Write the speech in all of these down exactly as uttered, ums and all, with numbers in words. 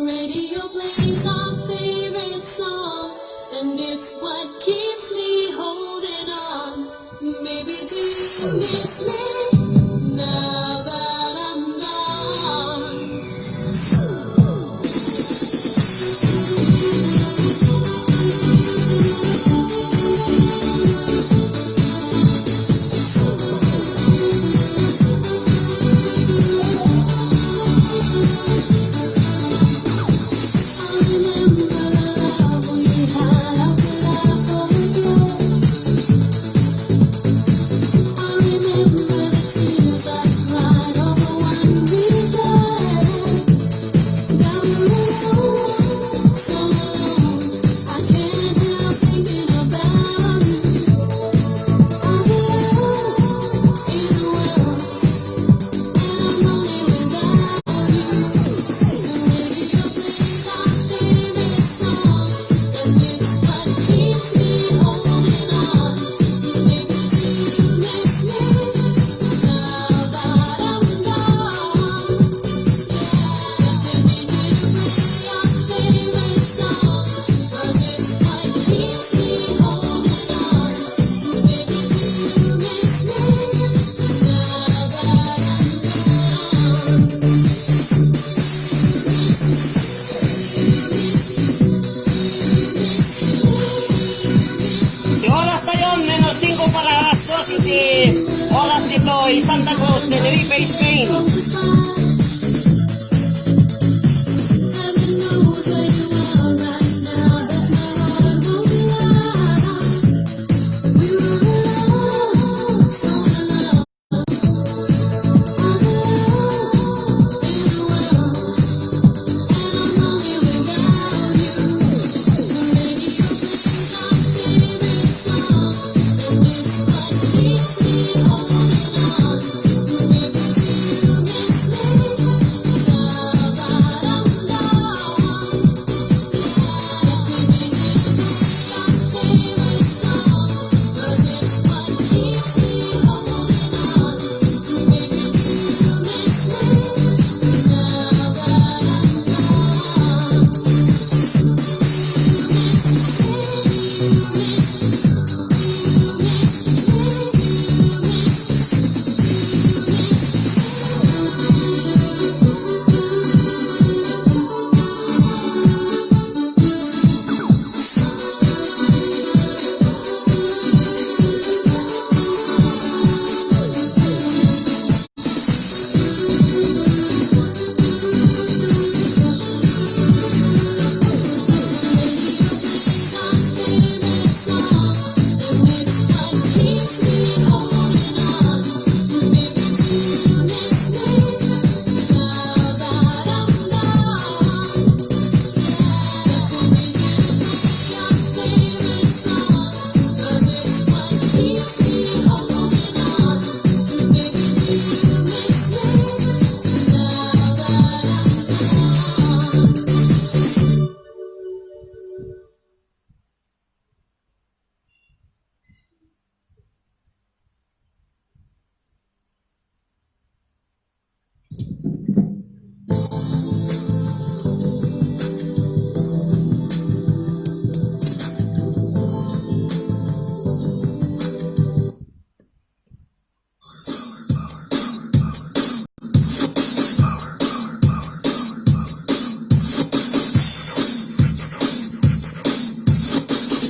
Radio plays our favorite song, and it's what keeps me holding on. Baby, do you miss me now that I'm gone? Ti oras tayon, menos singko para alas dos iti oras ditoy Santa Cruz, Tenerife, Spain.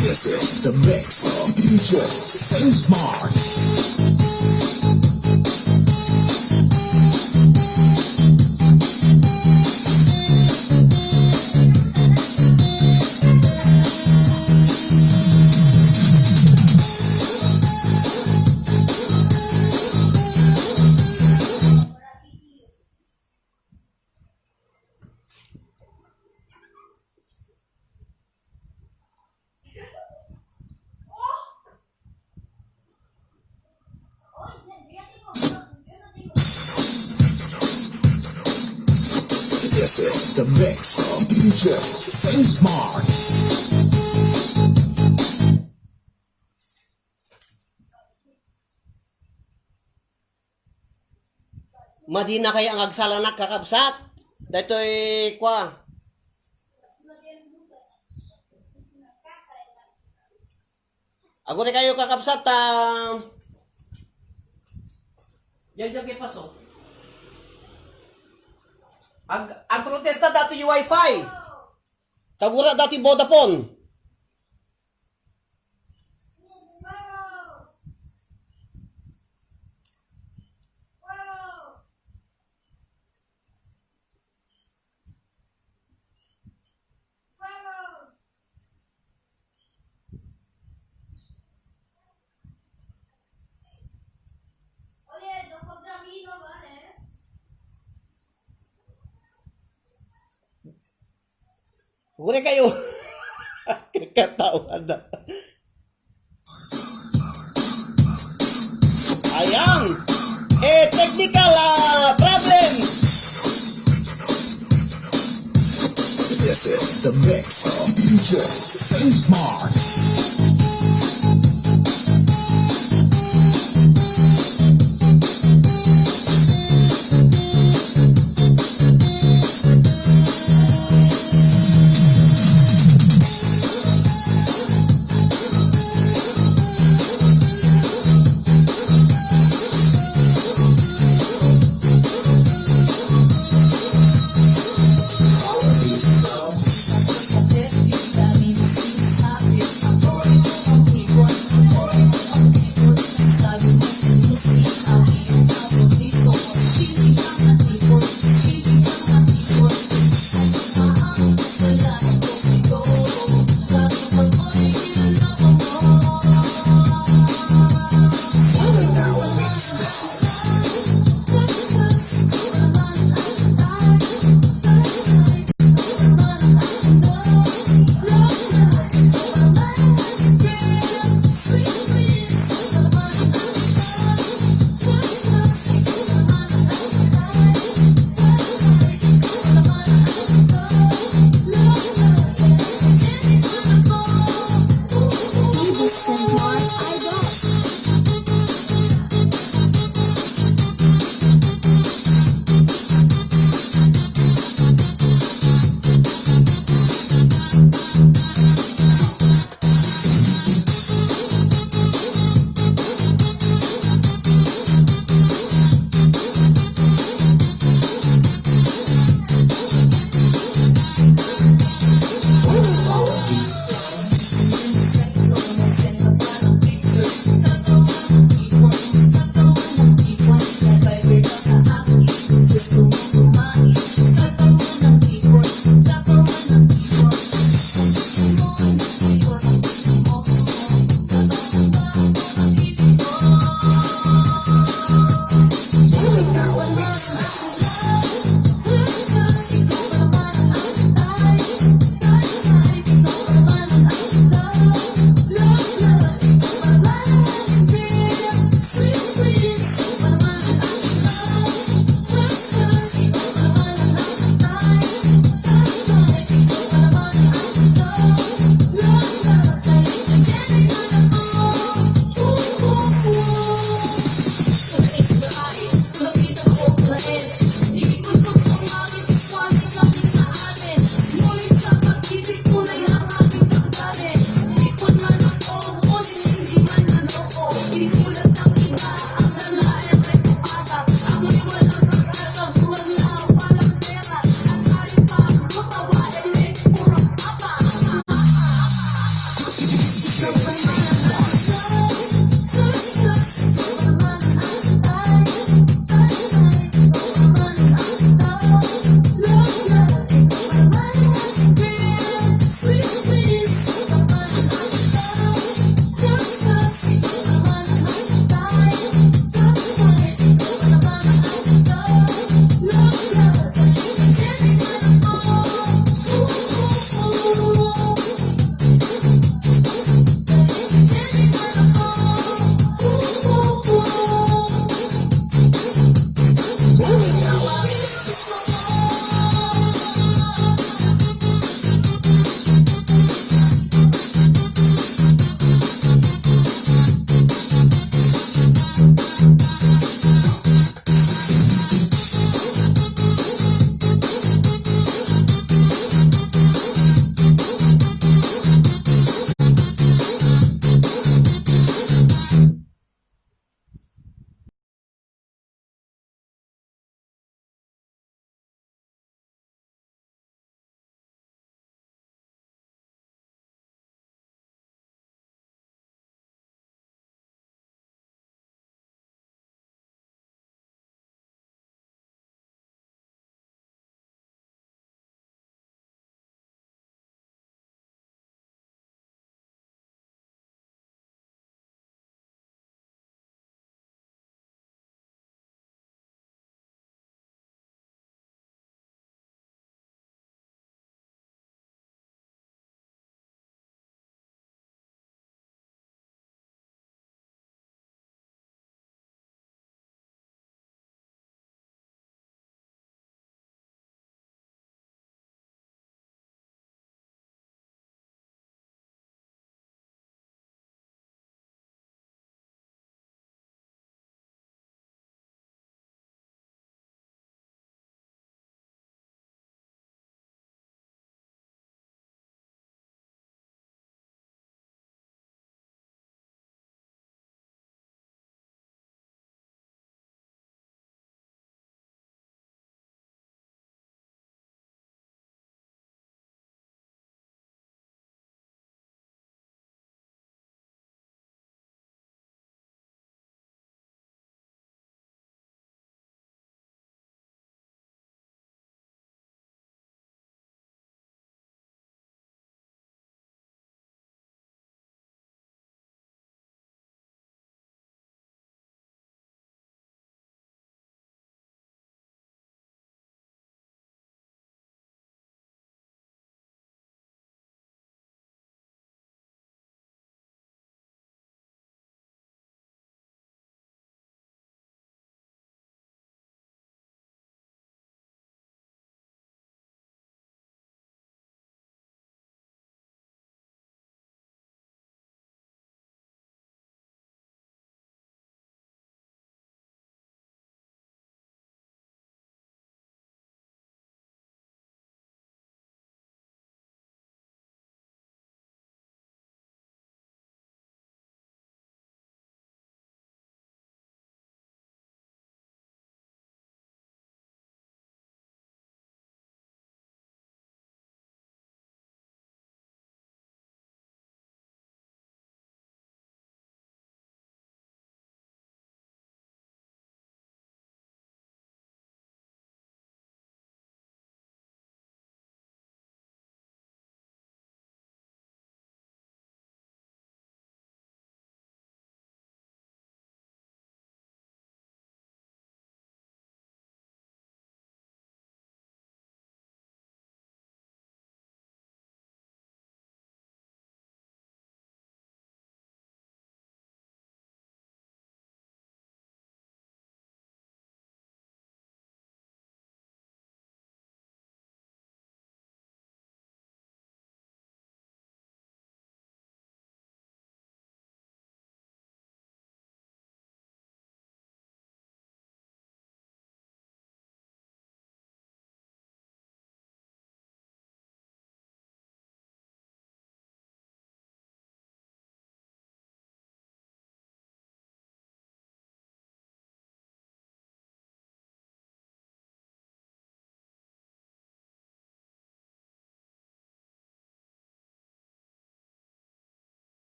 This is the mix of D J Saint Mark. This is the mix of D J Saint Mark. Madina kay ang agsalanak, kakabsat. Daytoy, kwa, Aguray kayo, kakabsat, ta diyan, diyan kay paso. Ag-, agprotesta dati Wi-Fi. Tagura dati Vodafone. Uri kayo. Katawa na. Ayan. Eh, technical, ah, problem. This is the mix of D J Saint Mark.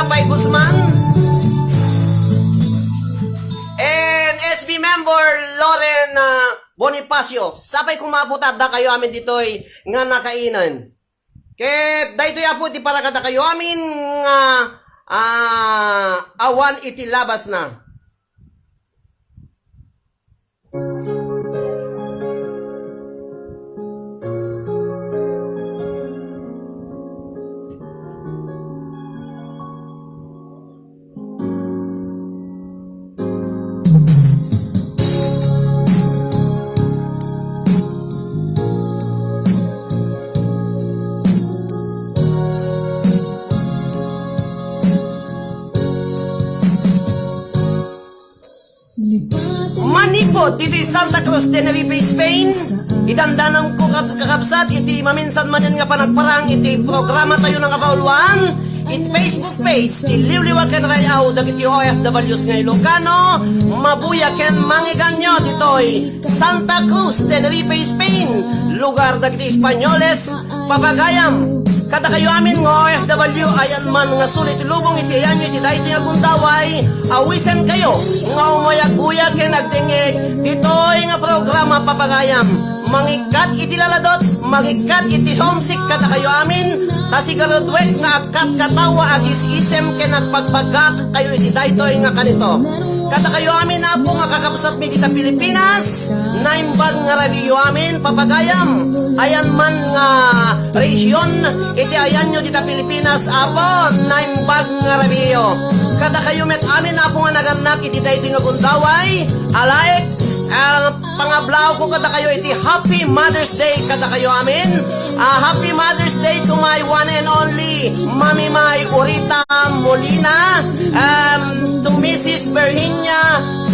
Pay Guzman, and S B member Loren, ah, Bonifacio. Sapay koma, Apo, ta addakayo amin ditoy nga nakainen. Ket daytoy, Apo, ti para kadakayo amin nga, ah, awan iti labasna. Manipud ditoy Santa Cruz, Tenerife, Spain, idandanamko, kab-, kakabsat, iti maminsan manen nga panagparang iti programa tayo nga kauluan, iti Facebook page ti Liwliwa ken Ray-aw dagiti O F Ws nga Ilocano. Mabuya ken mangiganyo ditoy Santa Cruz, Tenerife, Spain, lugar dagiti Espanyoles, papagayam. Kadakayo amin nga O F W, ayan man nga sulit lubong iti ayanyo iti daytoy nga gundaway, awisenkayo nga umayaguyag ken agdengngeg ditoy nga programa, papagayam. Mangikkat iti laladot, mangikkat iti homesick kadakayo amin, ta sigaruduek nga agkatkatawa, agis-isem ken agbagbagak kayo iti daytoy nga kanito. Kadakayo amin, Apo, nga kakabsatmi dita Pilipinas, naimbag nga rabiyo amin, papagayam. Ayan man nga region iti ayanyo dita Pilipinas, Apo, naimbag nga rabiyo. Kadakayo met amin, Apo, nga nagannak iti daytoy nga gundaway, alaek, ah, pangablaawko kadakayo iti Happy Mother's Day kadakayo amin. Ah, Happy Mother's Day to my one and only Mami May Urita Molina, um, to Missus Virginia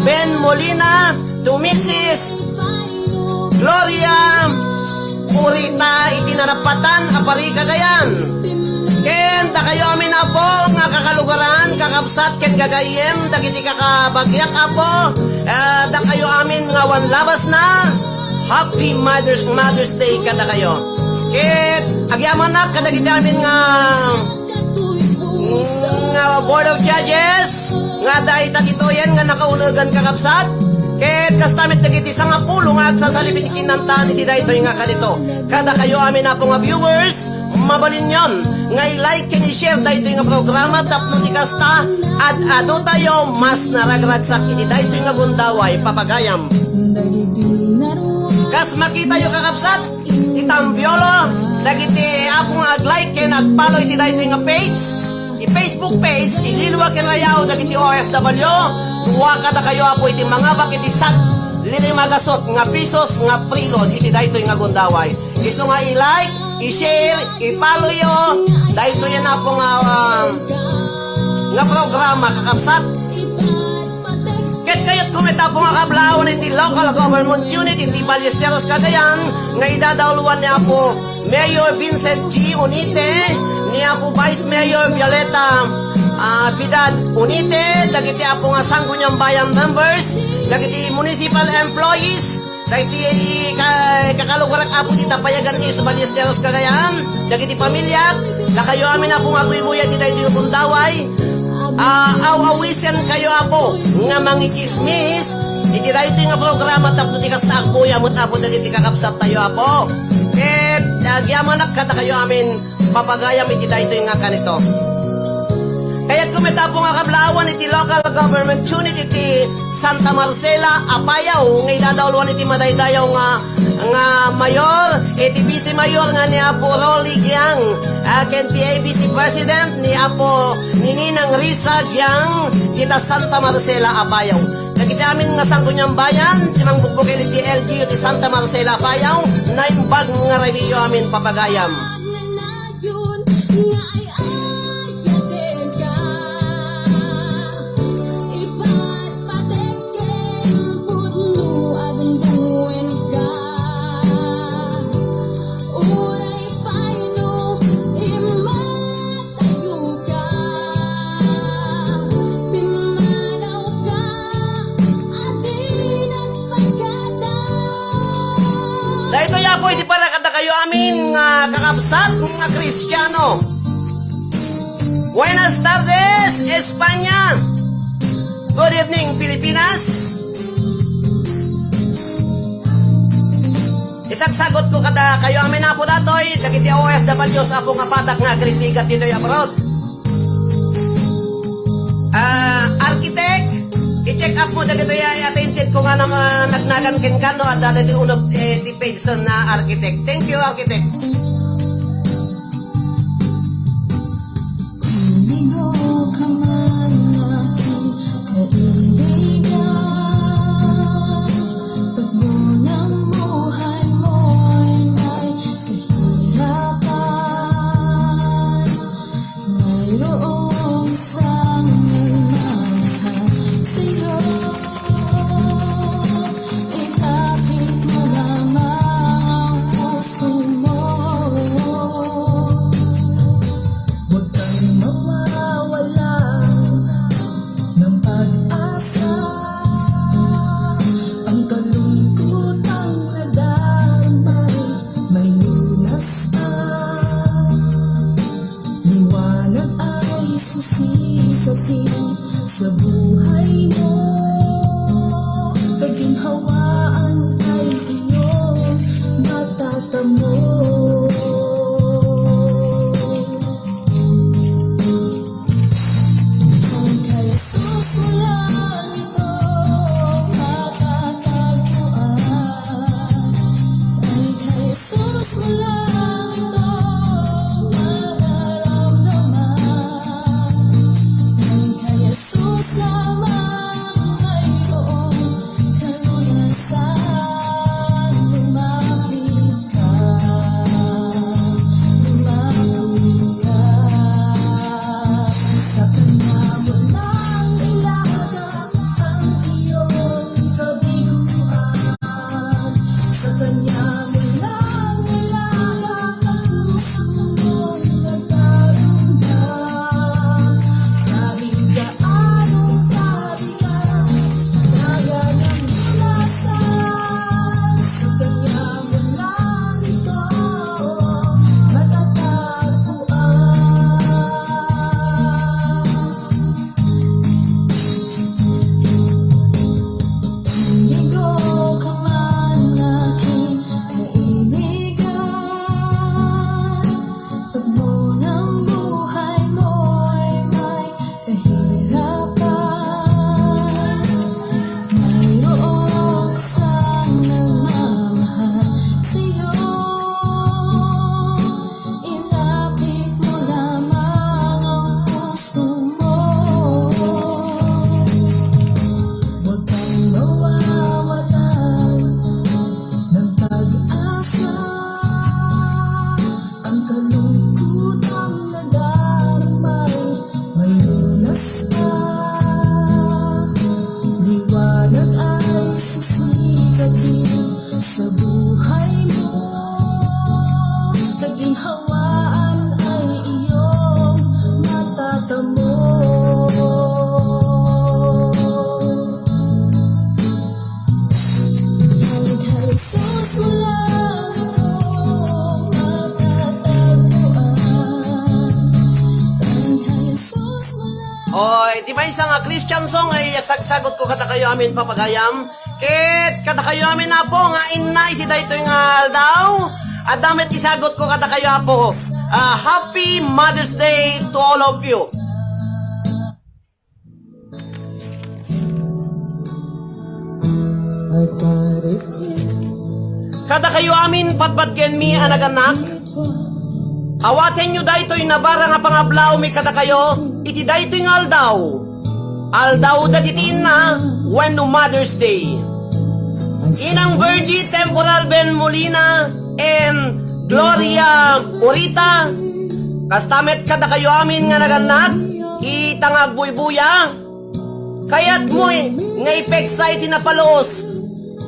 Ben Molina, to Missus Gloria Urita iti narapatan a pari Cagayan. Ken dakayo amin, Apo, nga kakalugaran, kakabsat ken gagayyem dagiti kakabagiak, Apo, ah, dakayo amin nga awan labasna, Happy Mother's, Mother's Day kadakayo. Ket agyamanak kadagiti amin nga, nga Board of Judges, nga dayta ditoyen nga nakaulegan, kakabsat. Ket kasta met dagiti sangapulo nga agsasalip iti kinantan iti daytoy nga kanito. Kadakayo amin, Apo, nga viewers, mabalinyon nga i-like ken i-share daytoy nga programa tapno ti kasta, ad-adu tayo mas naragragsak iti daytoy nga gundaway, papagayam. Kas makitayo, kakabsat, itambiolo dagiti Apo nga ag-like ken ag-follow iti daytoy nga page, ti Facebook page, ti Liwliwa ken Ray-aw dagiti O F W. Dua kadakayo, Apo, iti mangabak iti sag-, lilima gasut nga pisos nga preload iti daytoy nga gundaway. Isu nga i-like, i-share, i-follow yo daytoy nga, Apo, nga, ah, nga programa, kakabsat. Ket kayatko met, Apo, nga kablaawon iti local government unit iti Ballesteros, Cagayan, nga idadauluan ni Apo Mayor Vincent G Unite, ni Apo Vice Mayor Violeta, ah, Vidal Unite, dagiti, Apo, nga Sangguniang Bayan members, dagiti municipal employees, dagiti ka-, kakalugarak, Apo, ti tapayagan isu Ballesteros, Cagayan, dagiti pamilya, dakayo amin, Apo, nga agbuybuya iti daytoy nga gundaway. Ah, aw-awisen kayo, Apo, nga mangichismis iti daytoy nga programa tapno ti kasta, agbuya met, Apo, dagiti kakabsat tayo, Apo. Ket agyamanak kadakayo amin, papagayam iti daytoy nga kanito. Kayatko met, Apo, nga kablaawon iti local government unit iti Santa Marcela, Apayao, nga idadauluan iti madaydayaw nga nga mayor, iti vice mayor nga ni Apo Rolly Giang, ah, ken ti A B C president ni Apo ni Ninang Risa Giang, dita Santa Marcela, Apayao. Dagiti amin nga Sangguniang Bayan, ti mangbukbukel iti L G U ti Santa Marcela, Apayao, naimbag nga rabiyo amin, papagayam. Ipatpatek ken pudno a dumduenka. Uray pay no immatayoka, pimmanawka a di nagpagkada. Daytoy, Apo, iti para kadakayo amin nga kakabsat nga Kristiano. Buenas tardes. España. Good evening, Pilipinas. Isagsagot ko kada kayo amin, Apo datoy, dagiti O F Ws, Apo nga patak nga agribigat ditoy abroad. Ah, architect, i-check up mo dagitoy ay attended ko nga nang, ah, nagnagan kenka, no, adda dagiti uneg, eh, ti page na architect. Thank you, architect. Kumigo ka man, aking kaibigan, pagbo ng buhay mo'y may kahirapan. Mayroong isang nagmamahal sa'yo. Ilapit mo lamang ang puso mo. Huwag kang mawawala ng pag-asa. Ang kalungkutang nadarama, may lunas ka. Liwanag ay sisigasin sa buhay mo. Kaginhawaan ay iyong matatamo. Ang kay Jesus mo lang ito matatagpuan. Ang kay Jesus mo lang ito mararamdaman. Ang kay Jesus lamang mayroong kalunasan. Lumapit ka, lumapit ka. Sa kanya mo lang ilaga ang iyong kabiguan. Sa kanya mo lang ilaga ang puso mong nagdarumdam. Kahit gaano kabigat, kaya nang lunasan. Sa kanya mo lang ito matatagpuan. Inigo ka man, aking kaibigan. Pagbo ng buhay mo'y may kahirapan. Mayroong isang nagmamahal sa'yo. Ilapit mo lamang ang puso mo. Huwag kang mawawalan ng pag-asa. Ang kalungkutang nadarama, may lunas pa. Liwanag ay sisigatin sa buhay mo. Kaginhawaan ay iyong matatamo. Ang kay Jesus mo lang ito matatagpuan. Ang kay Jesus mo lang. Oy, ti maysa nga Christian song ay isagsagot ko kadakayo amin, papagayam. Ket kadakayo amin, Apo, nga inna iti daytoy nga aldaw, adda met isagot ko kadakayo, Apo. Ah, Happy Mother's Day to all of you. Kadakayo amin, patpat kenmi a nagannak, awatenyo daytoy nabara nga pangablawmi kadakayo iti daytoy nga aldaw. Aldaw dagiti inna wenno Mother's Day. Inang Virgie Temporal Ben Molina and Gloria Orita, kasta met kadakayo amin nga nagannak, ita nga agbuybuya, kayatmo nga ipeksa iti napaluos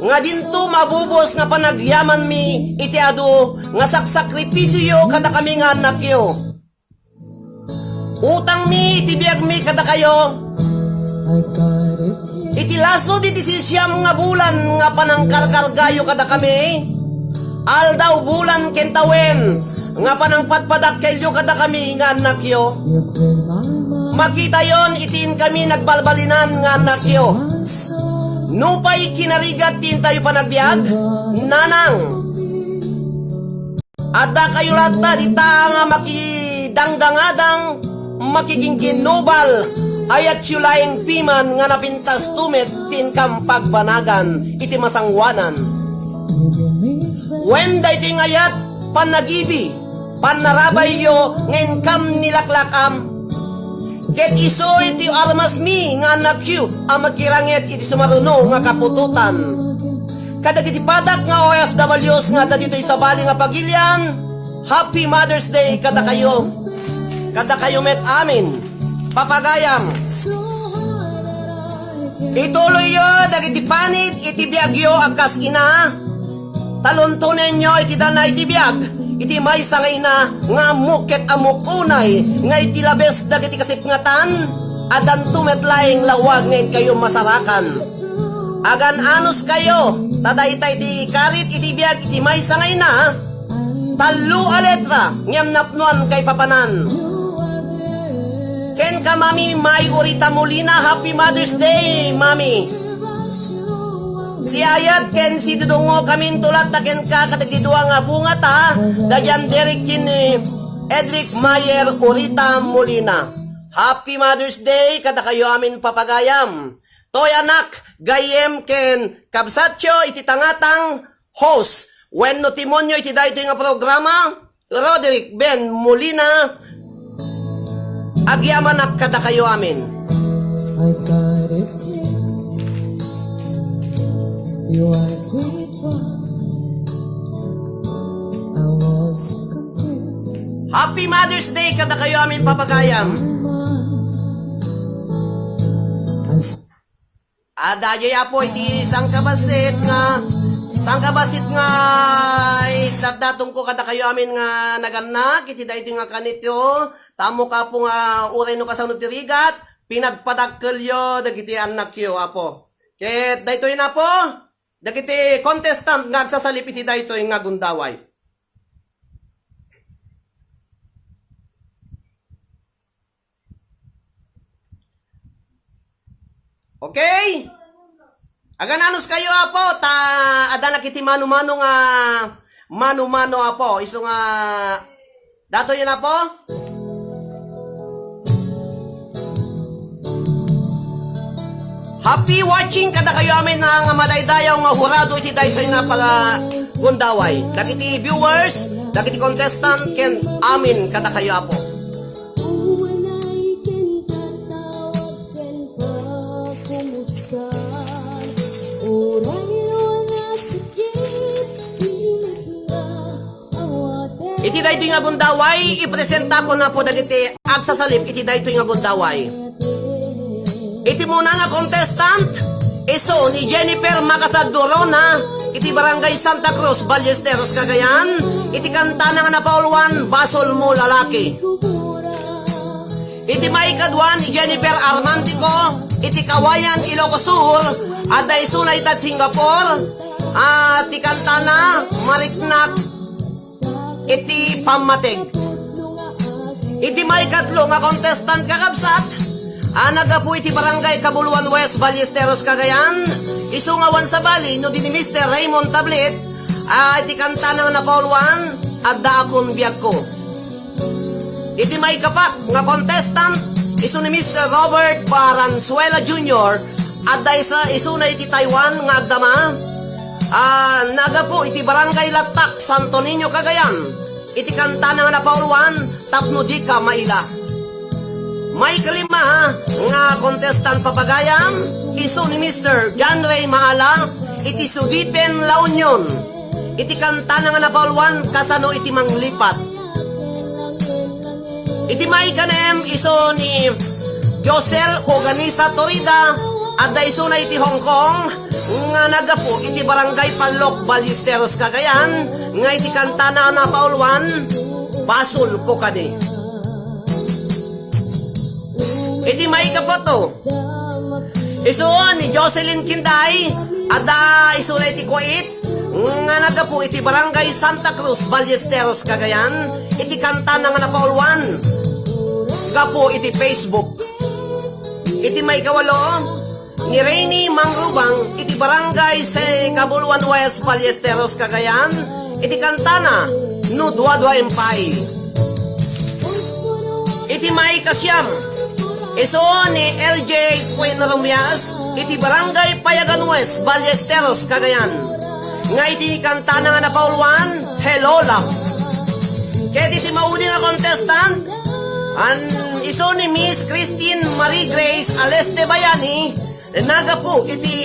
nga dinto mabubos nga panagyamanmi iti adu nga saksakripisio kadakami nga annakyo. Utangmi iti biagmi kadakayo. Iti lasud iti sisiam nga bulan nga panangkarkargayo kadakami, Aldaw, bulan, ken tawen nga panangpadpadakkelyo kadakami nga annakyo. Makitayon iti inkami nagbalbalinan nga annakyo. Nupay kinarigat ti intayo panagbiag, nanang, adda kayo latta dita nga makidangdangadang, makigingginnubal, ayatyo laeng piman nga napintas tumet ti inkam pagbanagan iti masangoanan. Wen daytoy nga ayat, pannagibi, pannarabayyo nga inkam nilaklakam. Ket isu iti armasmi nga annakyo a makiranget iti sumaruno nga kaputotan. Kadagiti padak nga O F Ws nga adda ditoy sabali nga pagilian, Happy Mother's Day kadakayo. Kadakayo met amin. Papagayam. Ituloyyo dagiti panit iti biagyo a kas ina. Taluntonenyo iti danay ti biag iti maysa nga ina nga ammok ket ammok unay nga iti labes dagiti kasipngatan, addanto met laeng lawag nga inkayo masarakan. Agan-anuskayo, ta daytay ti ikarit iti biag iti maysa nga ina, tallo a letra ngem napnoan kaipapanan. Kenka, Mami May Urita Molina, Happy Mother's Day, Mami. Si Ayat ken si Dudongo kaminto latta kenka kadagiti dua nga bungata, da John Derek ken ni Edric Mayer Urita Molina. Happy Mother's Day kadakayo amin, papagayam. Toy anak, gayyem ken kabsatyo iti tangatang host wenno timonyo iti daytoy nga programa, Roderick Ben Molina, agyamanak kadakayo amin. I got it. You are the one. I was confused. Happy Mother's Day kadakayo amin, papagayam. I Adda diay, Apo, iti sangkabassit nga, sangkabassit nga idatdatonko kadakayo amin nga nagannak iti daytoy nga kanito, ta ammok, Apo, nga uray no kasano ti rigat, pinagpadakkelyo dagiti annakyo, Apo. Ket daytoy, Apo, dagiti contestant nga agsasalip iti daytoy nga gundaway. Okay? Agan-anuskayo, Apo, ta addanak iti mano-mano nga, mano-mano, Apo. Isu nga, datoyen, Apo. Happy watching kadakayo amin nga, nga madaydayaw nga hurado iti daytoy nga pagagundaway. Dagiti viewers, dagiti contestant, ken amin kadakayo, Apo. Uwanay ken tatawag ken pakumuska. Uray no nasakit, pilit nga awaten. Iti daytoy nga gundaway, ipresentakon, Apo, dagiti agsasalip iti daytoy nga gundaway. Iti muna nga contestant, isu ni Jennifer Macasad Dorona, iti Barangay Santa Cruz, Ballesteros, Cagayan, iti kantana nga napauluan, Basol Mo Lalaki. Iti maikadua ni Jennifer Armantico, iti Kawayan, Ilocos Sur, adda isuna ita Singapore, a, ti kantana, Mariknak iti Pammateg. Iti maikatlo nga contestant, kakabsat, a naggapu iti Barangay Cabuluan West, Ballesteros, Cagayan, isu nga awan sabali no di ni Mister Raymond Tablet, a, iti kantana nga napauluan, Addaakon Biagko. Iti maikapat nga contestant, isu ni Mister Robert Valenzuela Junior, adda isa, isuna iti Taiwan nga agdama, a, naggapu iti Barangay Latak, Santo Niño, Cagayan, iti kantana nga napauluan, Tapno Dika Maila. Maikalima nga contestant, papagayam, isu ni Mister John Ray Maala, iti Sudipen, La Union, iti kantana nga napauluan, Kasano iti Manglipat. Iti maikanem, isu ni Josel Oganisa Torida, adda isuna iti Hong Kong, nga naggapu iti Barangay Panloc, Ballesteros, Cagayan, nga iti kantana a napauluan, Basol Ko Kadi. Iti maikapat, isu ni Jocelyn Kinday, adda isuna iti Kuwait, nga naggapu iti Barangay Santa Cruz, Ballesteros, Cagayan, iti kantana nga napauluan gapu iti Facebook. Iti maikawalo, ni Rainy Mangrubang iti Barangay Cabuluan West, Ballesteros, Cagayan, iti kantana, No Duaduaem Pay. Iti maikasiam, isu ni L J Queen Romias iti Barangay Payagan West, Ballesteros, Cagayan, nga iti kantana nga napauluan, Hello Love. Ket iti maudi nga contestant, an isu ni Miss Christine Marie Grace Aleste Bayani, naggapu iti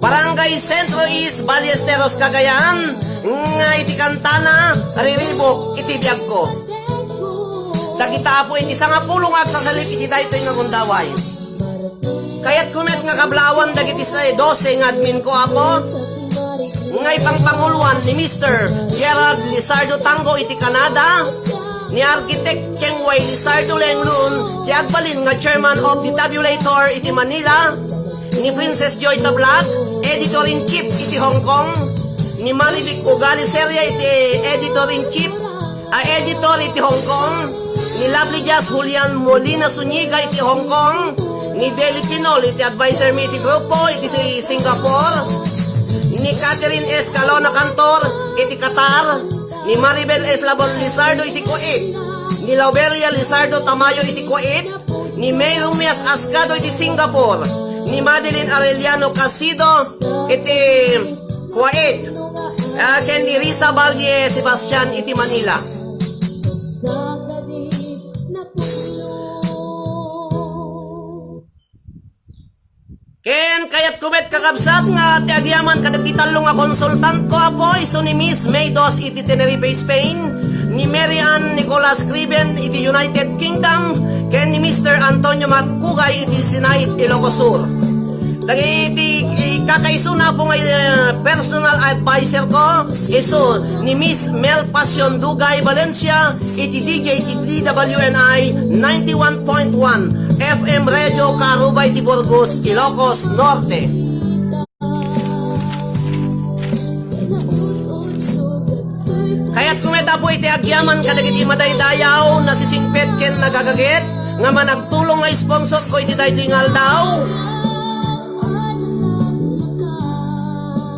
Barangay Centro East, Ballesteros, Cagayan, nga iti kantana, Riribuk iti Biagko. Dagita, Apo, iti sangapulo nga agsasalip iti daytoy nga gundaway. Kayatko met nga kablawan dagiti sa-, dose nga admin ko, Apo, nga ipangpanguloan ni Mister Gerald Lizardo Tango iti Canada, ni Architect Kengway Lizardo Lenglun ti agbalin nga Chairman of the Tabulator iti Manila, ni Princess Joy Tablag, Editor-in-Chief iti Hong Kong, ni Marivic Ugali Seria iti Editor-in-Chief, a editor iti Hong Kong, ni Lovely Jazz Julian Molina Zuniga iti Hong Kong, ni Deli Tinol iti adviser mi iti grupo iti si-, Singapore, ni Catherine Escalona Cantor iti Qatar, ni Maribel Eslabon Lizardo iti Kuwait, ni Laubelia Lizardo Tamayo iti Kuwait, ni May Rumias Ascado iti Singapore, ni Madeline Arellano Casido iti Kuwait, ah, ken ni Risa Valle Sebastian iti Manila. Ken kayatko met, kakabsat, nga ti agyaman kadagiti tallo nga konsultantko, Apo, isu ni Miss May Dos iti Tenerife, Spain, ni Mary Ann Nicolas Criben iti United Kingdom, ken ni Mister Antonio Magkugay iti Sinait, Ilocos Sur. Dagiti kakaisuna, Apo, nga, eh, personal adviser ko, isu ni Miss Mel Passion Dugay Valencia, iti D J iti D W N I ninety-one point one F M Radio Karuba iti Burgos, Ilocos Norte. Kayatko met, Apo, iti agyaman kadagiti madaydayaw, nasisingpet ken nagagagit nga managtulong nga sponsor ko iti daytoy nga aldaw.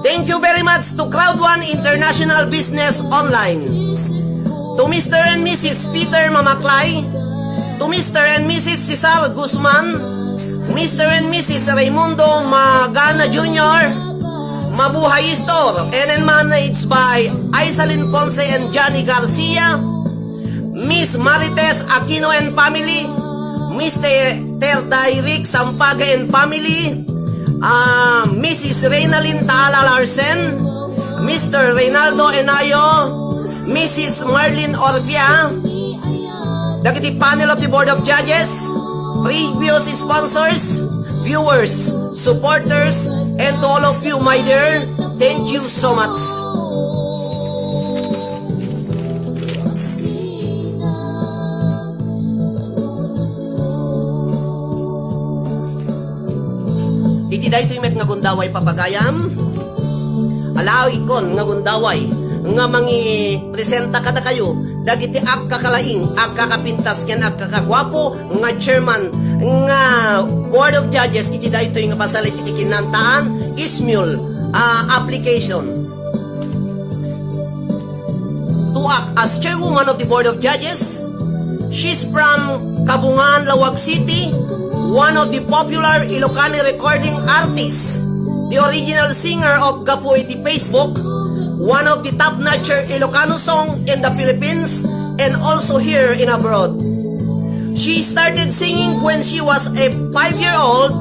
Thank you very much to Crowd One International Business Online, to Mister and Missus Peter Mamaklay, to Mister and Missus Cesar Guzman, Mister and Missus Raimundo Magana Junior, Mabuhay Store, owned and managed by Aisalin Ponce and Johnny Garcia, Miss Marites Aquino and family, Mister Direk Sampaga and family, ah, Missus Reynalyn Taala Larsen, Mister Reynaldo Enayo, Missus Marlene Orpia, dagiti panel of the Board of Judges, previous sponsors, viewers, supporters, and to all of you, my dear, thank you so much. Iti daytoy met nga gundaway, papagayam, alawikon nga gundaway nga mangipresenta kadakayo dagiti agkakalaing, agkakapintas ken agkakaguapo nga chairman nga Board of Judges iti daytoy nga pasalit iti kinantaan, Ismul, ah, application. To act as chairwoman of the Board of Judges. She's from Kabungan, Laoag City, one of the popular Ilocano recording artists, the original singer of Gapu iti Facebook, one of the top-notcher Ilocano song in the Philippines and also here in abroad. She started singing when she was a five-year-old.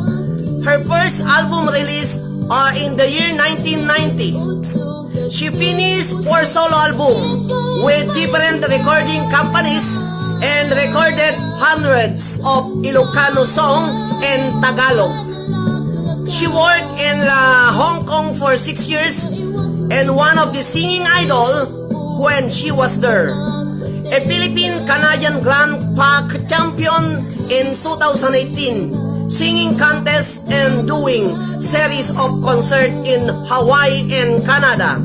Her first album release, uh, in the year nineteen ninety. She finished four solo album with different recording companies and recorded hundreds of Ilocano song in Tagalog. She worked in, uh, Hong Kong for six years and one of the singing idol when she was there. A Philippine Canadian Grand Pac champion in two thousand eighteen, singing contest and doing series of concert in Hawaii and Canada.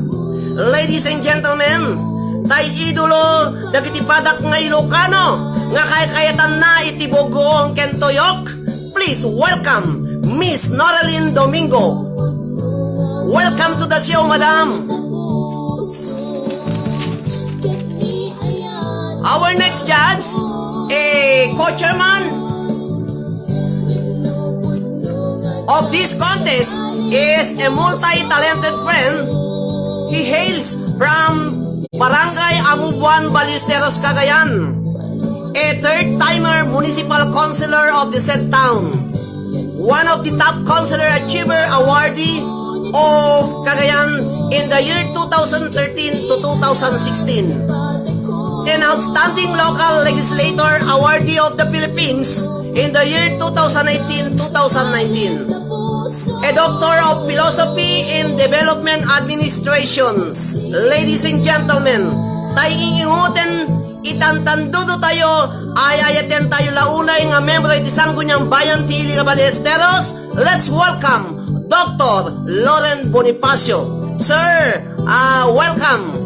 Ladies and gentlemen, tay idolo dagiti padak nga Ilocano nga kaykayatanna iti bugoong ken tuyok. Please welcome Miss Noralyn Domingo. Welcome to the show, madam. Our next judge, a co-chairman of this contest, is a multi-talented friend. He hails from Barangay Amubuan, Ballesteros, Cagayan, a third-timer municipal councilor of the said town, one of the top councilor achiever awardee of Cagayan in the year two thousand thirteen to two thousand sixteen, an outstanding local legislator awardee of the Philippines in the year two thousand eighteen, two thousand nineteen, a doctor of philosophy in development administration. Ladies and gentlemen, tay inginguten, itantandudo tayo, ay-ayaten tayo launay nga membro iti Sangguniang Bayan ti Ili nga Ballesteros. Let's welcome Doctor Loren Bonifacio. Sir, ah, welcome.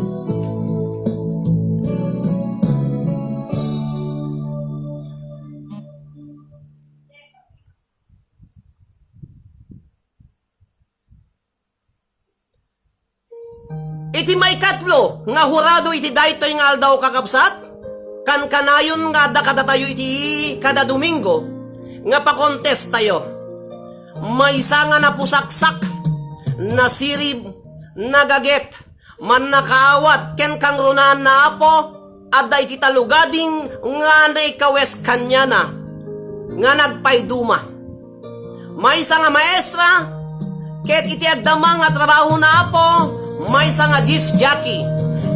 Iti maikatlo nga hurado iti daytoy nga aldaw, kakabsat, kankanayon nga adda kadatayo iti kada Domingo nga pakontestayo. Maysa nga napusaksak, nasirib, nagaget, mannakaawat ken kangrunaan nga Apo, adda iti talugading nga naikawes kaniana nga nagpaiduma. Maysa nga maestra, ket iti agdama nga trabaho nga Apo, maysa nga disc jockey,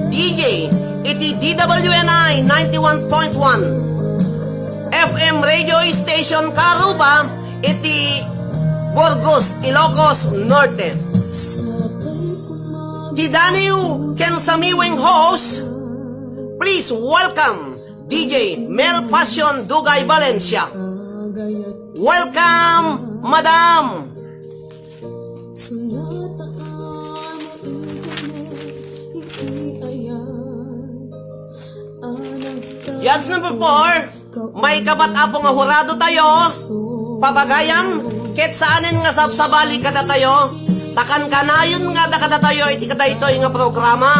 D J, iti D W N I ninety-one point one F M radio station Karuba, iti Burgos, Ilocos Norte. Ti daniw ken samiweng host, please welcome D J Mel Passion Dugay Valencia. Welcome, madam! Judge number four, maikapat, Apo, nga hurado tayo. Papagayam, ket saanen nga sabsabali kadatayo, ta kankanayon nga adda kadatayo iti kadaytoy nga programa.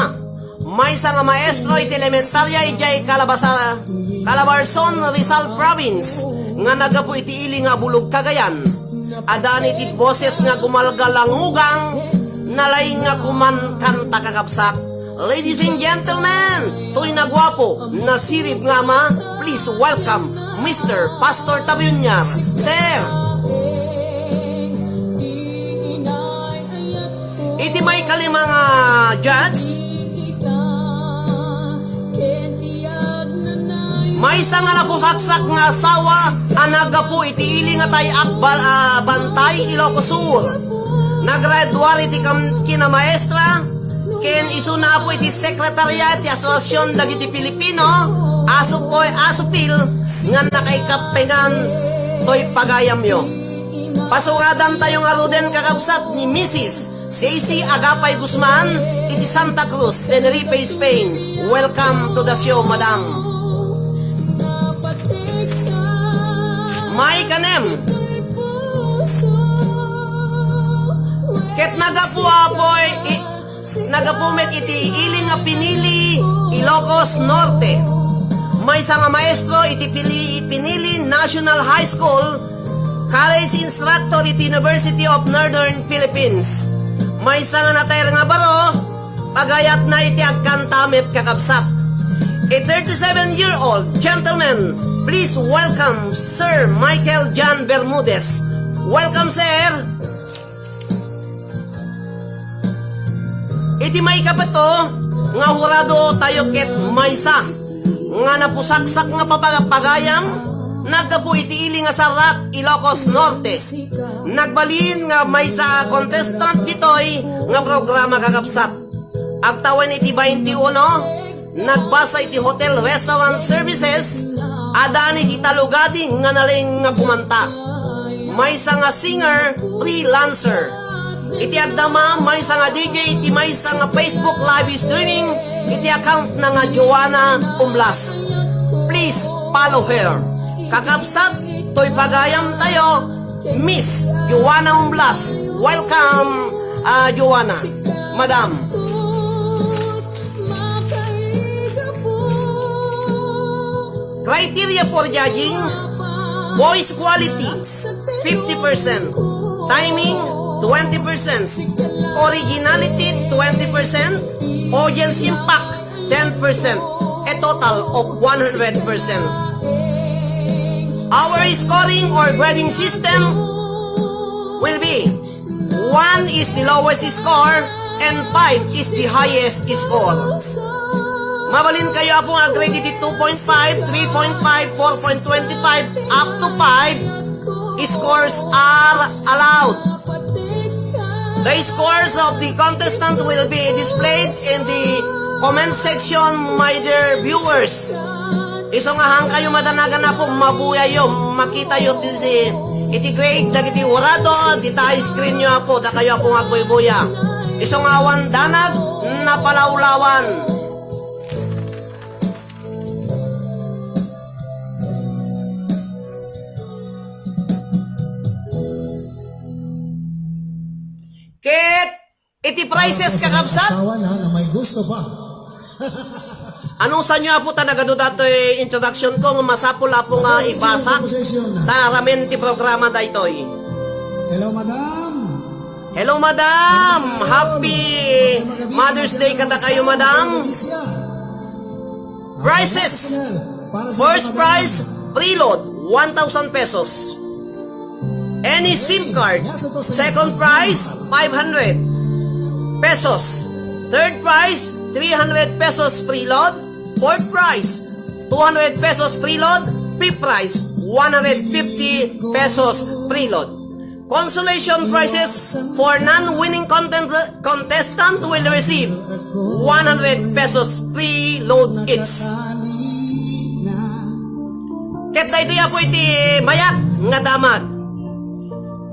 Maysa nga maestro iti elementaria idiay Calabasa-, Calabarzon, Rizal Province, nga naggapu iti ili nga Abulog, Cagayan. Adda ni iti boses nga gumalgalangugang, nalaing nga kumankanta, kakabsat. Ladies and gentlemen, toy naguapo, nasirib nga ama, please welcome Mister Pastor Tabiunyar. Sir! Iti maikalima nga judge, maysa nga napusaksak nga asawa a naggapu iti ili nga Tay-ak, Bal-, ah, Bantay, Ilocos Sur. Nagraduar iti kam-, kinamaestra, ken isuna, Apo, iti sekretarya ti Asosiasion dagiti Pilipino, ASUPOY, ASUPIL, nga nakaikapengan toy pagayamyo. Pasugadantayo ngaruden, kakabsat, ni Missus Daisy Agapay Guzman iti Santa Cruz, Tenerife, Spain. Welcome to the show, madam. Maikanem. Ket naggapu, Apoy, i-, naggapu met iti ili nga Pinili, Ilocos Norte. Maysa nga maestro iti Pili-, Pinili National High School, college instructor iti University of Northern Philippines. Maysa nga natayr nga baro, pagayatna iti agkanta met, kakabsat. A thirty-seven-year-old gentleman, please welcome Sir Michael John Bermudez. Welcome, sir. Iti maikapeto nga hurado tayo ket maysa nga napusaksak nga papagayam, naggapu iti ili nga Sarrat, Ilocos Norte. Nagbalin nga maysa a contestant ditoy nga programa, kakabsat. Agtawen iti bainti uno, nagbasa iti hotel restaurant services, adda ni iti talugadi nga naleng nga kumanta. Maysa nga singer, freelancer. Iti agdama, maysa nga D J iti maysa nga Facebook live streaming iti account na nga Joanna Umlas. Please follow her. Kakabsat, toy pagayam tayo, Miss Joanna Umblas. Welcome, ah, Joanna. Madam. Criteria for judging: voice quality, fifty percent. Timing, twenty percent. Originality, twenty percent. Audience impact, ten percent. A total of one hundred percent. Our scoring or grading system will be: one is the lowest score and five is the highest score. Mabalin kayo, Apo, nga grade iti two point five, three point five, four point twenty-five, up to five scores are allowed. The scores of the contestant will be displayed in the comment section, my dear viewers. Isu nga haan kayo madanagan, Apo, mabuyayo, makitayo ti, iti grade dagiti hurado, dita screen yo, Apo, dakayo, Apo, nga agbuybuya. Isu nga awan danag, napalawlawan. Ket iti prizes, kakabsat, asawa na, na may gusto pa. Anusanyo, Apo, ta nagadu datoy introduction ko nga masapul, Apo, nga ibasa. Ta ramen ti programa daytoy. Hello, madam. Hello, madam. Happy Mother's Day kadakayo, madam. Prizes. First prize, preload, one thousand pesos. Any SIM card. Second prize, five hundred pesos. Third prize, three hundred pesos preload. Fourth prize, two hundred pesos preload. Fifth prize, one hundred fifty pesos preload. Consolation prizes for non-winning content-, contestant will receive one hundred pesos preload each. Ket daytoy, Apo, iti mayat nga damag.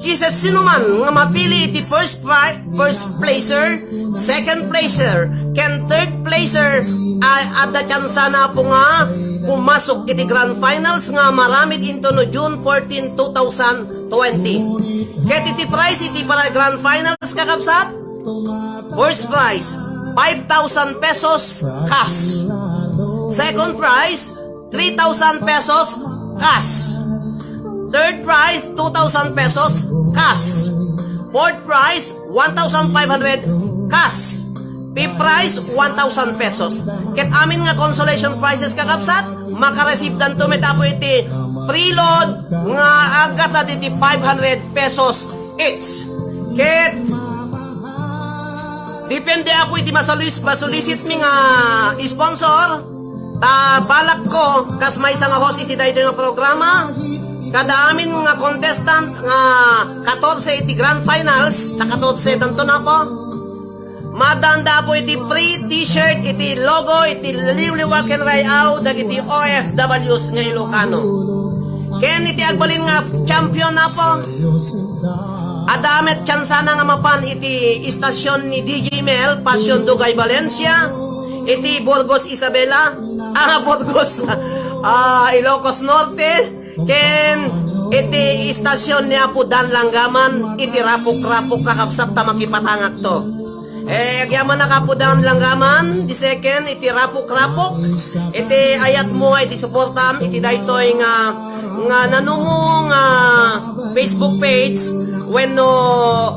Ti siasinoman nga mapili iti first pri-, first placer, second placer, ken third placer, a-, adda tiansana, Apo, nga pumasok iti grand finals nga maramid intono June fourteen, two thousand twenty. Ket iti prize iti para grand finals, kakabsat, first prize, five thousand pesos cash. Second prize, three thousand pesos cash. Third prize, two thousand pesos cash. Fourth prize, one thousand five hundred cash. Fifth prize, one thousand pesos. Ket amin nga consolation prizes, kakabsat, makareceive danto met, Apo, iti preload nga aggatad iti five hundred pesos each. Ket depende, Apo, iti masolis-, masolicit mi nga sponsor. Ta balak ko, kas maysa nga host iti daytoy nga programa, kada amin nga contestant nga katorse iti grand finals, ta katorse tanto na, Apo. Maaddaanda, Apo, iti free t-shirt iti logo iti liwliwa ken ray-aw dagiti O F Ws nga Ilocano. Ken iti agbalin nga champion, Apo, adda met tiansana nga mapan iti istasyon ni D J Mel, Passion Dugay, Valencia, iti Burgos Isabela, ah, Burgos, ah, Ilocos Norte, ken iti istasyon ni Apo Dan Langgaman, iti Rapok-Rapok, kakabsat, ta makipatangakto. Eh, agyamanak, Apo Dan Langgaman the second, iti Rapok-Rapok, iti ayatmo nga iti suportam iti daytoy nga, nga nanumo nga Facebook page wenno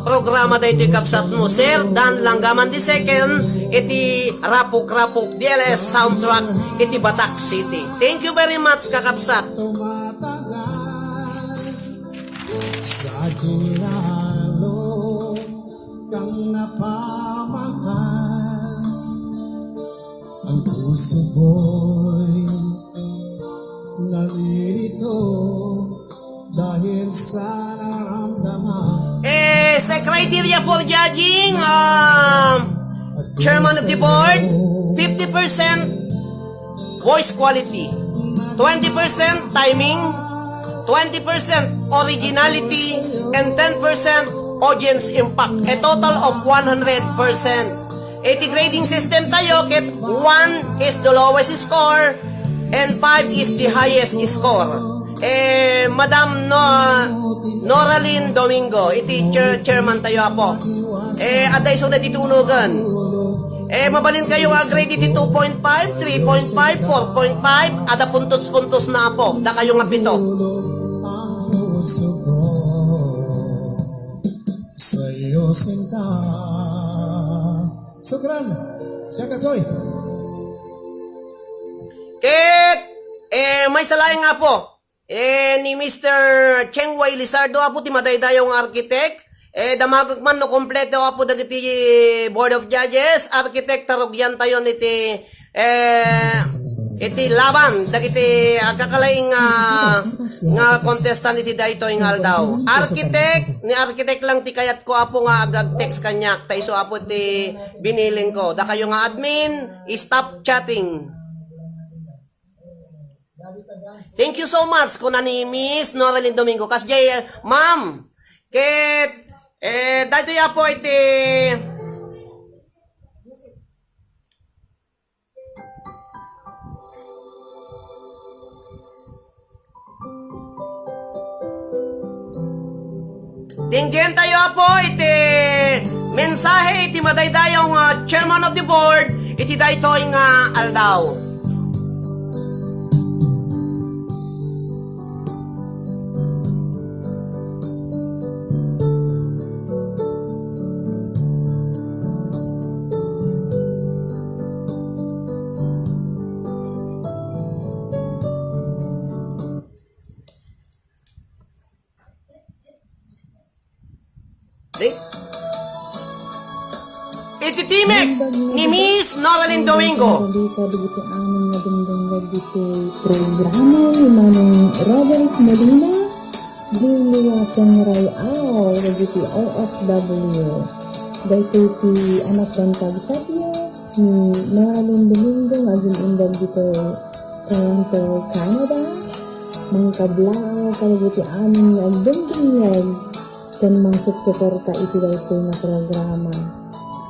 programa daytoy, kabsatmo, Sir Dan Langgaman the second, iti Rapok-Rapok D L S soundtrack iti Batac City. Thank you very much, kakabsat. Sa akin lalo kang napamahal. Ang puso ko'y nalilito dahil sa naramdaman. Eh, sa criteria for judging, um, chairman of the board, fifty percent voice quality, twenty percent timing, twenty percent originality, and ten percent audience impact. A total of one hundred percent. Iti grading system tayo, ket one is the lowest score, and five is the highest score. Eh, Madam No-, Noralyn Domingo, iti chair-, chairman tayo, Apo. Eh, adda isu na ditunugan. Eh, mabalin kayo nga grade iti two point five, three point five, four point five, ada puntos-puntos na, Apo. Da kayo nga pito. Sukran. Siya ka, Choy. Ket, eh, maysa laeng, Apo. Eh, ni Mister Cheng Y Lizardo, Apo, ti madaydayaw nga architect. Eh, damagek man no kompleto, Apo, dagiti Board of Judges, architect, tarugian tayo iti, eh, iti laban, dagiti agkakalaing nga, nga contestant iti daytoy nga aldaw. Architect, ni architect lang ti kayatko, Apo, nga agag-text kaniak. Ta isu, Apo, ti binilin ko. Da kayo nga admin, stop chatting. Thank you so much, kuna ni Miss Noralyn Domingo. Kasjay, ma'am, ket, eh, daytoy, Apo, iti, denggen tayo, Apo, iti mensahe iti madaydayaw nga chairman of the board iti daytoy nga aldaw. Di? Iti timek ni Miss Noralyn Domingo. Kadagiti amin nga dumdumngeg ditoy programa ni Manong Roderick Molina, Lilia ken Ray-aw dagiti O F W. Daytoy ti anak ken kabsatyo ni Noralyn Domingo nga agin-indag ditoy Toronto, Canada. Mangkablaaw kadagiti amin nga agdumdumngeg ken mangsuporta iti daytoy nga programa.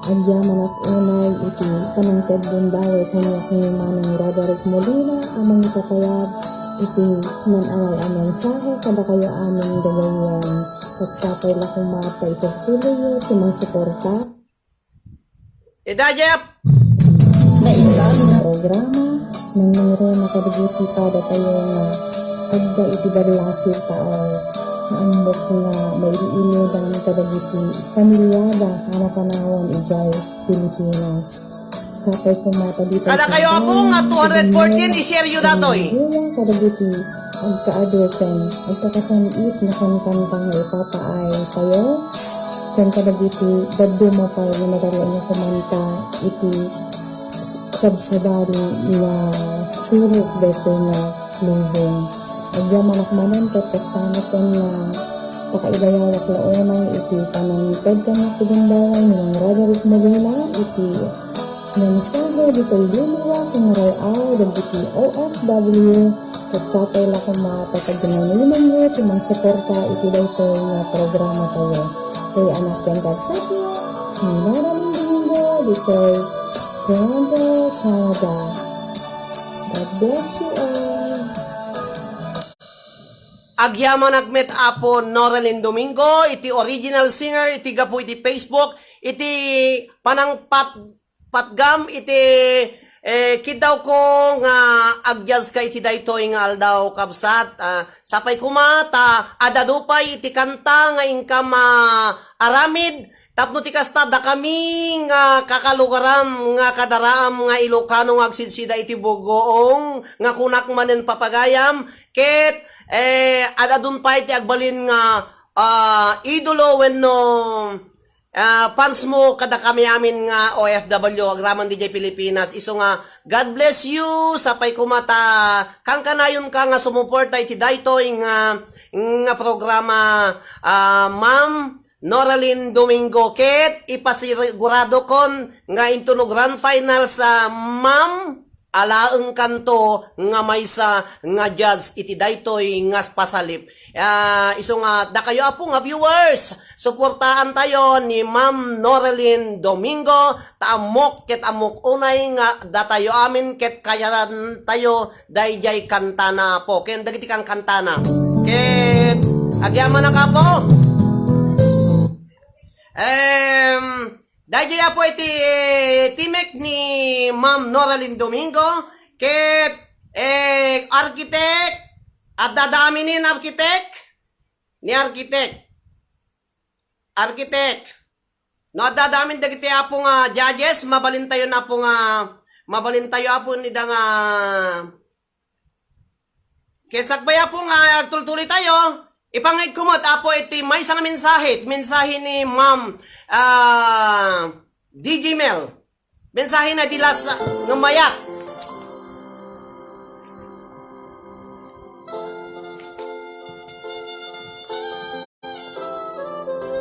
Agyamanak unay iti panangsaddendaway kaniak ni Manong Roderick Molina a mangipapayab iti naan-anay a mensahe kadakayo amin gagayyem, ket sapay la koma ta ituloyyo ti mangsuporta. Ida, Jeff! Naindagan a programa, nangnangruna kadagiti padatayo nga adda iti ballasiw tao nga ammok nga mailinudan kadagiti pamilyada a napanawan idiay Pilipinas. Sapay koma ta ditoy Kada kayo, Apo, nga two hundred fourteen, i-share yo datoy. Kadagiti agkaadu ken agkakasam-it nga kankanta nga ipapaay tayo, ken kadagiti dadduma pay nga madalaenyo kumanta iti sabsabali nga surok daytoy nga lubong. Agyamanak manen ket kasta met nga pakaidayawak la unay iti panangted ken agdumdumngeg ni Mang Roderick Molina iti mensahe ditoy Lilia ken Ray-aw dagiti O F W, ket sapay la koma ta pagdinanginanyo ti mangsuporta iti daytoy nga programa tayo. Toy anak ken kabsatyo, ni Nana Domingo, ditoy Toronto, Canada. God bless you all. Agyamanak met, Apo Noralyn Domingo, iti original singer, iti gapu iti Facebook, iti panangpat-, patgam iti, eh, kiddawko nga agjudge ka iti daytoy nga aldaw, kabsat. Ah, sapay koma ta ad-adu pay iti kanta nga inkam, ah, aramid tapno ti kasta dakami nga kakalugaram nga kadaraam nga Ilocano nga agsidsida iti bugoong nga kunak manen papagayam, ket, eh, ad-adun pay ti agbalin nga, ah, idolo wenno ah, fans mo kadakami amin nga O F W agraman didiay Pilipinas. Isu nga, God bless you. Sapay koma ta kankanayonka nga sumuporta iti daytoy nga, nga programa, ah, Ma'am Noralyn Domingo. Ket ipasiguradokon nga into no grand finals, ah, Ma'am, alaengkanto nga maysa nga judge iti daytoy nga pasalip. Ah, isu nga, dakayo, Apo, nga viewers, suportaan tayo ni Ma'am Norelyn Domingo, ta ammok ket ammok unay nga datayo amin ket kayaran tayo dayjay kantana, Apo, ken dagiti kankantana. Ket agyamanak, Apo. Em, dayjay, Apo, iti, eh, timek ni Ma'am Noralyn Domingo, ket, eh, architect, adda amin ni architect, ni architect, architect. No, adda amin dagiti, Apo, nga judges, mabalintayo na, Apo, nga, mabalintayo, Apo, ni da nga Ket sakbay, Apo, nga agtultuloy tayo, ipangegko met, Apo, iti maysa nga mensahe, mensahe ni Ma'am, ah, D J Mel. Mensahe na di las nga mayat.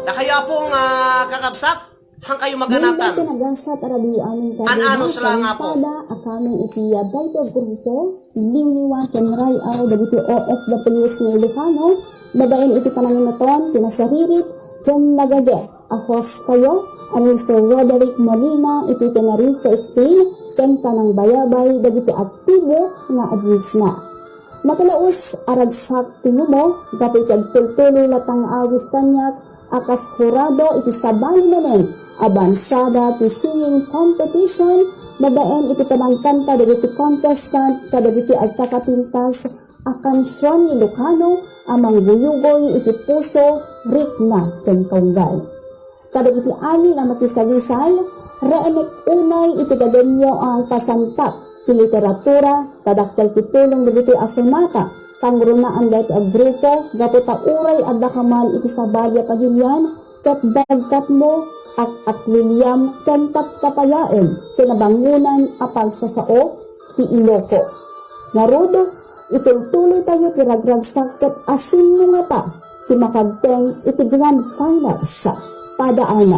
Dakayo, Apo, nga kakabsat, han kayo maganatan. Naimbag ken agasat a rabii amin kadua, an-anos lang, Apo. Pada a kami iti daytoy a grupo, Liwliwa ken Ray-aw dagiti O F Ws nga Ilocano, babaen iti panangimeton ti nasaririt ken nagaget a host tayo, a ni Mister Roderick Molina iti Tenerife, Spain, ken panangbayabay dagiti aktibo nga audiensna. Nakalaus a ragsak ti Numo gapu iti agtultuloy latta nga awis kaniak a kas hurado iti sabali manen a bansada ti singing competition babaen iti panangkanta dagiti contestant kadagiti agkakapintas a kansion nga Ilocano a mangguyugoy iti puso, rikna, ken kaunggan. Kadagiti amin a makisalisay, reemek unay iti gadenyo a agpasangpet ti literatura, ta dakkel ti tulong dagitoy a sonata, kangrunaan daytoy a grupo, gapu ta uray adda ka man iti sabali a pagilian, ket bagkatmo, ak-akliliam, ken taptapayaem ti nabangonan a pagsasao ti Iloco. Ngarud, itultuloy tayo ti ragragsak ket asinmo ngata ti makagteng iti grand finals. Pada amin.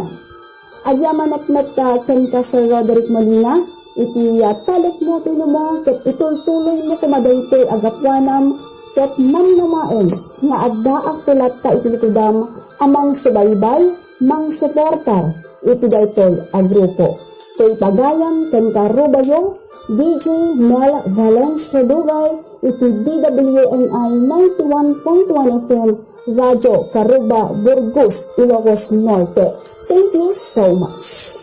Agyamanak met, ah, kenka, Sir Roderick Molina, iti, ah, talekmo ti Numo ket itultuloymo koma daytoy a gapuanam ket namnamaen nga addaak ti latta iti likudam a mangsubaybay, mangsuportar iti daytoy a grupo. Toy pagayam kenka, rubayo, D J Mel Valencia Dugay, iti D W N I ninety-one point one F M, Radyo Karuba, Burgos, Ilocos Norte. Thank you so much.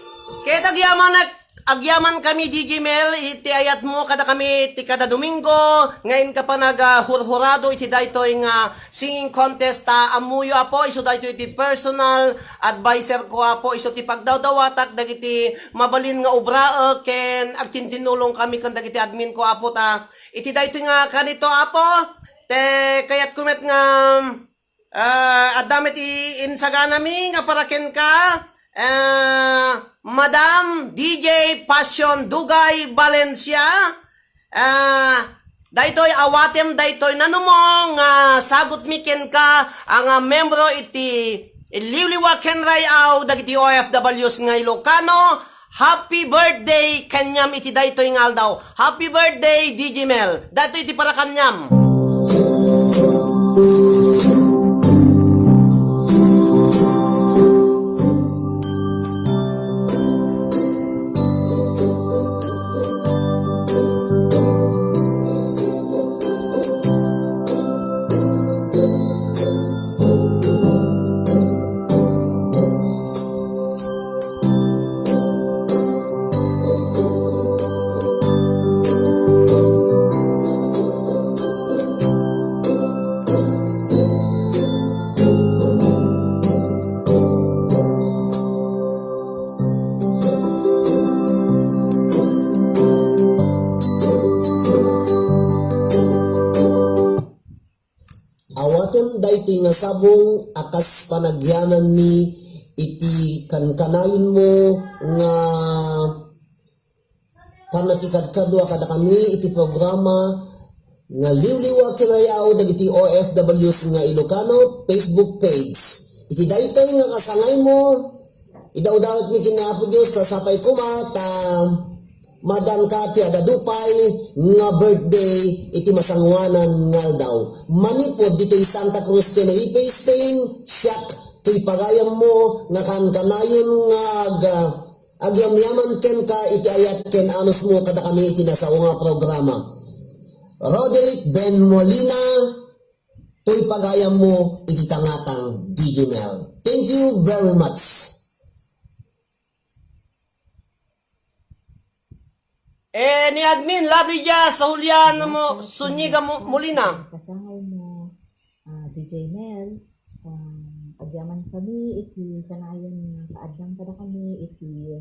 Ket agyamanak, agyaman kami, D J Mel, iti ayatmo kadakami ti kada Domingo, nga inka panag-, ah, hurhurado iti daytoy nga singing contest, ta ammoyo, Apo, isu daytoy ti personal adviser ko, Apo, isu ti pagdawdawatak dagiti mabalin nga obraek, ken agtintinulong kami ken dagiti admin ko, Apo, ta iti daytoy nga kanito, Apo, te kayatko met nga, ah, adda met i-, insaganami nga para kenka, ah, Madam D J Passion Dugay Valencia, ah, daytoy awatem daytoy nanumo nga sagutmi kenka a nga membro iti Liwliwa ken Ray-aw dagiti O F Ws nga Ilocano. Happy birthday kaniam iti daytoy nga aldaw. Happy birthday, D J Mel. Daytoy ti para kaniam. Awatem daytoy nga sabong a kas panagyamanmi iti kankanaenmo nga pannakikadkadua kadakami iti programa nga Liwliwa ken Ray-aw dagiti O F Ws nga Ilocano Facebook page. Iti daytoy nga kasangaymo, idawdawatmi ken ni Apo Dios, ta sapay koma ta Madanka ti agadu pay nga birthday iti masangoanan nga aldaw. Manipud ditoy Santa Cruz, Tenerife, Spain, siak toy pagayammo nga kankanayon nga ag-, agyamyaman kenka iti ayat ken anusmo kadakami iti nasao nga programa. Roderick Ben Molina, toy pagayammo iti tangatang, D J Mel. Thank you very much. Eh, ni Admin, Lovely Jazz, Julian mo, Sunyiga mo, Molina. Kasangay mo, ah, D J Mel, ah, agyaman kami iti kanayon nga kaaddang kadakami iti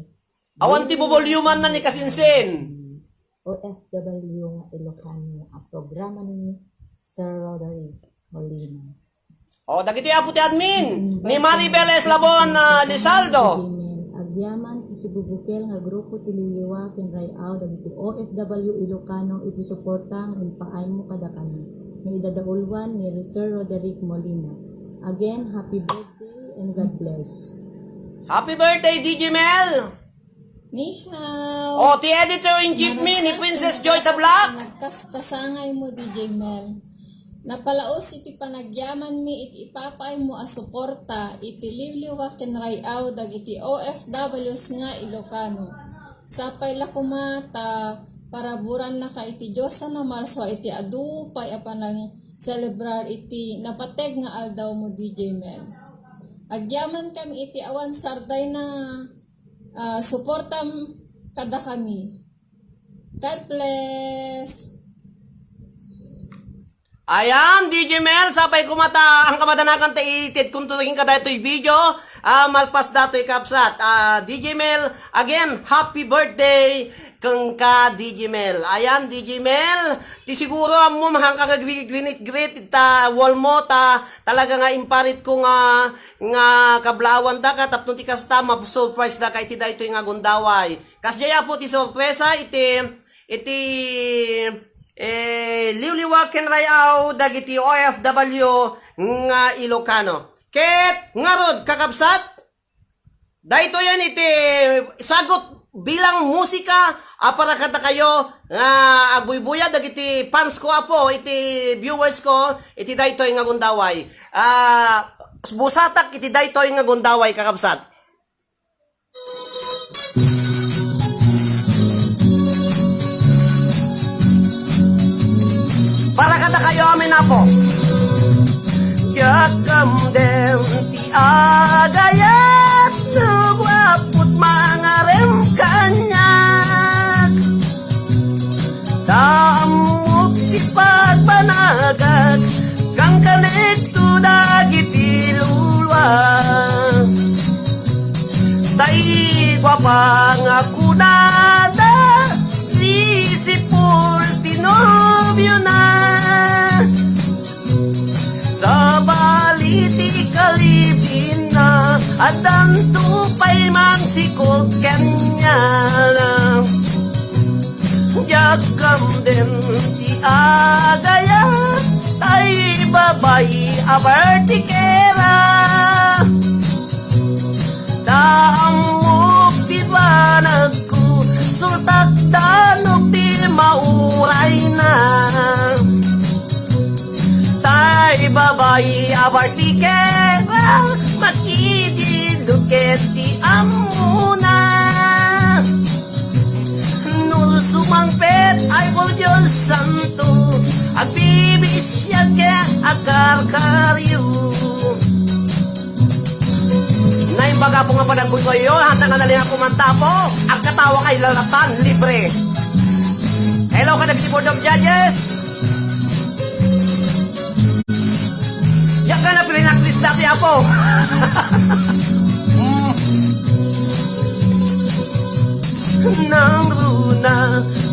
Awan ti bubulyuman na ni Kasinsin. O F W nga Ilocano a programa ni Sir Roderick Molina. O, dagiti apo ti admin, ni Maribel Eslabon, ah, Lizaldo. Amen. Agyaman ti sibubukel nga grupo ti Liwliwa ken Ray-aw dagiti O F W Ilocano iti suporta nga impaaymo kadakami nga idadauluan ni Sir Roderick Molina. Again, happy birthday and God bless. Happy birthday, D J Mel! Ni hao. O, ti editor-in-chief mi, ni Princess Joy Tablac. Nagkaskasangay mo, D J Mel. Napalaos iti panagyaman mi iti ipapaay mo a suporta iti Liwliwa ken Ray-aw dagiti O F Ws nga Ilocano. Sapay la koma ta paraburan na ka iti Dios a Marso iti adu pay a panang-celebrar iti napateg nga aldaw mo, D J Mel. Agyaman kami iti awan sarday na ah, suportam kadakami. God bless. Ayan, D J Mel, sapay koma ta, ang kamadanakan ta itedkon to king kadaytoy video, ah, malpas datoy kabsat. Ah, D J Mel, again, happy birthday kenka, D J Mel. Ayan, D J Mel, ti siguro ammo, makanka nga gri-, grinit-grit, ta wall mo, ta talaga nga imparit ko nga nga kablaawan daka tapno ti kasta, ma-surprise daka iti daytoy nga gundaway. Kasdiay, Apo, ti sorpresa iti, iti, eh, liwliwa ken ray-aw dagiti O F W nga Ilocano. Ket ngarud, kakabsat, daytoyen iti sagut bilang musika a para kadakayo nga agbuybuya dagiti fans ko, Apo, iti viewers ko iti daytoy nga gundaway. Ah, busatak iti daytoy nga gundaway, kakabsat. Para kadakayo amin, Apo. Diak kamden ti agayat, no guapot mangarem kaniak. Ta ammok ti pagbanagak, kankanek to dagiti lulua. Ta igua pa nga kunada, risipul ti nobiona. Sabali ti kalibinna, addanto pay mangsikog kaniana. Diak kamden ti agayat, tay babai a bartikera. Ta ammok ti banagko, sultak danok ti maurayna. Tay babai a bartikera, makididot ket ti ammona. Nurso mangpet ay por Dios Santo, agbibisiak ket akarkaryo. Naimbag, Apo, nga panagbusoyo, handa nga nalingak ko mantapo, agkatawa kay lalatan, libre. Hello, kadagiti board of judges. Diak nga napinaklis dati, Apo. Mm. Nangruna,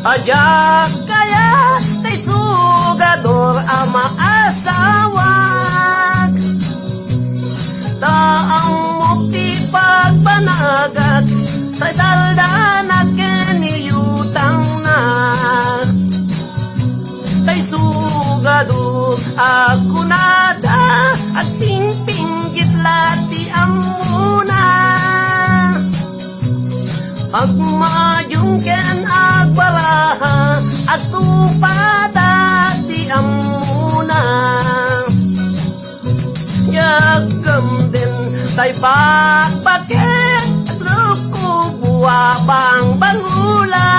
a diak kayat tay sugador a maasawak. Ta ammok ti pagbanagak, tay saldanak ken iyutangnak. Tay sugador a kunada, agpingpinggit la ti ammona. Agmayung ken agtupadak ti ammona. Yaggem den tay bakbakek, agluko bua bangbangula.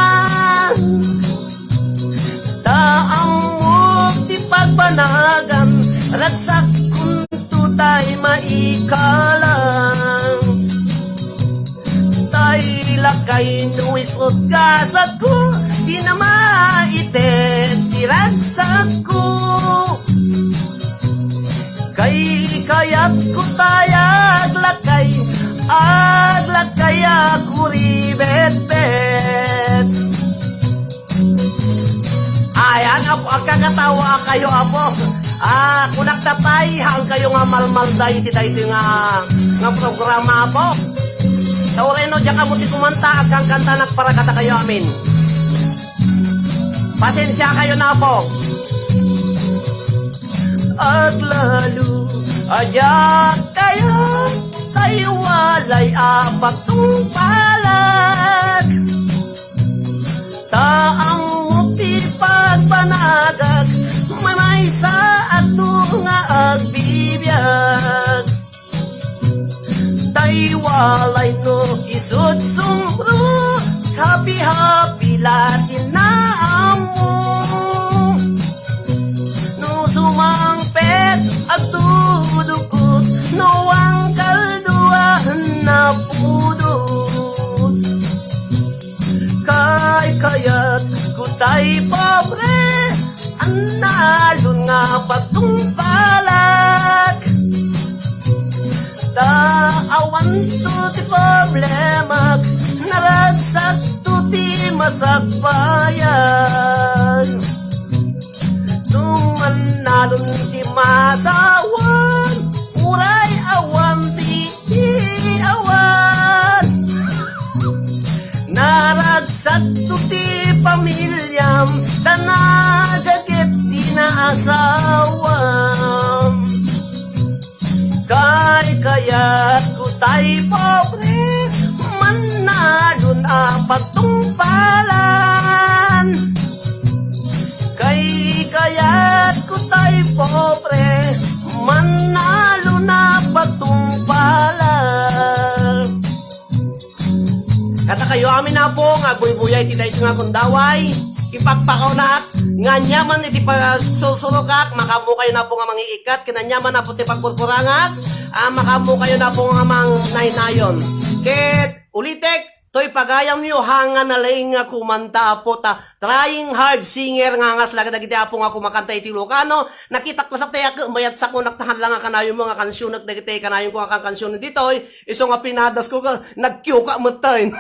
Ta ammok ti pagbanagam, ragsak kunto tay maikalang. Tay lakay no isut gasatko, ti namaited ti ragsakko. Kay kayatko tay aglakay, aglakay a kuribetbet. Ayan, Apo, agkakatawa kayo, Apo. Ah, kunak ta tay, haan kayo nga malmalday iti daytoy nga, nga programa, Apo. Sa ureno, diak ammo ti kumanta, agkankantanak para kadakayo amin. Pasensia kayo na, Apo. Aglalo, a diak kayat, tay walay a pagtungpalag. Ta ammok ti pagbanagak, maymaysa adto nga agbibiag. Tay walay no isut sumro, happy-happy la ti naammo. No sumangpet, agdudukot, no angkal dua, napudot. Kay kayatko tay pobre, annalon nga pagtungpalak. Ta awanto ti problemak, naragsakto ti masakbayan. No mannalon ti masawan, uray awan ti awan. Naragsakto ti pamiliam, ta nagaget ti naasawam. Kay kayatko tay pobre, mannalon a pagtungpalan. Kay kayatko tay pobre, mannalon a pagtungpalan. Kadakayo amin, Apo, nga agbuybuyay iti daytoy nga gundaway, ipakpakaw laat nga aniaman iti pagsursurokak, makaammo kayo, Apo, nga mangiikkat, ken aniaman, Apo, ti pagpurpurangak, ah, makaammo kayo, Apo, nga mangnaynayon. Ket ulitek, toy pagayamyo, haan nga nalaing nga kumanta, Apo, ta trying hard singer nga angas laeng dagiti, Apo, nga kumakanta iti Ilocano. Nakitak latta ti ak-, mayat sakunak ta haan la nga kanayonmo nga kansionek dagiti kanayonko nga kankansionen ditoy. Isu nga pinadasko nga nagkiuka metten.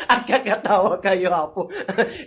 Agkakatawa kayo, Apo.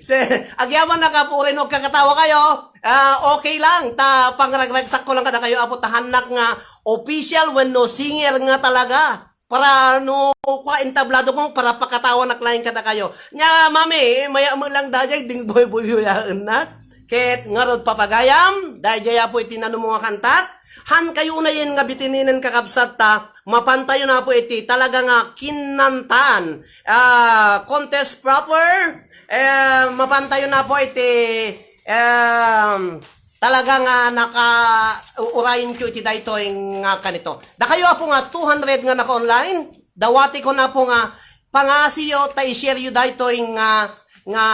Se, agyamanak, Apo, uray no agkakatawa kayo. Ah, okay lang. Ta, pangragragsakko lang kadakayo, Apo, ta haannak nga official wenno singer nga talaga. Para no, kua, entablado ko, para pakatawanak laeng kadakayo. Nia, mami, eh, maya mo lang dayjay, ding boy-boy-boyaennak. Ket ngarud, papagayam, dayjay, Apo, iti nanumo nga kantak. Haan kayo unayen nga bitininen, kakabsat, ta mapantayo, Apo, iti talaga nga kinantan. Ah, contest proper, eh, mapantayo, Apo, iti, em, talaga nga naka-, u-, urayenyo iti daytoy nga kanito. Dakayo, Apo, nga two hundred nga naka-online, dawatikon, Apo, nga pangasiyo ta i-share yo daytoy nga, nga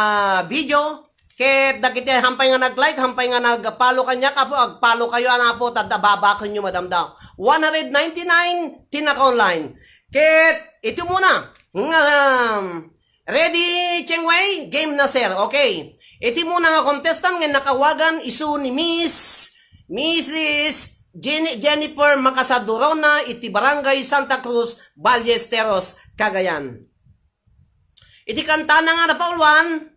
video. Ket dagiti hampay nga nag-like, hampay nga nag-follow kaniak, Apo, ag-follow kayo, Apo, ta adda babakenyo madamdam. One hundred ninety-nine ti naka-online. Ket iti umuna, nga, um, ready, Cheng Wei? Game na, sir. Okay. Iti umuna nga contestant nga nakawagan isu ni Miss, Missus Jenny-, Jennifer Macasadorona iti Barangay Santa Cruz, Ballesteros, Cagayan. Iti kantana nga napauluan,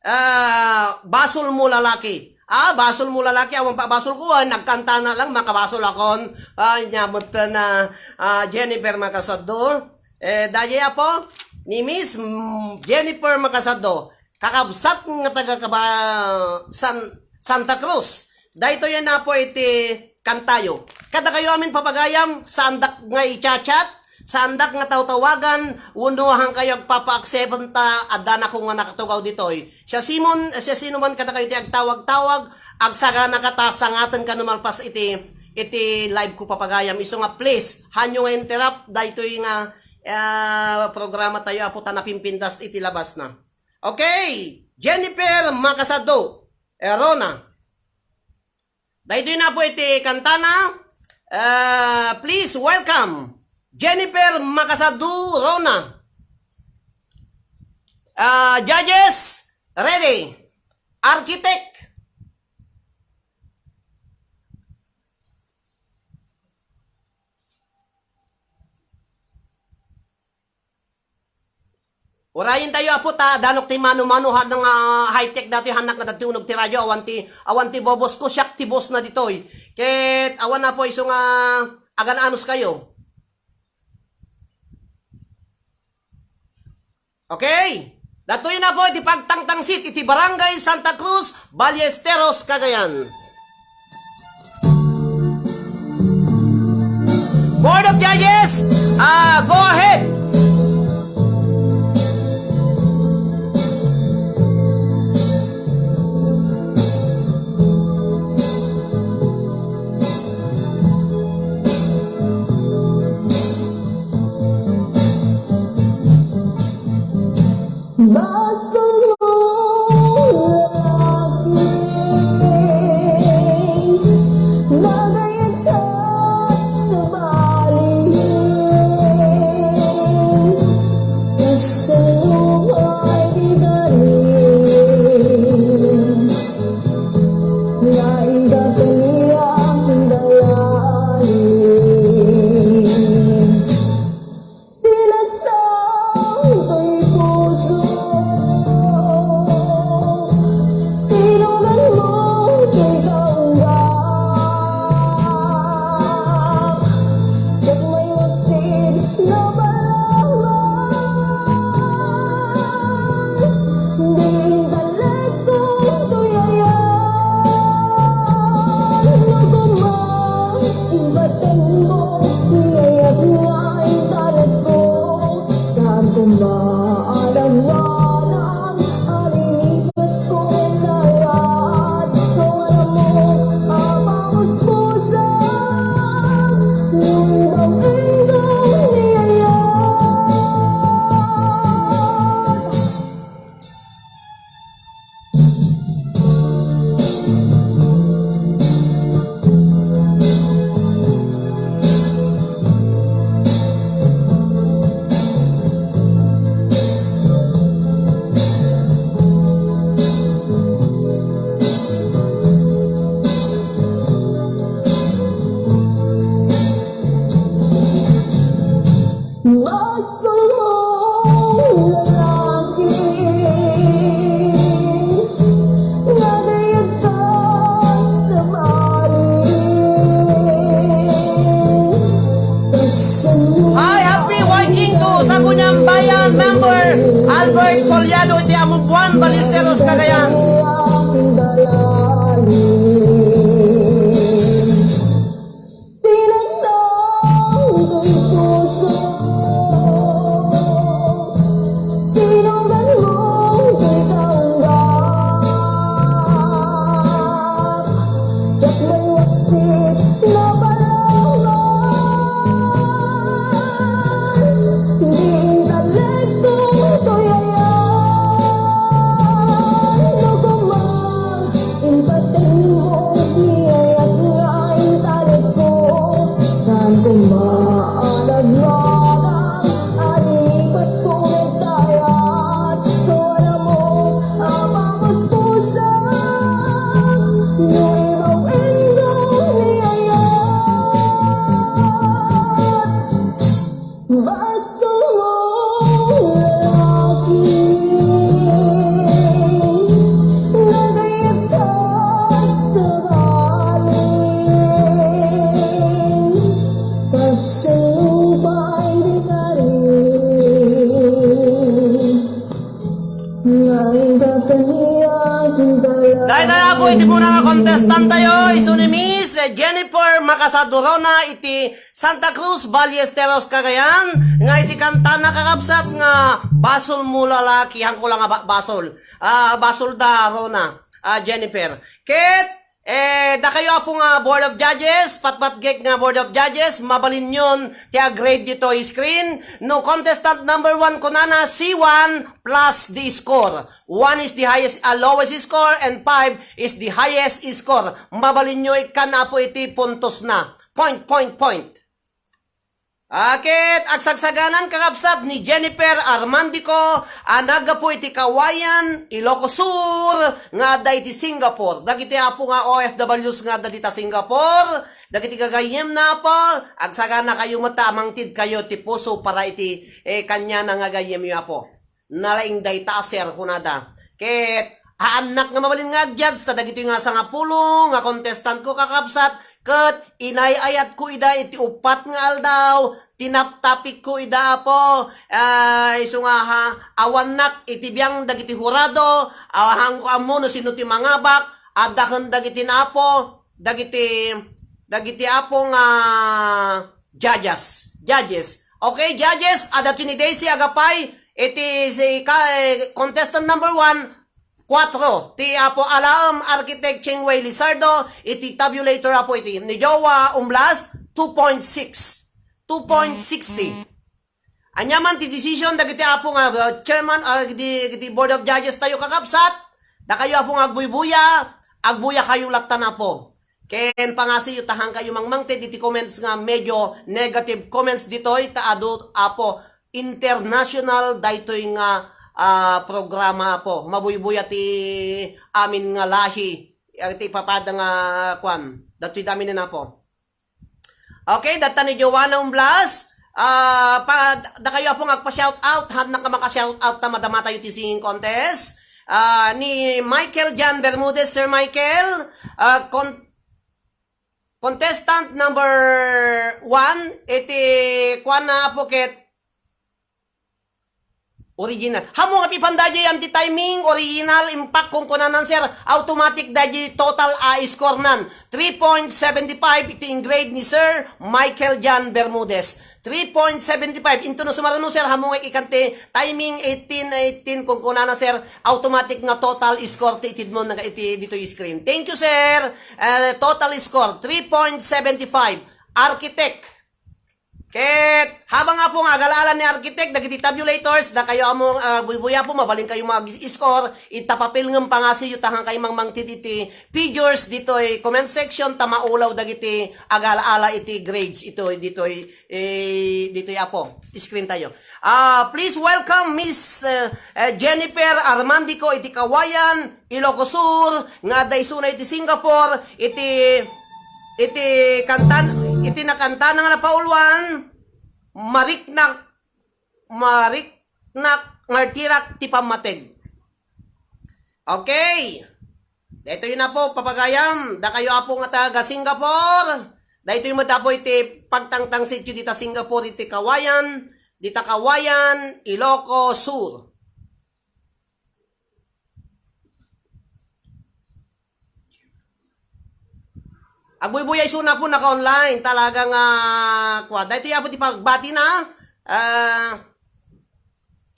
ah, Basol Mo Lalaki. Ah, Basol Mo Lalaki, awan pa basol ko, ah, nagkantana lang, makabasolakon. Ah, nia met na, ah, Jennifer Macasador. Eh, dayjay, Apo, ni Miss, mm, Jennifer Macasador. Kakabsat nga taga Kaba-, San-, Santa Cruz. Daytoy, Apo, iti kantayo. Kadakayo amin, papagayam, saandak nga i-chat-chat, Saandak nga tawtawagan, wenno hankayo agpapa-accept ta addanako nga nakatugaw ditoy. Siasino man, siasino man kadakayo ti agtawag-tawag, agsagana kata sangaten kano malpas iti, iti live ko, papagayam. Isu nga, please, hanyo nga interrupt daytoy nga, ah, programa tayo, Apo, ta napimpintas iti labasna. Okay, Jennifer Makasado, eh, Rona. Daytoy na po iti kantana. Ah, please welcome Jennifer Makasado, Rona. Ah, judges, ready. Architect. Urayen tayo, Apo, ta danok ti mano-mano, ha, nga high-tech datoy, hannak nga dati uneg ti radio, awan ti, awan ti bobos ko, siak ti boss na ditoy. Ket awan, Apo, isu nga agan-anos kayo. Okay? Datoy na po iti pagtangtangsit iti Barangay Santa Cruz, Ballesteros, Cagayan. Board of Judges, ah, go ahead. Basta mo lalaki, nagayat ka sa bali. Basta mo ay di galing, naiba kaniya ang dalali. Sinaktan ko'y puso, sinugan mo ko'y kaunggap. Ket may waksit na palaman, di intalek ko toy ayan. No koma, ibaten mo, iyayat nga intalek ko. Saan ko maalawanan, alinibat ko kayat. Kung alam mo, apakuspusan, no ibang inggong iyayat. Mas lalaki, nadayag ka sa bali. Hi, happy watching to Sangguniang Bayan member Albert Collado iti Amubuan, Ballesteros, Cagayan. Sinaktan ko'y puso, sinugan mo ko'y kaunggap. Ket may waksit na palaman, di intalek ko toy ayan. No koma, ibaten mo, iyayat nga intalek ko. Saan ko maanagmanag, alinibat ko nagtayat. Kung alam mo, apakuspusan, no ibang inggong iyayat. Basta mo lalaki, nagayat ka sa bali. Pasalubay di ka rin, naiba kaniya ang dala. Dahil tayo po, iti muna nga contestant tayo, isu ni Miss Jennifer Macasadorona iti Santa Cruz, Ballesteros, Cagayan, nga iti kantana, kakabsat, nga Basol Mo Lalaki, hangko lang nga ba-, basol. Ah, basol da, Rona, ah, Jennifer. Ket, eh, dakayo, Apo, nga Board of Judges, patpatgek nga Board of Judges, mabalinyon ti a-grade ditoy screen. No contestant number one, kunana, C one plus the score. One is the highest, ah, lowest score, and five is the highest score. Mabalinyo ikkan, Apo, iti puntosna. Point, point, point. Ket agsagsaganan, kakabsat, ni Jennifer Armandico a naggapu iti Cauayan, Ilocos Sur, nga adda iti Singapore. Dagiti, Apo, nga O F Ws nga adda dita Singapore, dagiti gagayyemna, Apo, agsaganakayo met ta mangtidkayo ti puso para iti, eh, kaniana nga gayyemyo, Apo. Nalaing dayta a sir, kunada. Ket aannak nga mabalin nga ag-judge ta dagitoy nga sangapulo nga contestant ko, kakabsat, ket inay-ayatko ida iti uppat nga aldaw, tinaptapikko ida, Apo, ah, isu nga ha, awannak iti biang dagiti hurado, ah, hangko ammo no sino ti mangabak, adda ken dagiti na, Apo, dagiti, dagiti, Apo, nga judges. Judges. Okay, judges, adda ni Daisy Agapay, iti si ka-, eh, contestant number one, kuatro, ti Apo Alaem Architect Chingwei Lizardo, iti tabulator, Apo, iti ni Jowa Umblas, two point six. Two point sixty. Ania man ti decision dagiti, Apo, nga, uh, chairman, uh, di, di Board of Judges tayo, kakabsat, dakayo, Apo, nga agbuybuya, agbuyakayo latta, Apo. Ken pangasiyo ta hangkayo mangmangted iti comments nga medyo negative comments ditoy, ta adu, Apo, international daytoy nga, ah, programa, Apo. Mabuybuya ti amin nga lahi, ah, ti ipapada nga, kuan, datoy dami na, Apo. Okay, data ni Joanna Umblas. Ah, pa, dakayo, Apo, nga agpa-shout out, hannak nga maka-shout out ta madamatayo ti singing contest. Ah, ni Michael John Bermudez, Sir Michael, ah, con-, contestant number one, iti kuan na, Apo, ket original. Hamu nga pipan daydi anti-timing, original, impact, kunkunanan, sir, automatic daydi total a score nan. Three point seven five iti in-grade ni Sir Michael John Bermudez. Three point seven five. Into no sumaruno, sir, hamu nga ikan ti timing eighteen eighteen, kunkunana, sir, automatic nga total score ti itid mo nga iti ditoy screen. Thank you, sir. Eh, total score, three point seven five. Architect. Ket habang, Apo, nga agala-ala ni Architect dagiti tabulators, dakayo ammo, ah, buybuya, Apo, mabalin kayo mag-score, ita papel ngem pangasiyo ta hangkayo mangmangted iti figures ditoy comment section ta maulaw dagiti agala-ala iti grades ito ditoy, eh, ditoy, Apo, screen tayo. Ah, please welcome Miss, eh, eh, Jennifer Armandico iti Cauayan, Ilocos Sur, nga adda isuna iti Singapore, iti, iti kantan-, iti nakantana nga napauluan, Mariknak, Mariknak, Ngartirak ti Pammateg. Okay. Daytoy na, Apo, papagayam, dakayo, Apo, nga taga Singapore. Daytoy met, Apo, iti pagtangtangsit yu dita Singapore, iti Cauayan, dita Cauayan, Ilocos Sur. Agbuybuya isuna, Apo, naka-online. Talaga nga, kua. Daytoy, Apo, ti pagbati na. Ah,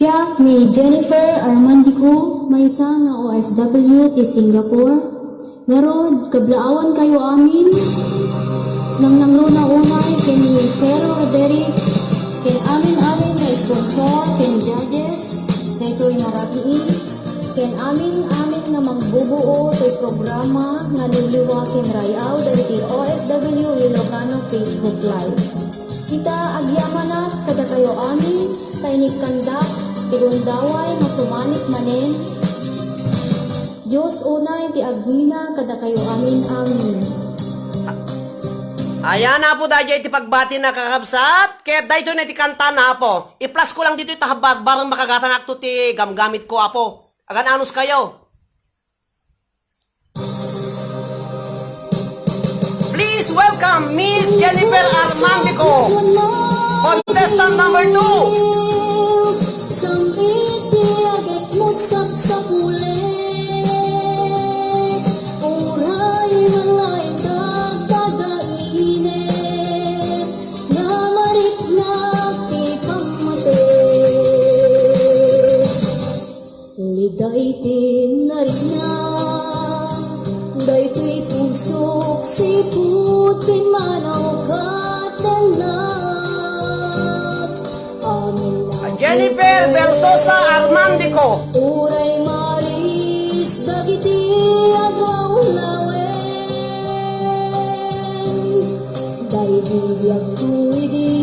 Siak ni Jennifer Armandico, maysa nga O F W ti Singapore. Ngarud, kablaawan kayo amin. Nangnangruna unay ken ni Sir Roderick, ken amin-amin nga sponsor ken judges daytoy nga rabii, ken amin-amin nga magbubuo toy programa nga liwliwa ken ray-aw dagiti O F W Ilocano Facebook Live. Ita, agyamanak kadakayo amin, ta inikkandak ti gundaway nga sumanik manen. Dios unay ti agngina kadakayo amin. Amin. Ayan, Apo, daydiay ti pagbati na, kakabsat. Ket daytoy na ti kanta na, Apo. I-plus ko lang ditoy ta barbareng makagatanakto ti gamgamit ko, Apo. Agan-anos kayo. Please welcome Miss Jennifer Armandico, contestant number two. Jennifer Versosa Armandico. Uray maris dagiti aglawlawen. Daydi biagko idi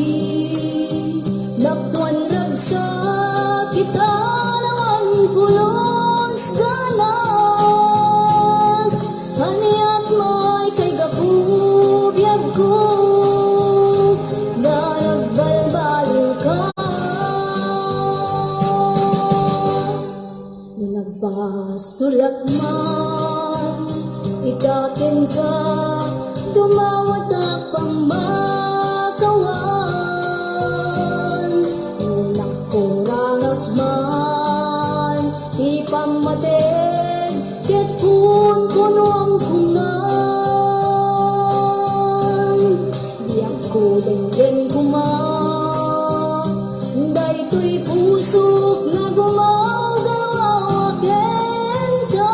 napuan ragsak, itarawan pulos ganas. Aniat may kay gapu biagko nga nagbalbaliw ka. No nagbasolak man ita kenka, dumawatak pamakawan. No nakurangak man ti pammateg, ket kunkunuam kuman. Diakko denggen koma daytoy pusok nga gumawgaw kenka.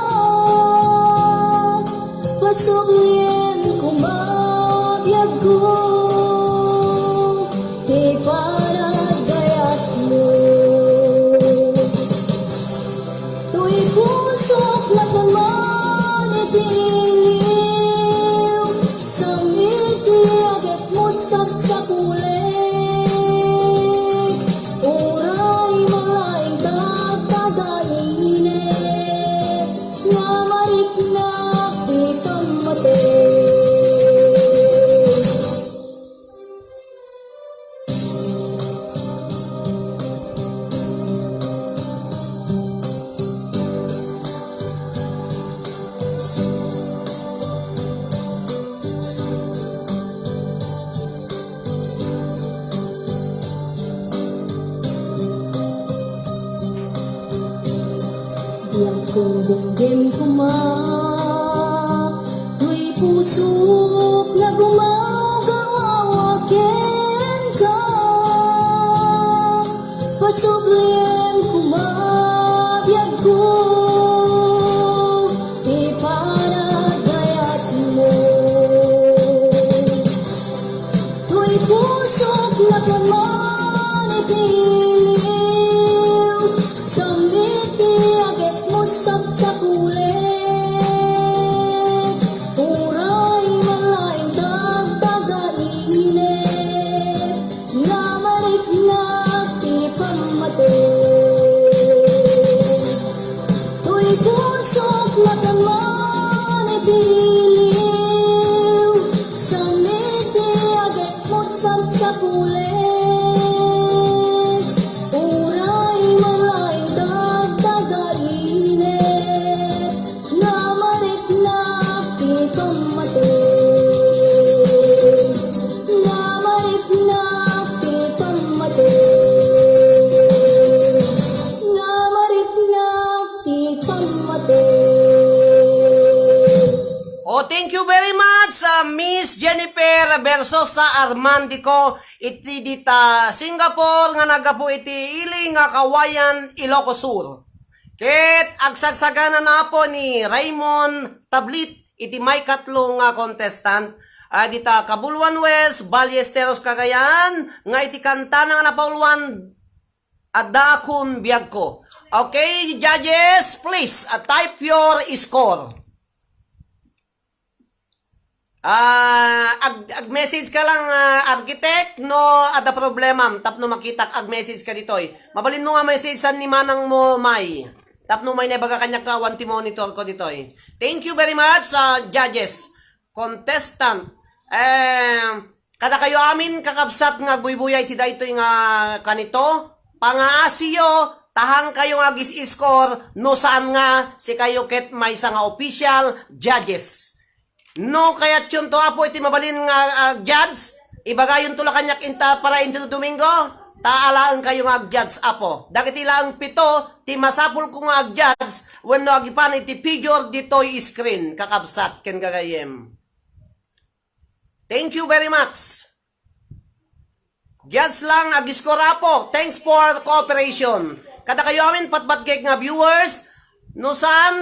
Pasubliem koma biagko ti panagayatmo. Toy pusok naton man iti iliw, sangiti agekmo saksakulik. Uray malaing tagtagainit, nga mariknak ti pammateg. Diakko denggen koma toy pusok nga gumawgaw kenka. Pasubliem koma biagko ti panagayatmo. Toy pusok naton man iti iliw, sangiti agekmo saksakulik. Uray malaing tagtagainit, nga mariknak ti pammateg. Toy pusok naton man iti iliw, sangiti agekmo saksakulik. Uray malaing tagtagainit, nga mariknak ti pammateg. Nga mariknak ti pammateg. Nga mariknak ti pammateg. Oh, thank you very much, uh, Miss Jennifer Versosa Armandico, iti dita Singapore nga naggapu iti ili nga Cauayan, Ilocos Sur. Ket agsagsaganana, Apo, ni Raymond Tablit iti maikatlo nga contestant, ah, dita Cabuluan West, Ballesteros, Cagayan, nga iti kantana nga napauluan, Addaakon Biagko. Okay, judges, please, ah, type your score. Ah, ag-, ag-message ka lang, ah, architect, no adda problemam tapno makitak, ag-message ka ditoy. Mabalinmo nga message-an ni manangmo, May. Tapno may naibaga kaniak, awan ti monitor ko ditoy. Thank you very much, ah, judges, contestant. Eh, kadakayo amin, kakabsat nga agbuybuya iti daytoy nga kanito, pangaasiyo, ta haankayo nga agis-score, no saan nga sikayo ket maysa nga official judges. No kayatyon to, Apo, iti mabalin nga, ah, judge, ibagayonto la kaniak inta para inti Domingo, ta alaenkayo nga ag-judge, Apo. Dagiti laeng pito ti masapulko nga ag-judge wenno agipan iti figure ditoy screen, kakabsat ken gagayyem. Thank you very much. Judge lang, ag-score, Apo. Thanks for cooperation. Kadakayo amin, patpatgek nga viewers, no saan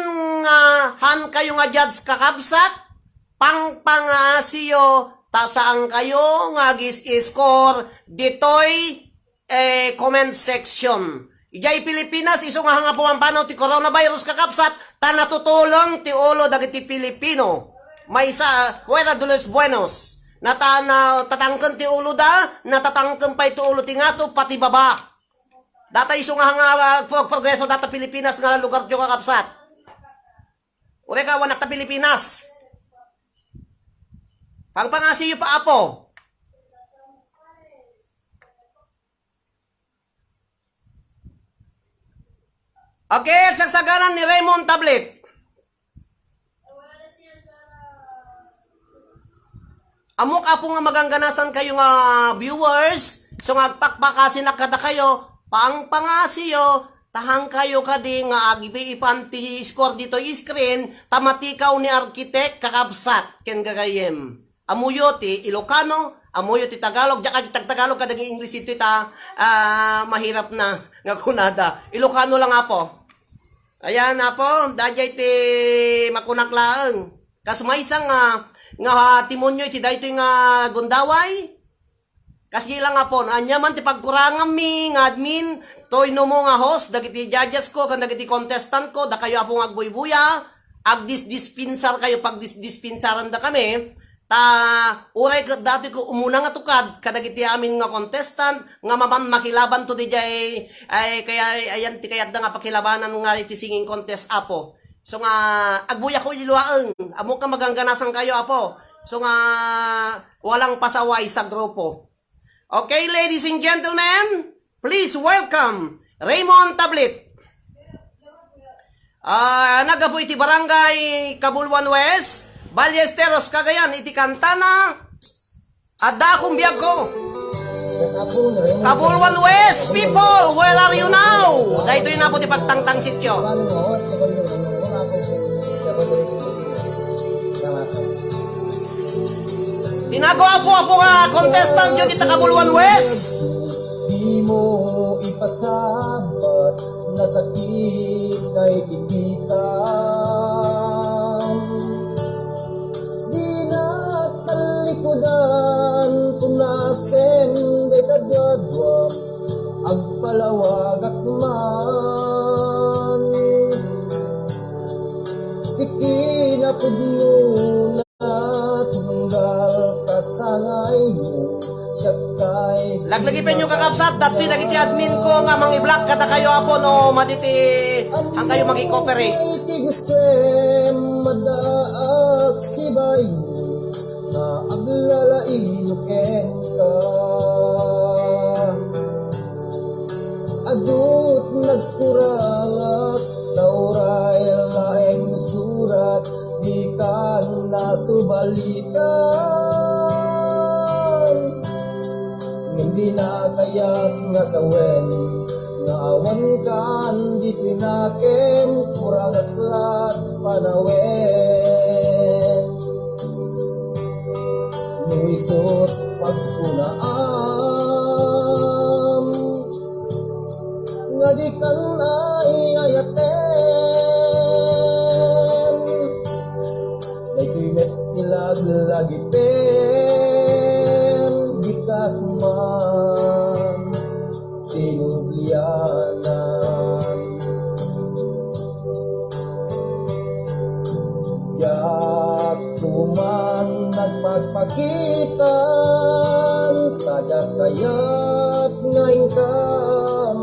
nga haankayo nga judge, kakabsat, pangpangaasiyo, ta saankayo nga agis-score ditoy eh, comment section. Idiay Pilipinas, isu nga nga pumampanaw ti coronavirus, kakabsat, ta natutulong ti ulo dagiti Pilipino. Maysa, fuera de los buenos. Nata-, natatangken ti ulo da, natatangken pay ti ulo ti ngato, pati baba. Data isu nga nga, ah, pro-, progreso data Pilipinas nga lugar ti kakabsat. Uray ka, awanak ta Pilipinas. Pangpangasiyo pa, Apo. Okay, agsagsaganan ni Raymond Tablet. Ammok, Apo, nga magangganasan kayo nga viewers, so nga agpakpakasinak kadakayo, pangpangasiyo, tahan kayo kadi nga agipiipan ti score ditoy screen, ta matikaw ni Architect, kakabsat, ken gagayyem. Ammoyo ti Ilocano, ammoyo ti Tagalog, diak agtagtagalog kadagiti English itoy ta, ah, mahirap na nga kunada. Ilocano lang, Apo. Ayan, Apo, daydiay ti makunak laeng. Kas maysa nga, nga timonyo iti daytoy nga gundaway. Kasdi lang, Apo, no, ania man ti pagkuranganmi nga admin, toy no mo nga host, dagiti judges ko, ken dagiti contestant ko, dakayo, Apo, nga agbuybuya, agdisdispensar kayo, pagdisdispensaranda kami, ta uray ket datoy ko umuna nga tukad kadagiti amin nga contestant nga mapan makilaban to didiay, ay, kaya, ayan ti kayatda nga pakilabanan nga iti singing contest, Apo. So nga, agbuyako iti laeng, ammok nga magangganasan kayo, Apo. So nga, walang pasaway sa grupo. Okay, ladies and gentlemen, please welcome Raymond Tablet. Ah, naggapu iti Barangay Cabuluan West, Ballesteros, Cagayan, iti kantana, Adda Akong Biagko. Cabuluan West, people, where are you now? Daytoy na po ti pagtangtang sitio. Tinago, Apo, Apo nga contestant dito ita Cabuluan West. Di mo ipasabat na sakit na ikikita. Di na talikudan, punasen, dayta duadua, agpalawagak man. Ti kinapudno na tunggal kasangaymo, siak tay Laglagipenyo, kakabsat, datoy dagiti admin ko nga mangi-block kadakayo, Apo, no madi ti haankayo magi-cooperate. Ti gustem, madaak sibay, nga aglalaino kenka. Adut nagkurangak, ta uray laeng surat, dikan nasubalitan. Ngem dina kayat nga sawen, nga awan kan ditoy nakem, kurangak la't panawen. No isut' pagkunaam, nga dikan ay-ayaten. Daytoy met ti laglagipen, dika man sinublianan. Diak ko man nagpagpakitan, ta diak kayat nga inka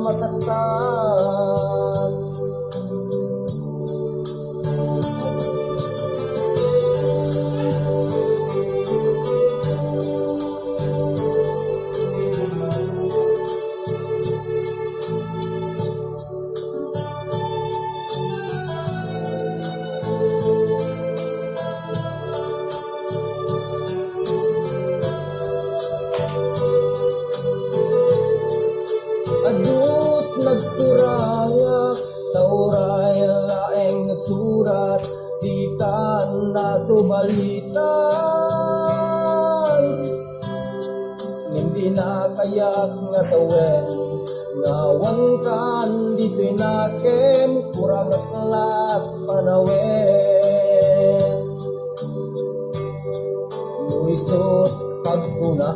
masaktan. Adut nagkurangak, ta uray laeng surat, dikan nasubalitan. Ngem dina kayat nga sawen, nga awan kan ditoy nakem, kurangak la't panawen. No isut' pagkunaam,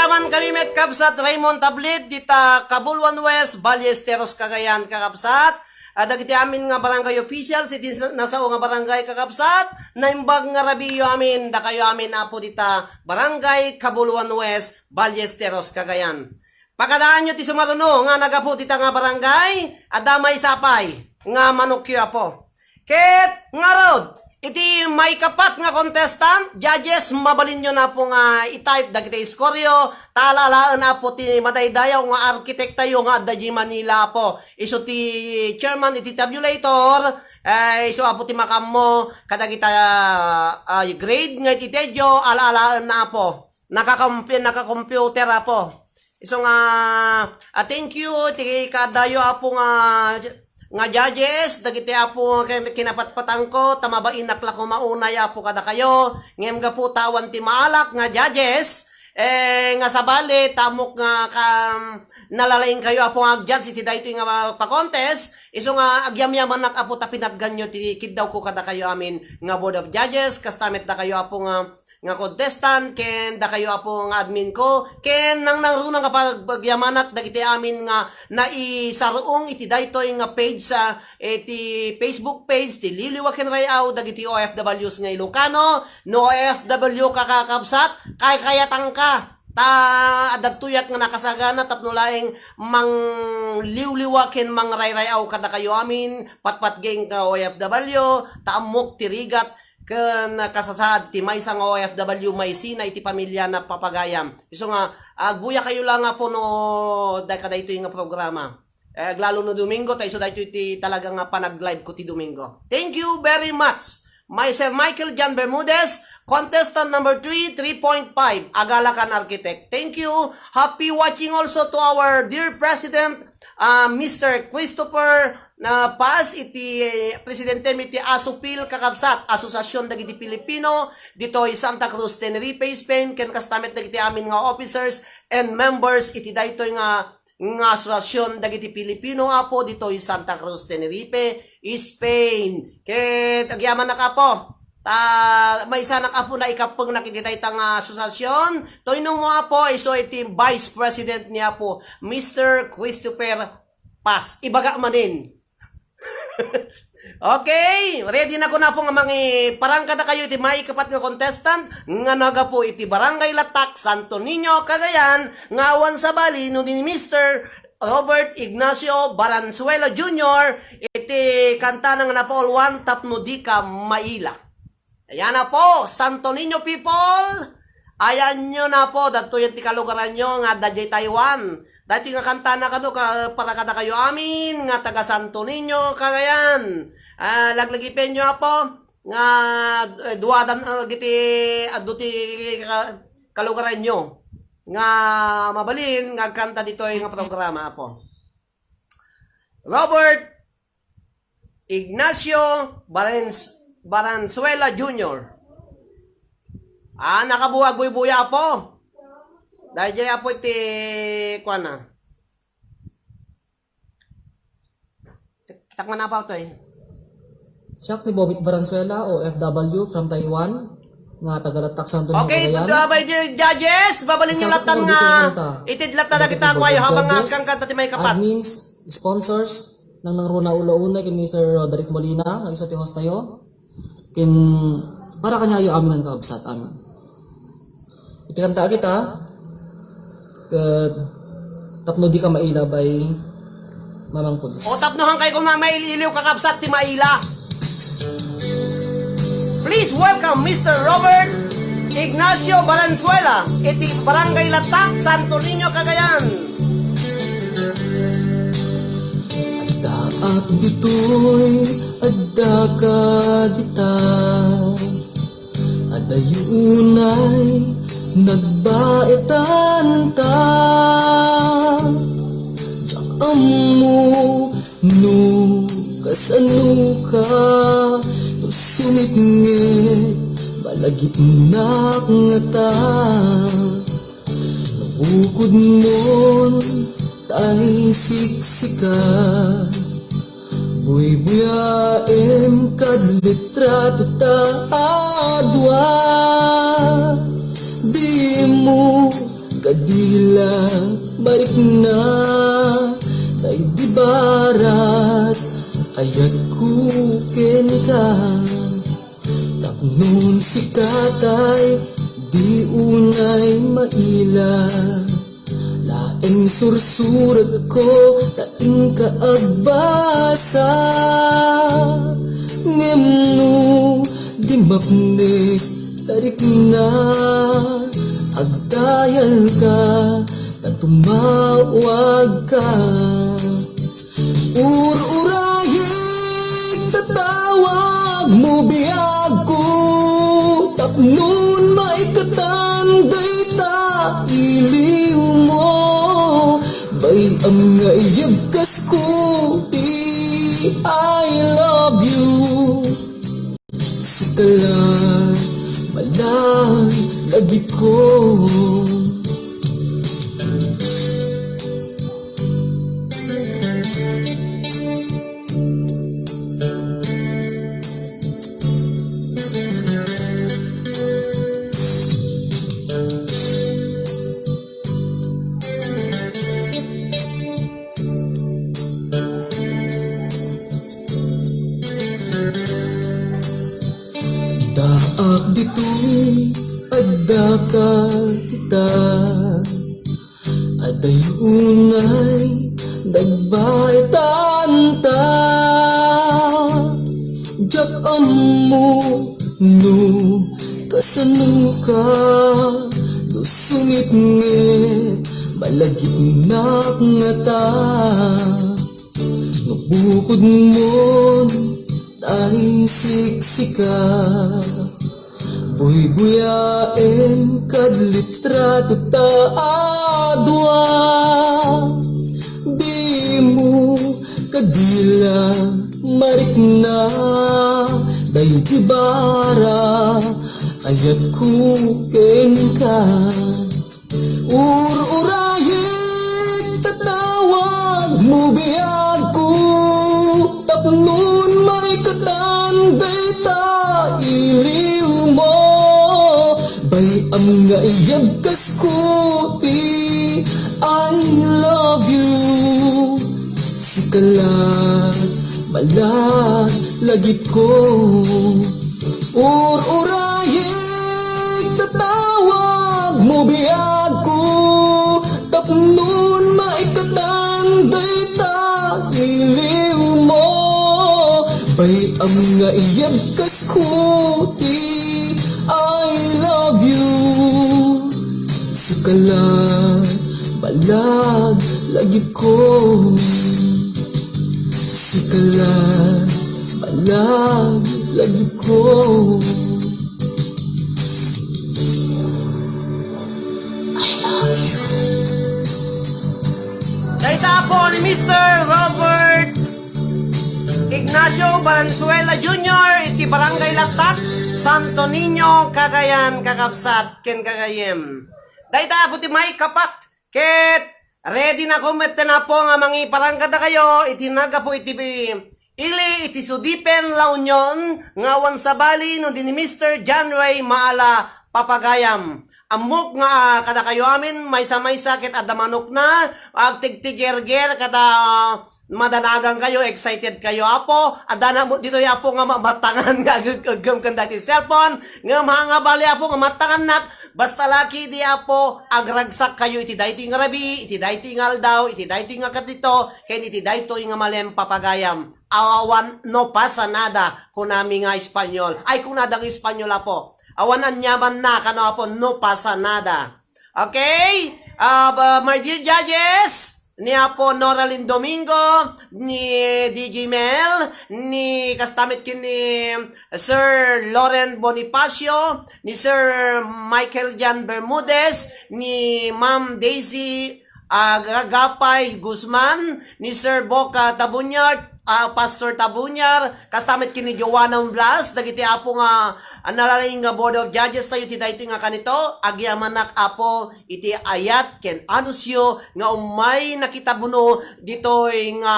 Agyamankami met, kabsat, Raymond Tablet, dita Cabuluan West, Ballesteros, Cagayan, kakabsat. Ah, dagiti amin nga barangay officials iti sa-, nasao nga barangay, kakabsat, naimbag nga rabiiyo amin, dakayo amin, Apo, dita barangay Cabuluan West, Ballesteros, Cagayan. Pakadaanyo ti sumaruno nga naggapu dita nga barangay, adda maysa pay nga manokyo, Apo. Ket ngarud, iti maikapat nga contestant, judges, mabalinyo, Apo, nga i-type dagiti iskoryo, ta ala-alaen, Apo, ti madaydayaw nga arkitektayo nga adda diay Manila, Apo. Isu ti chairman iti tabulator, eh, isu, Apo, ti makaammo kadagita, ah, grade nga itedyo, ala-alaenna, Apo. Nakakompi-, naka-computer, Apo. Isu nga, ah, thank you ti kaadayo, Apo, nga, nga judges, dagiti, Apo, nga kin-, kinapatpatangko, ta mabainak la koma unay, Apo, kadakayo. Ngem gapu ta awan ti maalak nga judges, eh, nga sabali, ta ammok nga ka-, nalalaingkayo, Apo, nga ag-judge iti daytoy nga pa-contest. Isu nga agyamyamanak, Apo, ta pinatganyo ti kiddawko kadakayo amin nga board of judges, kasta met dakayo, Apo, nga nga contestant, ken dakayo, Apo, nga admin ko, ken nangnangruna nga pag-, pagyamanak dagiti amin nga naisarung iti daytoy nga page sa, iti Facebook page ti Liwliwa ken Ray-aw dagiti O F Ws nga Ilocano. No O F W ka, kakabsat, kaykayatangka. Ta adda tuyat nga nakasagana tapno laeng mangliwliwa ken mangrayray-aw kadakayo amin, patpatgeng nga O F W, ta ammok ti rigat ken kasasaad ti maysa nga O F W maisina iti pamiliana, papagayam. Isu nga, agbuyakayo la nga puno da-, kadaytoy nga programa. Eh, aglalo no Domingo, ta isu daytoy ti talaga nga panag-live ko ti Domingo. Thank you very much, my Sir Michael John Bermudez, contestant number three, three point five, Agalakan Architect. Thank you. Happy watching also to our dear President, ah, Mister Christopher na Paz, iti, eh, presidente mi ti ASUPIL, kakabsat, Asosiasyon dagiti Pilipino ditoy Santa Cruz, Tenerife, Spain, ken kasta met dagiti amin nga officers and members iti daytoy nga, nga asosiasyon dagiti Pilipino, Apo, ditoy Santa Cruz, Tenerife, Spain. Ket agyamanak, Apo. Ta maysanak, Apo, naikappengnak iti dayta nga asosiasyon. Toy no mo, Apo, isu iti vice president ni Apo, Mister Christopher Paz. Ibaga manen. Okay, ready na ko, Apo, nga mangiparang kadakayo iti maikapat nga contestant nga nagapu iti Barangay Latak, Santo Niño, Cagayan, nga awan sabali no ni Mister Robert Ignacio Baranzuela Junior iti kantana nga napauluan, Tapno Dika Maila. Ayan, Apo, Santo Niño people. Ayanyo, Apo, dagtoyen ti kalugaranyo nga adda diay Taiwan. Daytoy nga kantana kano ka, para kadakayo amin nga taga Santo Niño, Cagayan. Ah, laglagipenyo, Apo, nga, eh, duadan, ah, giti, adu ti ka-, kalugaranyo nga mabalin nga agkanta ditoy nga programa, Apo. Robert Ignacio Barens-, Baranzuela Junior. Ah, nakabuag buybuya, Apo. Daydiay, Apo, iti kuana. Takman na, Apo, to, eh. Siak ni Bobit Baranzuela, O F W from Taiwan, nga taga Latak, Santo Niño, Cagayan. Okay, uh, my dear judges, babalinyo latta nga itid latta dagita kuayo habang nga agkankanta ti maikapat. Admins, sponsors, nangnangruna ulo unay ken ni Sir Roderick Molina, nga isu ti host tayo. Ken para kaniayo amin nga kakabsat, amin. Iti kanta a kita, ket Tapno Dika Maila by Mamang Pulis. O tapno hankay ko mamail-iliw, kakabsat, ti maila. Please welcome Mister Robert Ignacio Valenzuela iti Barangay Latak, Santo Niño, Cagayan. Addaak ditoy, adda ka dita. Adayo unay nagbaetanta. Diak ammo no kasano ka, no sumipnget, malagipnak ngata. No bukodmon tay siksika, buybuyaem kad litrato ta a dua. Dimo kadi Ayatko kenka, tapnon sika tay di unay maila. Laeng sursuratko ta inka agbasa. Ngem no di mapnek ta rikna, agdayalka ta tumawagka. Ur-urayek ta tawagmo biagko, tapnon maikatan dayta iliwmo. Bay-am nga iyabkasko ti I love you. Sika la, malan, lagipko. Daak ditoy, addaka ita. Adayo unay dagbaetanta. Diak ammo no kasanoka, no sungitngit malagipnak ngata. No bukodmon tay siksika, buybuyaem kad litrato ta a dua. Dimo kadi la marikna, daydi bara ayatko kenka. Ur-urayek ta tawagmo biagko, tapnon maikatan dayta iliwmo. Bay-am nga iyabkasko ti I love you. Sika la, malan, lagipko. Ur-urayek ta tawagmo biagko, tapnon maikatan dayta iliwmo. Bay-am nga iyabkasko ti I love you. Sika la, malan, lagipko. Sika la, malan, lagipko. I love you. Dayta apo ni Mister Robert Ignacio Valenzuela Junior iti Barangay Latak, Santo Niño, Cagayan, kakabsat ken gagayyem. Dayta apo ti maikapat ket ready nako metten apo nga mangiparang kadakayo iti naggapu iti ili iti Sudipen, La Union, nga awan sabali no di ni Mister John Ray Maala Papagayam. Ammok nga, ah, kadakayo amin, maysa-maysa ket adda manokna, agtigtigerger, kada, ah, madanagan kayo, excited kayo, apo. Adda na mo ditoy, apo, nga mabatangan nga ageg-eggem ken dati cellphone, ngem ha nga bali, apo, nga matangannak, basta laki di, apo, agragsak kayo iti daytoy nga rabii, iti daytoy nga aldaw, iti daytoy nga kadito, ken iti daytoy nga malem, Papagayam. Awan no pasa nada, kunami nga Espanyol. Ay, kunada nga Espanyol, apo. Awan aniamanna, kano, apo, no pasa nada. Okay? Ah, ba, my dear judges, ni Apo Noralyn Domingo, ni D J Mel, ni kastamit ken ni Sir Loren Bonifacio, ni Sir Michael Jan Bermudez, ni Ma'am Daisy, ah, Gagapay Guzman, ni Sir Boca Tabunyar, ah, Pastor Tabunyar, kastamit ken ni Joanna Blas, dagiti apo nga, ah, nalaing nga Board of Judges tayo ti daytoy nga kanito, agyamanak, apo, iti ayat ken anuncio nga ummay nakitabuno ditoy nga,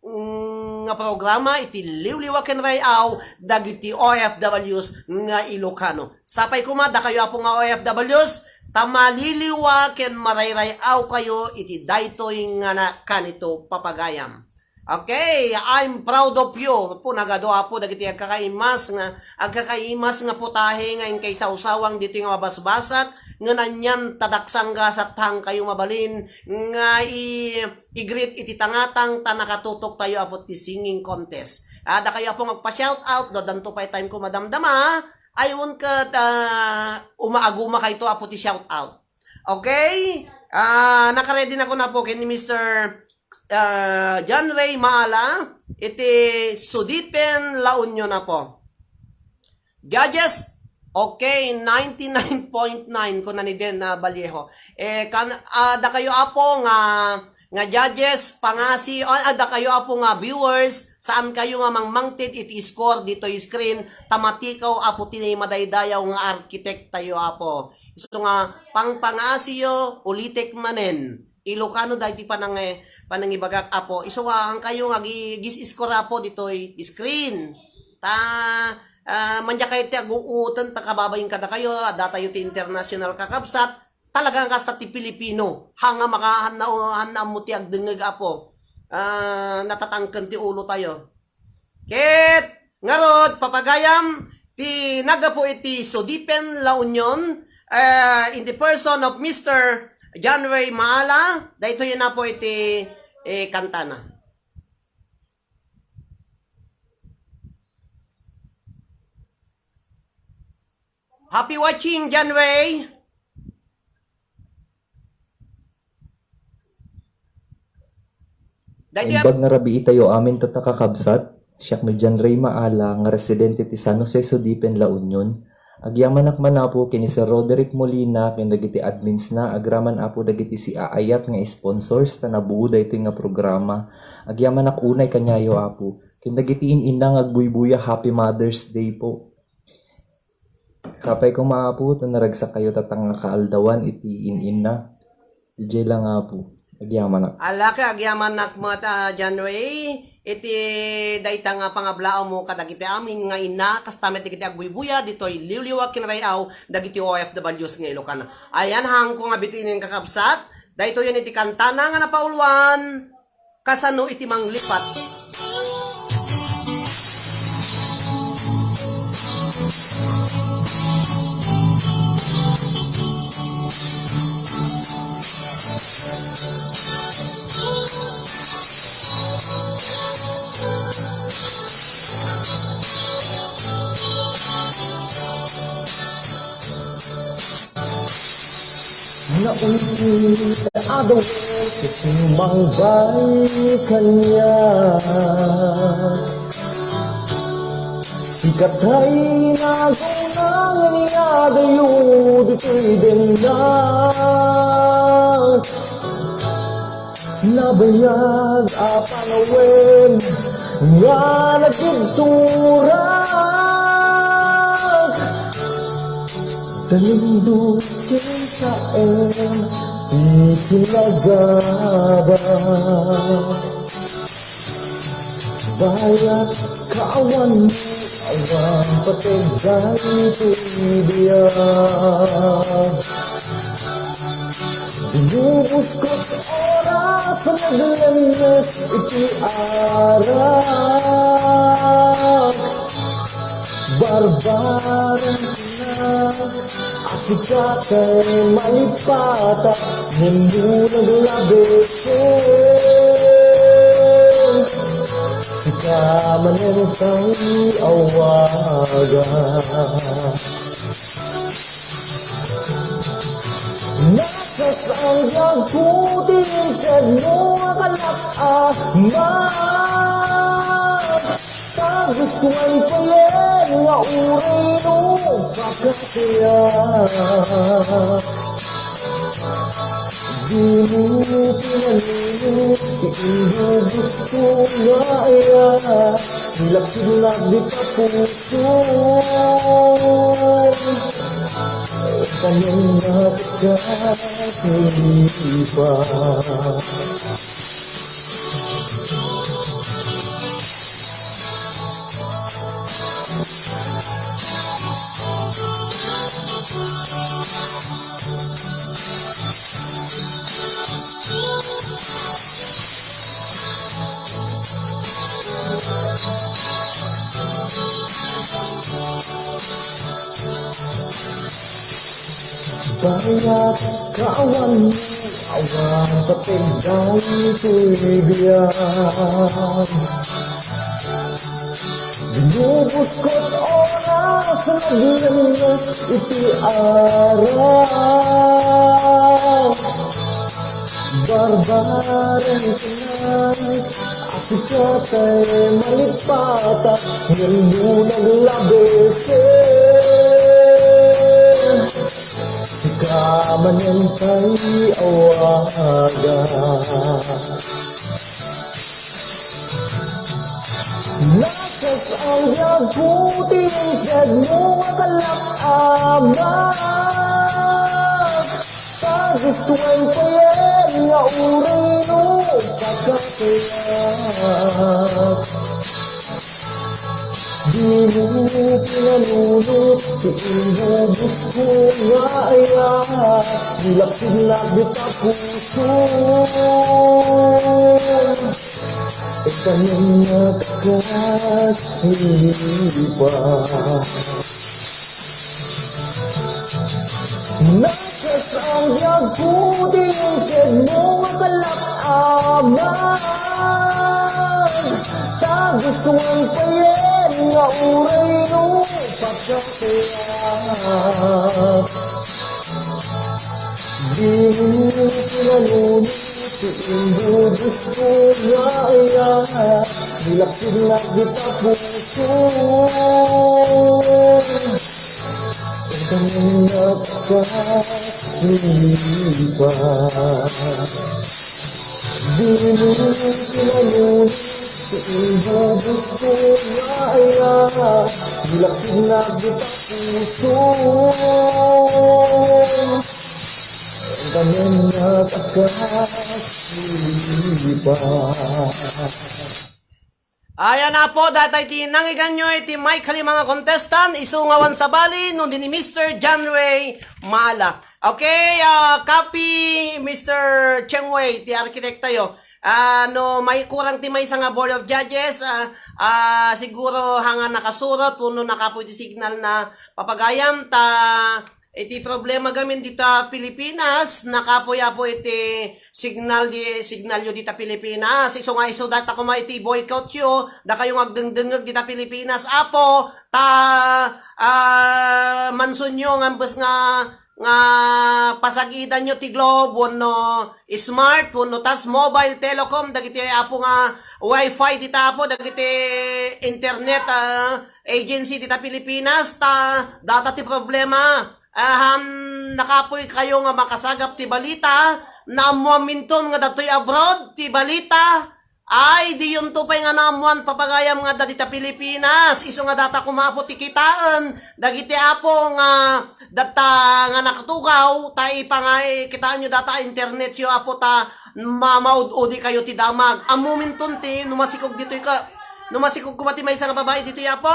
mm, nga programa iti Liwliwa ken Ray-aw dagiti O F Ws nga Ilocano. Sapay koma dakayo, apo, nga O F Ws, ta maliliwa ken marayray-aw kayo iti daytoy nga na-, kanito, Papagayam. Okay, I'm proud of you. Apo, nagadu, Apo, dagiti agkakaimas nga, agkakaimas nga putahe nga inkaisawsawang ditoy nga mabasbasak, ngem anian ta daksangga, satangkayo mabalin nga i-, i-greet iti tangatang ta nakatutok tayo, Apo, ti singing contest. Ah, dakayo, Apo, nga agpa-shout out, dadanto pay time ko madamdama. Aywan ket, ah, umaaguma kayto, Apo, ti shout out. Okay? Ah, nakaready na ko na po ken ni Mister ah, John Ray Maala, iti Sudipen, La Union na po. Judges, okay, ninety-nine point nine ko na ni Den, ah, Vallejo. Eh, kan, ah, dakayo, Apo, nga, nga judges, pangasi, ah, ah, dakayo, Apo, nga viewers, saan kayo nga mangmangted iti score ditoy screen, ta matikaw, Apo, ti madaydayaw nga architect tayo, Apo. Isu nga, pangpangasiyo, ulitek manen. Ilocano daytoy panang-, eh, panangibagak, Apo. Isu nga, haankayo nga gi-, gis-score, Apo, ditoy screen. Ta, ah, madiakay ti aguutan, ta kababain kadakayo, adda tayo ti international kakabsat, talaga nga kasta ti Pilipino. Haan nga maka-, haan na, haan na ammo ti agdengngeg, Apo. Ah, natatangken ti ulo tayo. Ket ngarud, papagayam ti naggapu iti Sudipen, La Union, eh, in the person of Mister John Ray Maala, daytoy na po iti, eh, kantana. Happy watching, John Ray! Daytoy. Naimbag nga rabii tayo amin, tatta kakabsat. Siak ni John Ray Maala nga residente ti San Jose Sudipen, La Union. Agyamanak man, Apo, ken ni Sir Roderick Molina ken dagiti admins na, agraman, Apo, dagiti siaayat nga sponsors ta nabuo daytoy nga programa. Agyamanak unay kaniayo, Apo, ken dagiti in-inna nga agbuybuya, Happy Mother's Day po. Sapay koma, Apo, ta naragsakkayo tatta nga kaaldawan iti in-inna. Idiay lang, Apo. Agyamanak. Ala ket agyamanak met, ah, John Ray, iti dayta nga pangablaawmo kadagiti amin nga inna, kasta met dagiti agbuybuya ditoy liwliwa ken ray-aw dagiti O F Ws nga Ilocana. Ayan, haanko nga bitinen, kakabsat, daytoyen iti kantana nga napauluan. Kasano iti manglipat? Naunti a dawa ti simangbay kaniak. Sika tay naguna nga niadayo ditoy dennak. Nabayag a panawen nga nagibturak. Talindog ken saem ti sinagaba. Bayat kaawan, awan pateg daytoy biag. Inubos ko't oras a naglennes iti arak. Barbareng na a sika tay malipatak, ngem no naglabek, sika manen tay awaga. Nasas-anggagko ti intedmo a kanak-amak. Ta gustoen payen nga uray no pakatiak. Dimo pinanunot ti ingugusto nga ayak. Nilaksidnak dita puso. Panen nga pagkasilipa. Bayat kaawan, awan pateg daytoy biag. Binubuskot oras, naglennes iti araw. Barbareng tonight, asikatay malipata, ngem no naglabesen, sika manen tay awaga. Nasas-ayag ko ti inted mo nga kalak-amak. Pagustuan payen nga uray no pagkatayag. Dimo pinanunot ti imbubus ko nga ayat. Nilaksidnak dita puso. Ikayon nga bakas nilipas. Nasas-ayag ko ti inted mo nga kalak-amak. Tagustuan payen nga uray no pagkatayag. Dimo pinanunot ti imbubus ko nga ayat. Nilaksidnak dita puso. Ikayon nga bakas nilipas. Dimo pinanunot ti imbubus ko nga ayat. Nilaksidnak dita puso. Ikayon nga bakas nilipas. Ayan na po, daytoy ti nangiganyo iti may kalima nga contestant, isu nga awan sabali, no di ni Mister John Ray Maala. Okay, ah, copy, Mister Cheng Wei, ti arkitektayo. Ah, no, may kurang ti maysa nga board of judges, ah, ah, siguro hanga nakasurot, wenno nakapoy ti signal na papagayam, ta iti problema gamin dita Pilipinas, nakapoy apo iti signal di, signalyo dita Pilipinas. Isu nga isu data koma iti boycottyo, dakayo nga agdengdengngeg dita Pilipinas, apo, ta, ah, mansonyo nga imbes nga, nga pasagidanyo ti Globe, wenno Smart, wenno Touch Mobile, Telecom, dagiti apo nga wifi dita apo, dagiti internet, ah, agency dita Pilipinas, ta data ti problema. Ahan, nakapoy kayo nga makasagap ti balita, naammuamminton nga datoy abroad ti balita. Ay, diyonto pay nga naammuan papagayam nga adda dita Pilipinas. Isu nga data koma apo ti kitaen dagiti apo nga data nga nakatugaw, ta ipangay kitaenyo data internetyo apo ta ma-, maud-udi kayo ti damag. Ammuminton ti no masikog ditoy ka, no masikog koma ti maysa nga babai ditoy apo.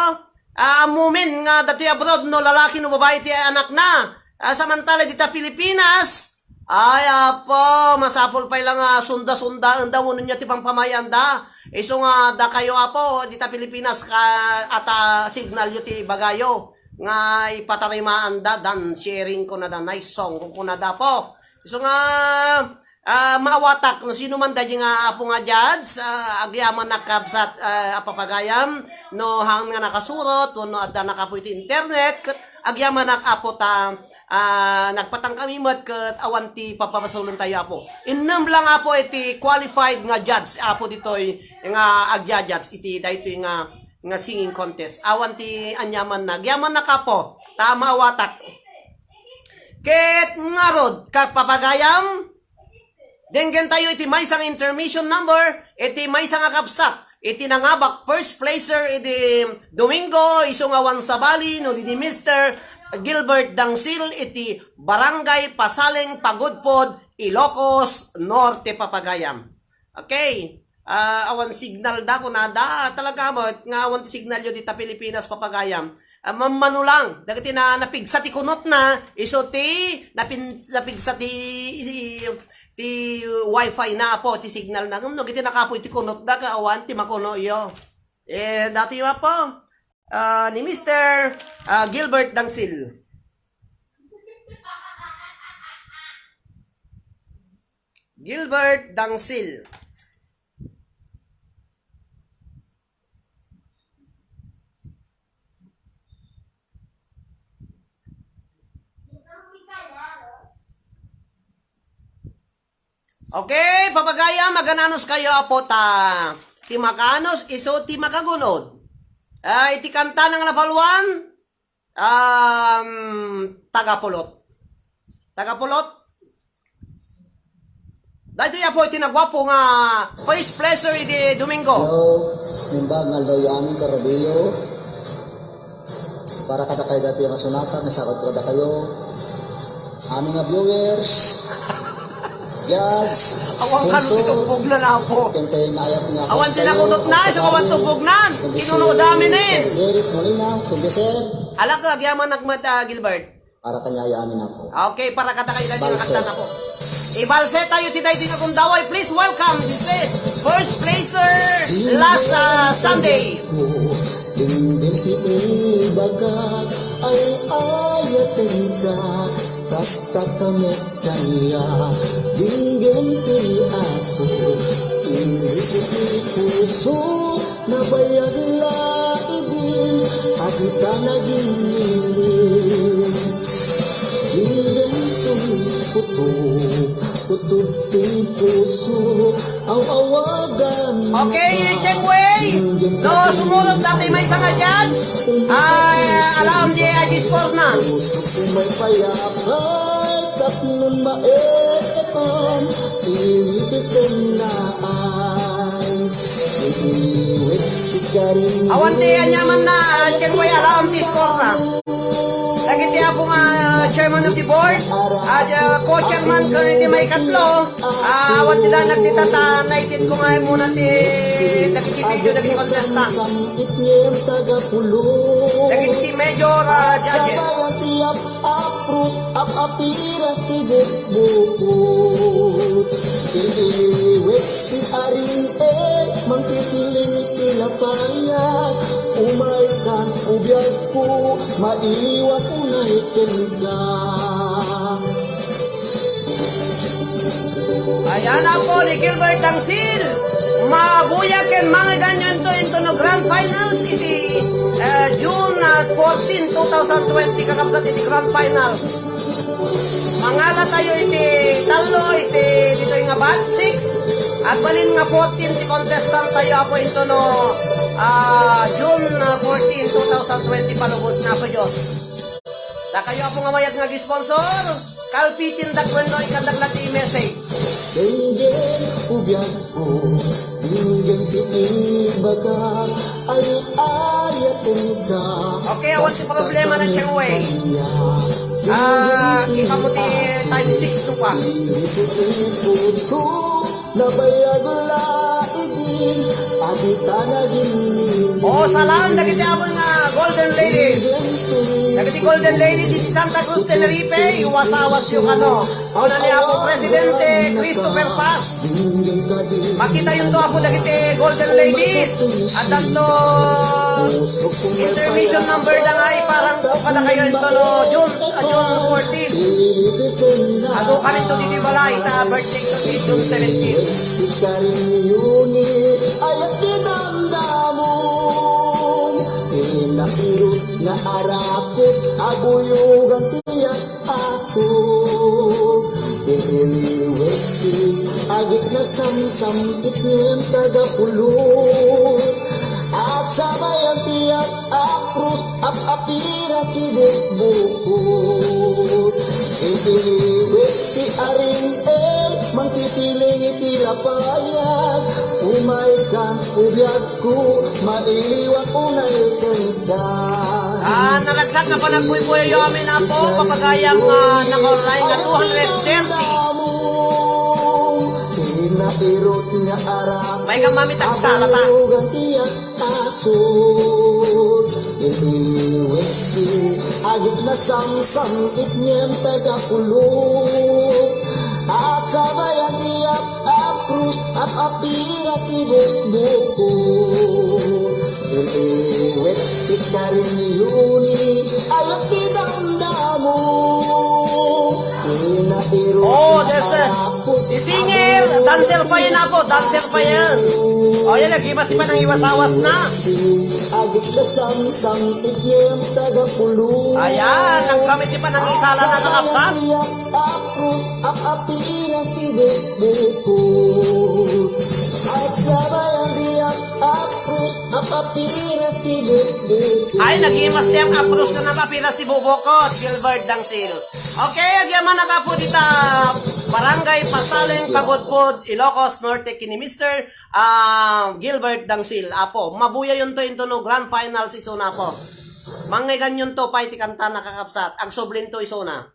Ah, ammumin nga datoy abroad no lalaki no babai ti anakna. Ah, samantala dita Pilipinas, ay, apo, masapul pay lang nga sunda-sundaenda wenno nia ti pampamayan da. Isu nga dakayo, apo, dita Pilipinas, ka, ata signalyo ti ibagayo nga ipatarimaanda dan sharing ko na da, nice song ko na da, apo. Isu nga, ah, maawatak no sino man daydi nga apo nga judge, ah, agyamanak kabsat, ah, a papagayam, no haan nga nakasurot, wenno adda nakapoy ti internet, ket agyamanak, apo, ta, ah, nagpatang kami met ket awan ti papabasolentayo, apo. Innem lang, apo, iti qualified nga judge, apo, ditoy nga agja-judge iti daytoy nga, nga singing contest. Awan ti aniamanna. Agyamanak, apo, ta maawatak. Ket ngarud, kapapagayam, denggentayo iti maysa nga intermission number, iti maysa nga kabsat, iti nangabak first placer iti Domingo, isu nga awan sabali, no di ni Mister Gilbert Dangsil, iti Barangay Pasaleng, Pagudpod, Ilocos Norte, papagayam. Okay. Ah, awan signal da, kunada, talaga met nga awan ti signalyo dita Pilipinas, papagayam. Ah, mammano lang, dagiti na, napigsa ti kunotna, isu ti, napin-, napigsa ti, ti wifi na, apo, ti signal na. Ngem no, iti nakapoy ti kunot da, ka awan ti makunoyo. Eh, dati nga po, ah, ni Mister, ah, Gilbert Dangsil. Gilbert Dangsil. Okay, papagayam, agan-anos kayo, apo, ta ti makanos, isu ti makagun-od. Ah, iti kanta nga napalwan, um, taga Pulot. Taga Pulot? Daytoy, apo, iti naguapo nga first placer iti Domingo. Hello, naimbag nga aldaw, amin karabio. Para kadakayo daytoy nga sonata, nga isagad ko kadakayo. Amin nga viewers, judge, Awan ka sponsor, nagtutugbog na, apo. Ken ti naayat nga Awan ti kastayo, nakutot na, isu awan tugbog na. Kundi si Inuno dami na eh. Sir Eric Molina, kundi sir. Ala ka, agyaman nagmata, Gilbert. Para kaniayo amin, apo. Okay, para kadakayo daytoy nga Balse. Kanta, apo. Ibalse tayo ti daytoy nga gundaway. Please welcome, this is first placer last, uh, Sunday. Dimdim ti ibagak, ay ayatenka, kasta ka met kaniak. Dimdim ti aso, init ti puso, nabayag la idin, a dita nagingngin. Dimdim ti puto, puto ti puso, aw-awagan Okay, ka. Cheng Wei. No, sumulod dati maysa nga judge. Ah, alam ni Adi Scorna. Puso ko may payapay, tapnon maepam, tinipis na ay. Iliwit ti karin Awan ti anyaman na, Cheng Wei, alam ti Scorna. Dagiti apo nga, ah, chairman of the board, ah, the co-chairman ken iti maikatlo, ah, awan ti danag ti tata, naitid ko nga muna ti dagiti video dagiti contestant. Dagiti major, ah, judges. Apros, ap-apiras ti bukbukod. Iliwit ti aring e, mangtitiling iti lapayag. Umay kan ubiagko, mailiwak unay kenka. Ayan, apo ni Gilbert Dangsil. Mabuya ken mangiganyo into, into no grand finals iti, eh, June, ah, fourteen, two thousand twenty, kakabsat iti grand final. Mangala tayo iti tallo, iti ditoy nga batch six. Agbalin nga fourteen ti contestant tayo, apo, into no, ah, June, ah, fourteen, two thousand twenty, palubos na, apo Diyos. Dakayo, apo, nga mayat nga sponsor, kalpitindak wenno ikandak la ti message. Denggen ubiagko, denggen ti ibagak, ay-ayatenka. Okay, awan ti problema na, Cheng Wei. Ah, ipamuti time six to pa. Nabayag la idin, a dita nagingngin. O, salam dagiti amon nga Golden Ladies. Dagiti Golden Ladies iti Santa Cruz, Tenerife, iwas-awasyo kano. Kuna ni Apo Presidente Christopher Paz. Makitayonto, Apo, dagiti Golden Ladies. Addanto intermission number da nga iparangko kadakayo intono June, June fourteen. Adu kaninto ditoy balay ta birthday ko ti June seventeen. Ti karinyo ni ayat ti damdamom. Ti nakirot nga arakot, abuyogan ti aso. Iliwet ti agik na samsam, itnem taga pulot. At sabayan ti at apros, ap-apira ti bukbukot. Iliwet ti aring el, mangtitiling iti lapayag. Umay kan ubiag ko, mailiwak unay kenka. Ah, naragsak nga panagbuybuyyo amin, Apo, papagayam nga naka-online nga two hundred thirty. Inairot nga arak. May ka, mami, tagsala ta. Aso, iliwet ti agik na samsam, itnem taga pulot. At sabayan ti ap-, apros, ap-apira ti bukbukot. Dancer pa yan, apo. Dancer pa yan. O, yan, nagimas pa ng iwas-awas na. Agik na samsam, itiem taga pulo. Ayan, ang gamit pa ng isala na kakapsat. Apros, ap-, apinas ti dede ko. At sabayan di ap-, apros, ap-apinas ti dede ko. Ay, nagimas ti ang apros na napapinas ti bubokot. Gilbert Dangsil. Okay, agyaman na ka po dita. Barangay Pasaleng, Pagudpud, Ilocos Norte, kini Mister, ah, Gilbert Dangsil. Apo, mabuyayonto into no grand finals isuna, apo. Mangngeganyonto pay ti kanta na kakapsat. Agsublinto isuna.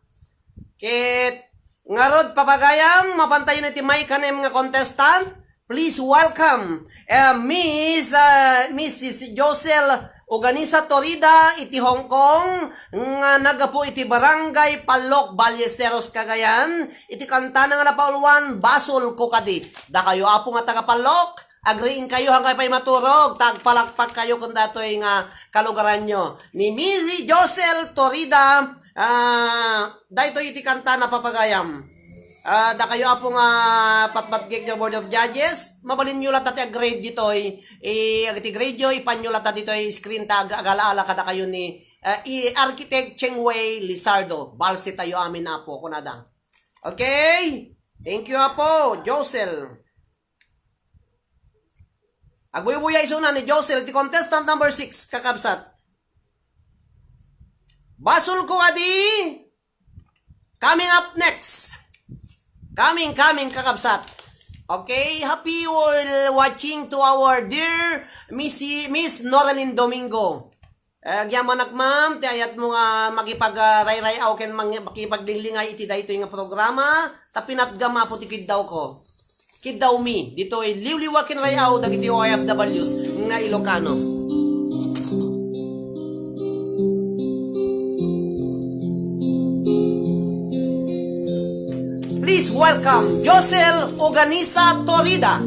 Ket ngarud, papagayam, mapantayon iti maikanem nga contestant. Please welcome, eh, Miss, ah, Missus Josel Uganisa Torida iti Hong Kong nga naggapu iti Barangay Pallok, Ballesteros, Cagayan, iti kantana nga napauluan, Basol Ko Kadi. Dakayo, apo, nga taga Pallok, agriingkayo, haankayo pay maturog, ta agpalakpakkayo ken datoy nga kalugaranyo. Ni Missus Josel Torida, ah, daytoy iti kanta na, papagayam. Ah, dakayo, apo, nga patpatgek nga Board of Judges, mabalinyo latta ti ag-grade ditoy. I-, iti grade yo, ipanyo latta ditoy screen ta ag-, agalaala kadakayo ni, ah, i-, Architect Cheng Wei Lizardo. Balse tayo amin, apo, kunada. Okay? Thank you, apo. Josel. Agbuybuya isuna ni Josel, ti contestant number six, kakabsat. Basol Ko Kadi. Coming up next. Coming, coming, kakabsat. Okay, happy wa-, watching to our dear Miss, Miss Noralyn Domingo. Eh, agyamanak, ma'am, ti ayatmo nga makipag-, ah, rayray-aw ken mang-, makipaglinglingaw iti daytoy nga programa, ta pinatgam, apo, ti kiddawko. Kiddawmi, ditoy liwliwa ken ray-aw dagiti O F Ws nga Ilocano. Please welcome Josel Uganisa Torida.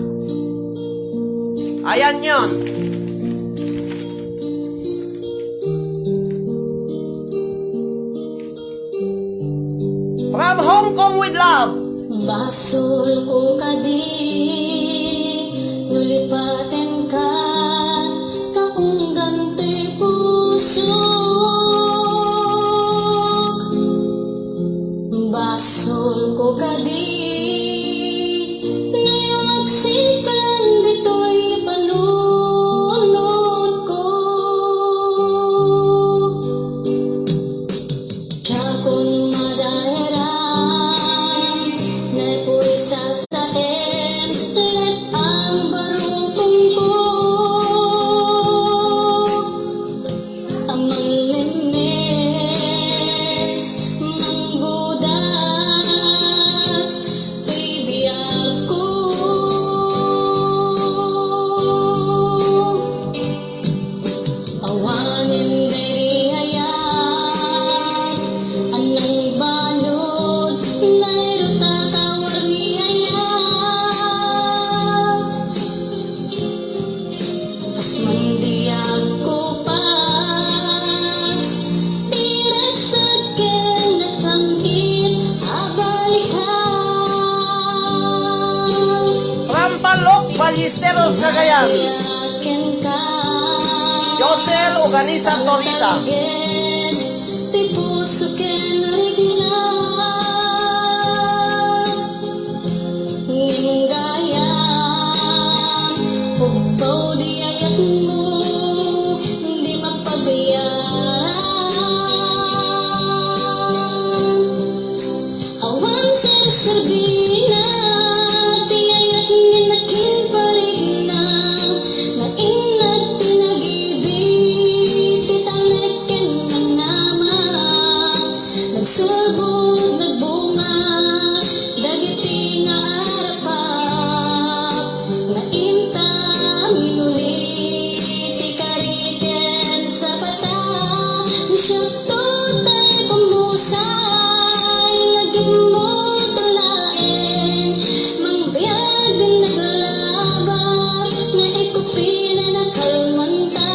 Ayan yon. From Hong Kong with love. Basol ko kadi, no lipatenka, ta unggan ti pusok. Basol ko kadi, no agsipen ditoy panunotko. Diakon madaeran, ne purisasak ket ang barukongko. A manglemmes, manggudas, toy biagko. Awanen daydi ayat a nangbalud, nairut a kawarni ayat. Kas man di agkupas, ti ragsek ken nasam-it a balikas. From Pallok, Ballesteros, Cagayan. Josel Uganisa Torida. Ti puso ken rikna. Ngem gayam, ubbaw di ayatmo, di mapabiaran. Awan serserbina ti ayat ngem nakinparigna, nga innak ti nagidi, ti talek ken nangnama. Nagsulbod, nagbunga, dagiti nga arapap, nga inta minuli ti kari ken sapata, ni siak Tutay kumusay, nagimmuto laeng, mangbiag naglabas, nga ikupina nakalmanta,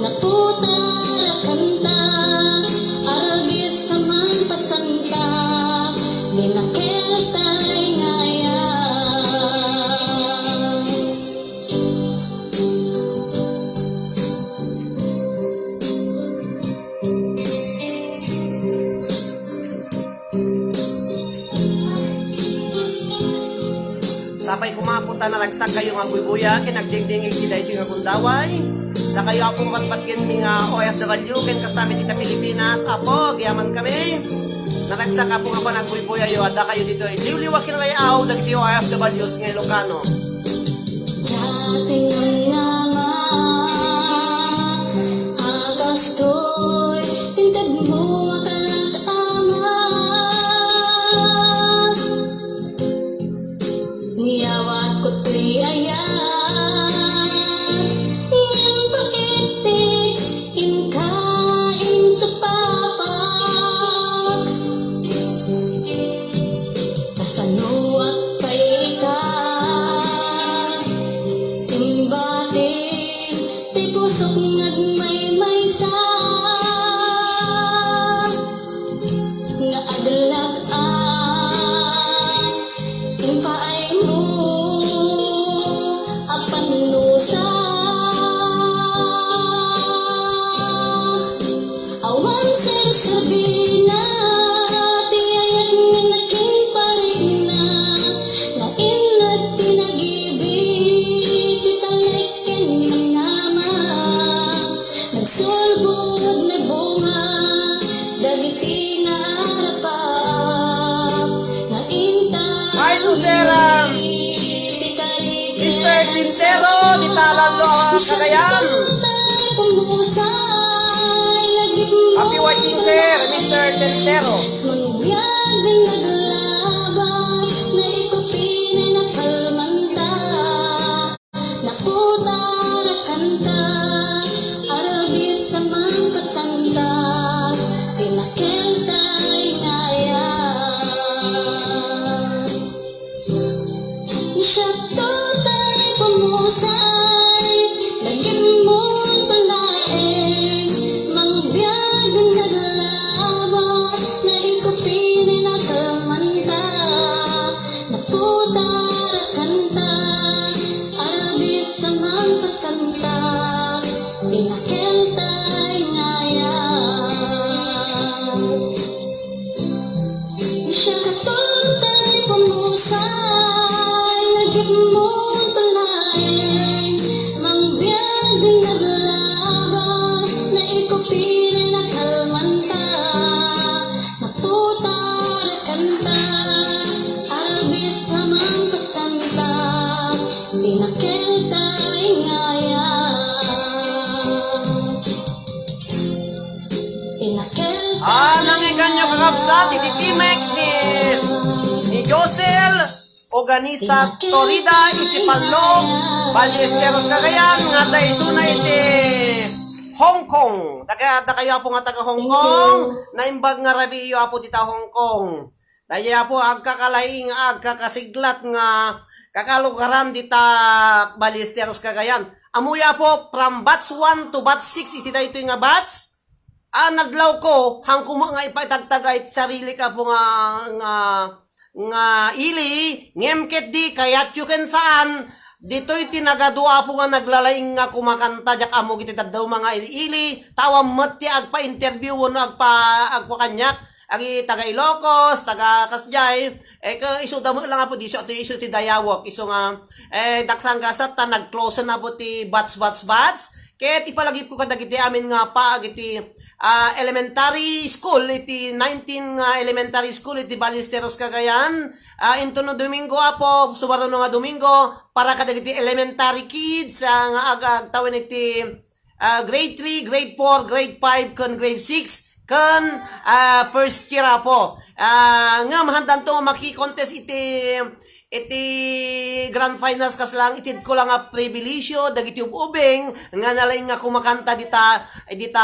naputarakanta, aragis a mangpasanta, ni nakeltay nga ayat. Sakayo nga buybuya ken agdingdingig iti daytoy nga gundaway. Dakayo, Apo, patpatgenmi nga O F W ken kasta met ita Pilipinas, Apo, agyaman kami. Naragsak, Apo, nga panagbuybuyayyo, adda kayo ditoy liwliwa ken ray-aw dagiti O F Ws nga Ilocano. Dati nga nga kastoy, intedmo nga kalag-ama. Niyawat ko ti ayat, ngem paitpit inka insupapak. Kasanoak pay ita, imbatin ti pusok nga agmaymaysa, nga aglag-at impaaymo a pannusa. Awan serbina ti ayat nga nakinparikna, nga inna ti nagibig ti talek ken mangama. Nagsulbod, nagbunga dagiti naarap nga inta. Hi to Seram. Mister Tintero, di Talalo, Cagayan. Happy watching, sir, Mister Tintero. Mangbiag din naglabas, naikupi na nakalmanta. Naputar a kanta, arabis a mangpasanta, ti nakeltay nga ayat. Siakto tay pamusay, lagim mo palaeng, mangbiag din naglabas, naikupi na nakalmanta. Naputar a kanta, arabis a mangpasanta, ti nakeltay nga ayat. Siakto tay pamusay, lagip mo palaeng, mangbiag din naglabas, naikupi na nakalmanta. Naputar a kanta, arabis a mangpasanta, ti nakeltay nga ayat. Ti nakeltay. Ah, nangyiganyo, kakabsat, iti timek ni, ni Josel Oganisa Torida, iti Pallog, Ballesteros, Cagayan, nga adda isuna iti Hong Kong. Daga, dakayo, Apo, nga taga Hong Kong. Naimbag nga rabiiyo, Apo, dita Hong Kong. Daytoy, Apo, agkakalaing, agkakasiglat nga kakalugaran dita Ballesteros, Cagayan. Ammoyo, Apo, from batch one to batch six iti daytoy nga batch. Ah, nadlawko, hanko met nga ipaitagtagay ti sarilik, Apo, nga, nga, nga ili, ngem ketdi, kayatyo ken saan, ditoy ti nagadu, Apo, nga naglalaing nga kumakanta, diak ammo iti dadduma nga ili-ili, ta awan met ti agpa-interview wenno agpa-, agpakaniak, agi taga Ilocos, taga kasdiay, eh, ka, isu da met lang, Apo, di isu, isu ti dayawek, isu nga, eh, daksan gasat ta nag-close na, Apo, ti batch, batch, batch, ket ipalagipko kadagiti amin nga paag iti ah, elementary school, iti nineteen nga elementary school iti Ballesteros, Cagayan. Ah, intono Domingo, Apo, sumaruno nga Domingo, para kadagiti elementary kids, ah, nga ag-, agtawen iti, ah, grade three, grade four, grade five, ken grade six, ken, ah, first year, Apo. Ah, ngem haandanto nga maki-contest iti iti grand finals, kas lang, itedko lang nga pribilisyo dagiti ub-ubing nga nalaing nga kumakanta dita, dita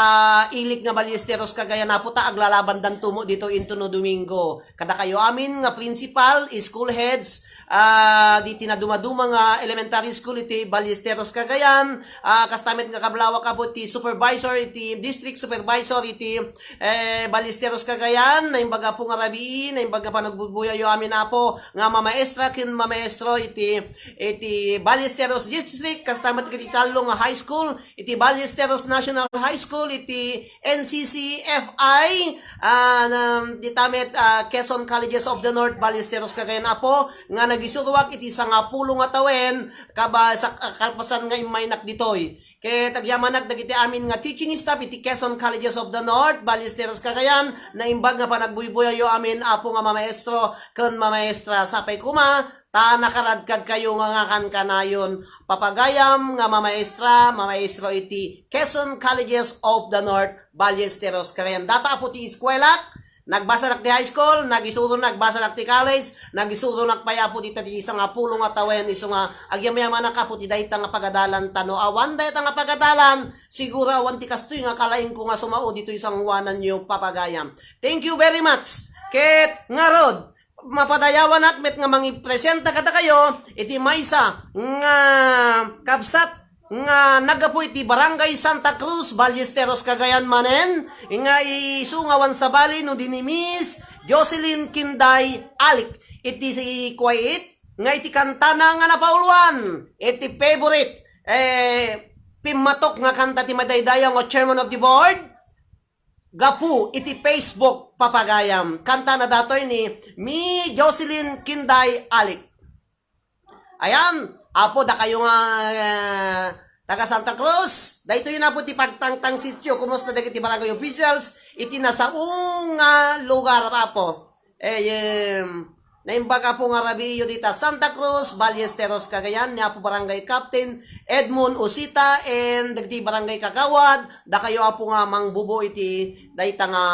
ilik nga Ballesteros, Cagayan, Apo, ta aglalabandanto met ditoy intono Domingo. Kadakayo amin nga principal, school heads, ah, diti nadumaduma nga elementary school iti Ballesteros, Cagayan, ah, kasta met nga kablawak, Apo, ti supervisor, iti district supervisor iti eh, Ballesteros, Cagayan, naimbag, Apo, nga rabii, naimbag nga panagbubuyayo amin, Apo, nga mamaestra ken mamaestro iti, iti Ballesteros District, kasta met iti tallo nga high school, iti Ballesteros National High School, iti N C C F I, ah, na, dita met, ah, Quezon Colleges of the North, Ballesteros, Cagayan, Apo, nga nag Nagisuroak iti sangapulo nga tawen, kaba-, sa-, kalpasan nga immaynak ditoy. Ket agyamanak dagiti amin nga teaching staff iti Quezon Colleges of the North, Ballesteros, Cagayan, naimbag nga panagbuybuyayo amin, Apo nga mamaestro ken mamaestra. Sapay koma, ta nakaradkadkayo nga, nga kankanayon, papagayam nga mamaestra, mamaestro iti Quezon Colleges of the North, Ballesteros, Cagayan. Data, Apo, ti eskuelak, nagbasanak ti high school, nagisuro, nagbasanak ti college, nagisuronak pay, Apo, dita ti sangapulo nga tawen, isu nga agyamayamannak, Apo, ti dayta nga pagadalan, ta no awan dayta nga pagadalan, siguro awan ti kastoy nga kalaingko nga sumao ditoy sangoananyo, papagayam. Thank you very much. Ket ngarud, mapadayawanak met nga mangipresenta kadakayo iti maysa nga kabsat nga naggapu iti Barangay Santa Cruz, Ballesteros, Cagayan manen, nga isu nga awan sabali no di ni Miss Jocelyn Kinday Alik. Iti si Kuwait nga iti kantana nga napauluan, iti favorite, eh, pimmatok nga kanta ti madaydayaw nga chairman of the board, gapu iti Facebook, papagayam. Kantana datoy ni Mi Jocelyn Kinday Alik. Ayan, Apo, dakayo nga, eh, taga Santa Cruz, daytoy na po ti pagtangtang sitio. Kumusta dagiti barangay officials iti nasao nga lugar, Apo? Eh, em, naimbag, Apo, nga rabiiyo dita Santa Cruz, Ballesteros, Cagayan, ni Apo Barangay Captain Edmond Osita, and dagiti barangay kagawad, dakayo, Apo, nga mangbubo iti dayta nga,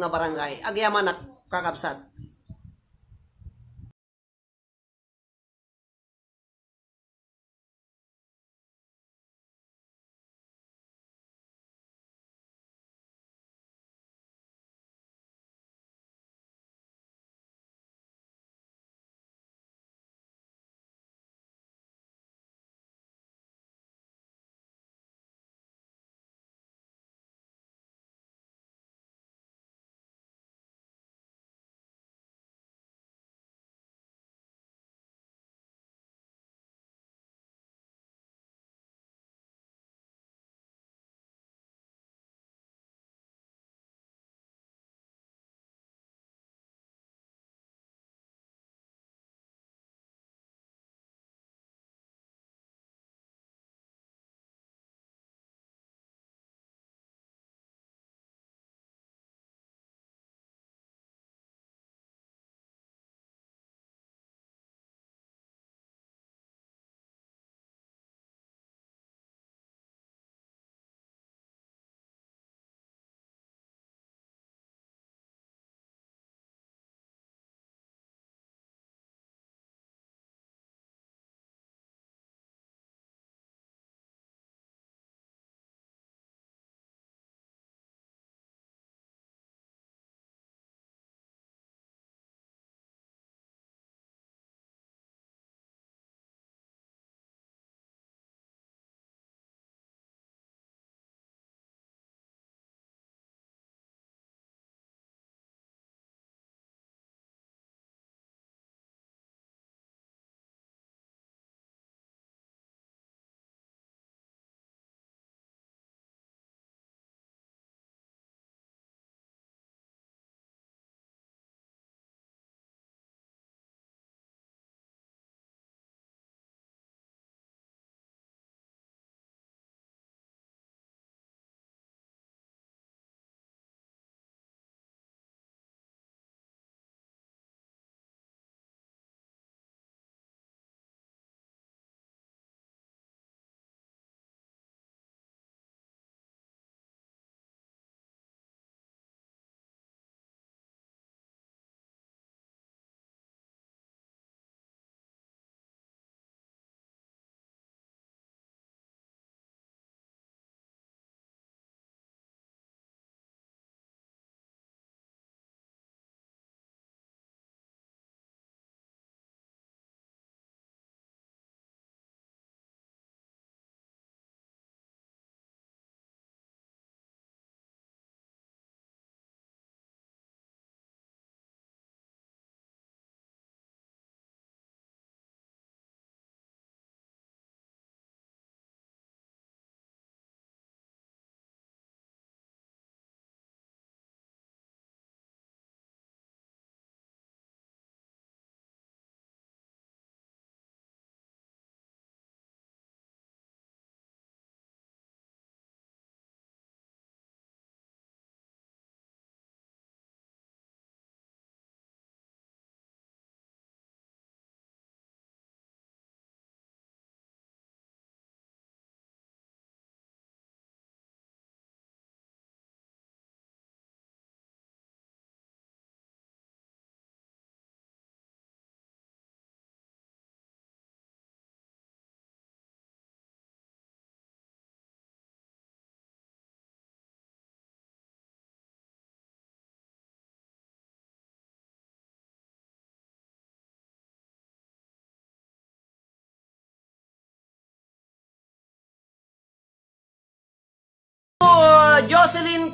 nga barangay. Agyamanak, kakabsat.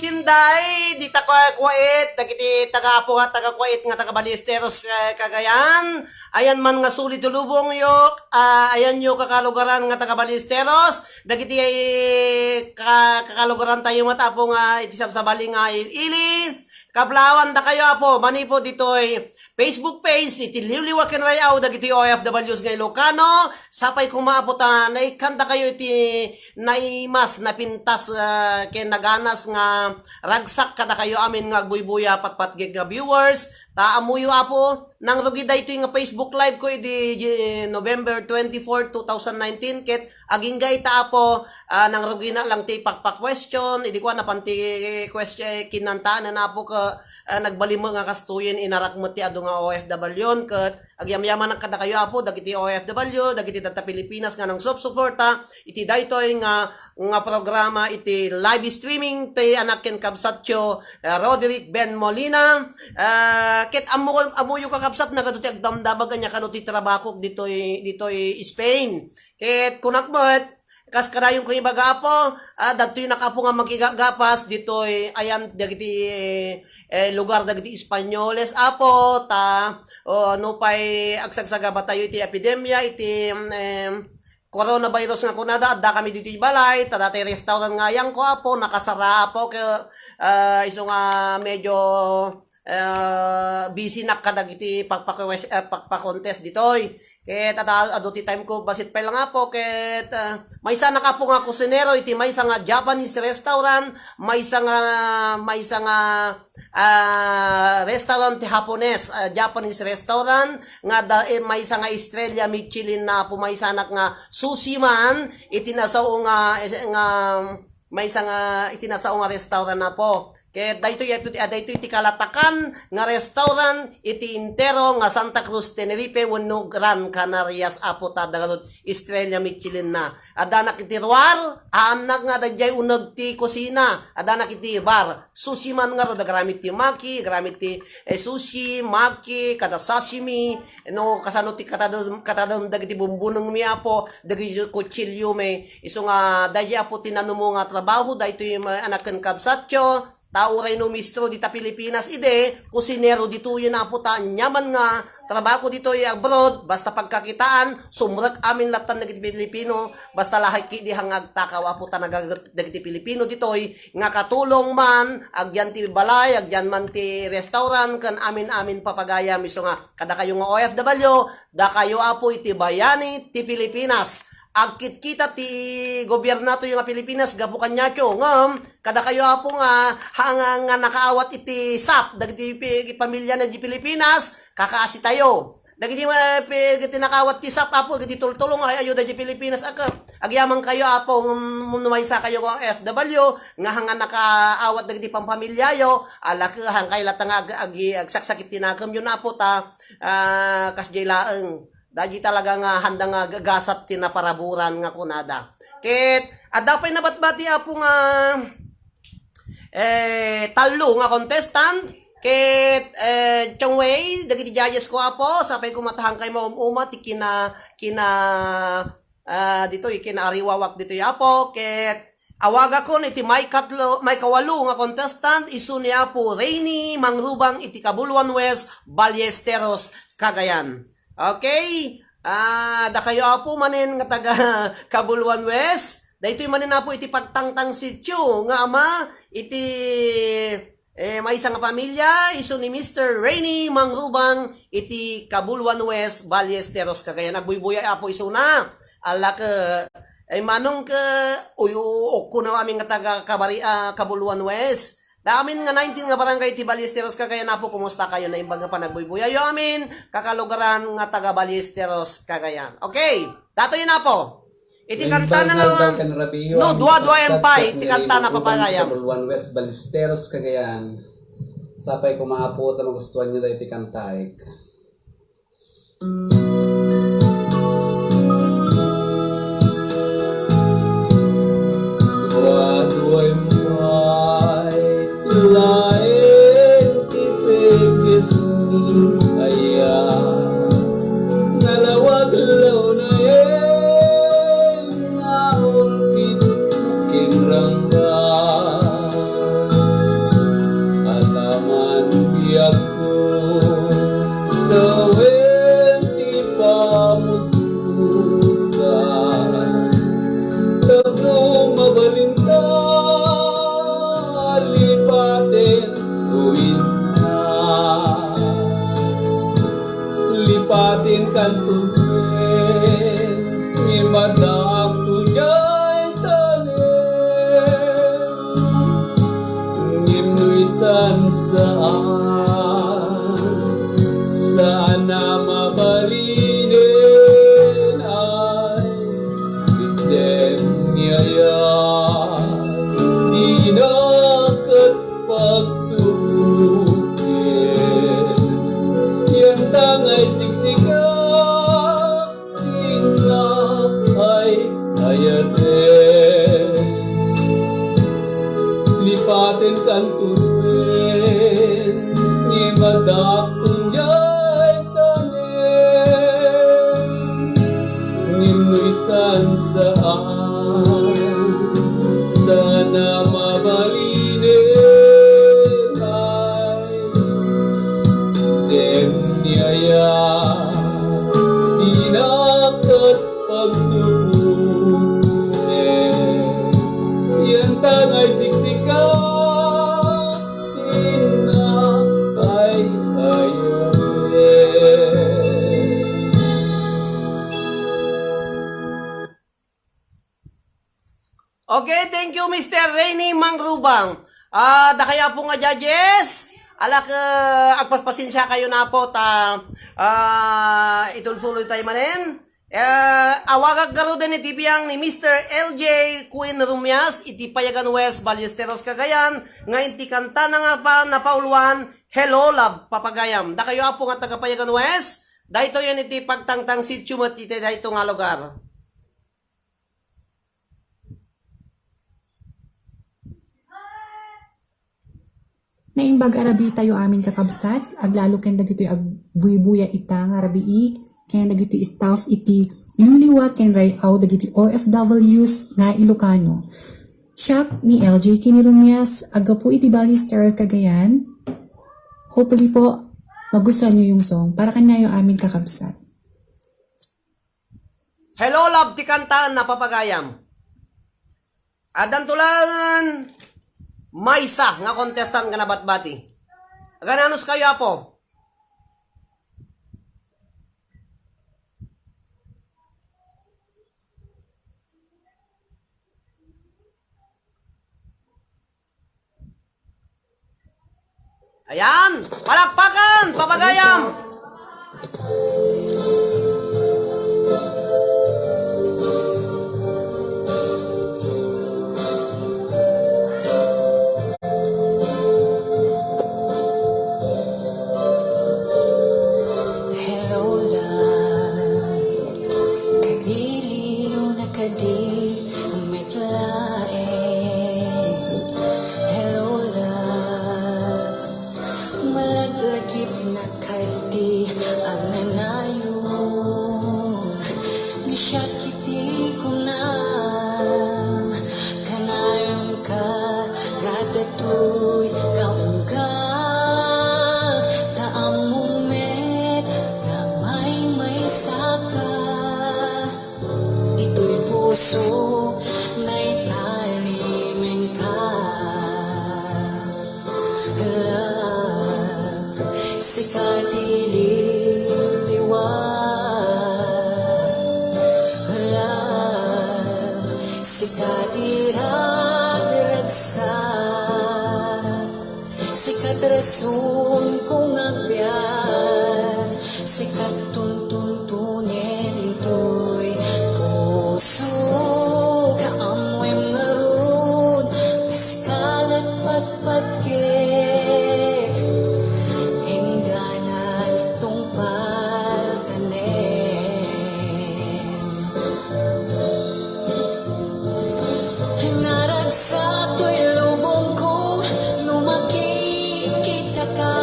Inday, dita Kuwait, dagiti taga-Apo nga taga-Kuwait nga taga-Ballesteros, eh, Cagayan. Ayan man nga sulit ti lubongyo, ah, ayanyo kakalugaran nga taga-Ballesteros, dagiti, eh, ka-, kakalugaran tayo met, Apo, nga iti sabsabali nga il-ili. Kablaawan dakayo, Apo, manipud ditoy Facebook page iti liwliwa ken ray-aw dagiti O F Ws nga Ilocano. Sapay koma, Apo, ta naikkan dakayo iti naimas, napintas, ah, ken naganas nga ragsak kadakayo amin nga agbuybuya, patpatgek nga viewers. Ta ammoyo, Apo, nangrugi daytoy nga Facebook Live ko idi, idi November twenty-four, two thousand nineteen, ket agingga ita, Apo, ah, nangrugina lang ti pakpa-question, idi kua napan ti question, kinantaan na, Apo, ka, ah, nagbalin met nga kastoyen, inarak met ti adu nga O F W, ket agyamyamanak kadakayo, Apo, dagiti O F W, dagiti tatta Pilipinas nga nangsupsuporta iti daytoy nga, nga programa iti live streaming ti anak ken kabsatyo, eh, Roderick Ben Molina. Ah, ket ammo, ammoyo, kakabsat, nagadu ti agdamdamag ania kano ti trabakok ditoy, ditoy Spain. Ket kunak met, kas kanayon ko ibaga, Apo, ah, dadtoy nak, Apo, nga makigagapas ditoy, ayan, dagiti, eh, lugar dagiti Espanyoles, Apo, ta, o, nupay agsagsagaba tayo iti epidemia, iti, em, coronavirus nga kunada, adda kami ditoy balay, ta dati restaurant nga ayangko, Apo, nakasara, Apo, ke, ah, isu nga medyo, ah, busy nak kadagiti pagpakawes-, ah, pagpakontest ditoy. Ket adda, adu ti time ko, bassit pay lang, Apo, ket, ah, maysa nak, Apo, nga kusinero iti maysa nga Japanese restaurant, maysa nga, maysa nga, ah, restaurant ti Hapones, ah, Japanese restaurant, nga da, eh, maysa nga estrella Michelin na, Apo, maysa nak nga sushi man, iti nasao nga, nga maysa nga iti nasao nga restaurant, Apo. Ket daytoy, ah, daytoy ti kalatakan nga restaurant iti entero nga Santa Cruz, Tenerife wenno Gran Canarias, Apo, ta adda ngarud estrella Michelin na. Addanak iti ruar, aannak nga adda diay uneg ti kusina. Addanak iti bar. Sushi man ngarud, agraman ti maki, agraman ti, eh, sushi, maki, kada sashimi, no, kasano ti katadem, katadem dagiti bumbunengmi, Apo, dagiti kutsiliomi. Isu nga, daydi, Apo, ti nanumo nga trabaho, daytoy ma-, anak ken kabsatyo, ta uray no mistro dita Pilipinas idi, kusinero ditoyen, Apo, ta aniaman nga trabaho ditoy abroad, basta pagkakitaan, sumrek amin lattan dagiti Pilipino, basta lahayki idi nga agtakaw, Apo, ta nagaget dagiti Pilipino ditoy, nga katulong man, agyan ti balay, agyan man ti restaurant, ken amin-amin papagayam, isu nga, kadakayo nga O F W, dakayo, Apo, iti bayani ti Pilipinas. Agkitkita ti gobiernatoyo nga Pilipinas gapu kaniayo, ngem kadakayo, Apo, nga, ha-, nga, nga nakaawat iti sap dagiti pi-, pamiliana di Pilipinas, kakaasitayo. Dagiti ma-, pi-, dagiti nakaawat ti sap, Apo, dagiti tultulong nga ay-ayuda di Pilipinas, a, ket agyamankayo, Apo, ngem no maysakayo nga O F W, nga, nga nakaawat dagiti pampamiliayo, ala, ket haankayo latta nga ag-, agi-, agsaksakit ti nakemyo, Apo, ta, ah, kasdiay laeng. Daydi talaga nga haanda nga gagasat ti naparaburan nga kunada. Ket adda pay nabatbati, Apo, nga, eh, tallo nga contestant. Ket, eh, Chong Wei, dagiti judges ko, Apo, sapay koma ta haankayo maum-uma ti kina-, kina-, ah, ditoy, kinaariwawak ditoy, Apo. Ket awagakon iti maikatlo, maikawalo nga contestant, isu ni Apo Rainy Mangrubang iti Cabuluan West, Ballesteros, Cagayan. Okay? Ah, dakayo, Apo, manen nga taga Cabuluan West. Daytoy manen, Apo, iti pagtangtang sitio nga ama iti, eh, maysa nga pamilia, isu ni Mister Rainy Mangrubang iti Cabuluan West, Ballesteros, Cagayan. Agbuybuya, Apo, isuna. Ala, ket, ay, manong ket, uy, u-, ukko na amin nga taga Kabari-, ah, Cabuluan West. Da amin nga nineteen nga barangay ti Ballesteros, Cagayan, Apo, kumustakayo? Naimbag nga panagbuybuyayo amin, kakalugaran nga taga Ballesteros, Cagayan. Okay, datoyen, Apo. Iti kantana nga, no, dua-dua empay, iti kantana, papagayam. One West Ballesteros, Cagayan. Sapay koma, Apo, ta magustuanyo daytoy kantaek. Waduay may laeng ti pagkasakit aya, nalawag law na yen, naurpit ken rangga. Kanto wen, ni madakton jay tanem, ngem no itan saan, sana mabalinen ay dem ni aya, inakat pagtutunen. Yan tangay siksika, tinapay kayo. Okay, thank you, Mister Rainy Mangrubang. Ah, dakayo apo nga judges. Alak, eh, agpaspasensiakayo na po ta, ah, itultuloy tayo manen. Eh, awagak garuden iti biang ni Mister L J Queen Rumias iti Payagan West, Ballesteros, Cagayan, nga iti kantana nga pa-, napauluan, Hello, Love, Papagayam. Dakayo apo nga taga Payagan West, daytoyen iti pagtangtang sitio met iti dayto nga lugar. Naimbag a rabii tayo amin, kakabsat, aglalo ken dagitoy agbuybuya ita nga rabii, ken dagitoy staff iti Liwliwa ken Ray-aw dagiti O F Ws nga Ilocano. Siak ni L J Queen Rumias, aggapu iti Ballesteros, Cagayan. Hopefully po, magustuhan niyo yung song. Para kaniayo amin, kakabsat. Hello, Love, ti kantaen na Papagayam. Addanto laengen maysa nga contestant nga nabatbati. Agananus kayo, apo. Ayan! Palakpakan! Papagayam! Hello, love. Kagiliw na kadi met laeng. Hello, love. Malaglagipna kadi agnanayon. Ni siak iti kunam, kanayonka nga datoy kaungga, ta ammom met nga maymaysaka. Itoy puso, naitalimengka. Love, sika ti liwliwa. Love, sika ti ragragsak. Sika ti rason ko nga agbiag, sika ti tuntuntunen toy pusok. Ammoem ngarud a sika la ti patpatkek, inggana ti tungpal tanem. Naragsak toy lubongko no makitaka,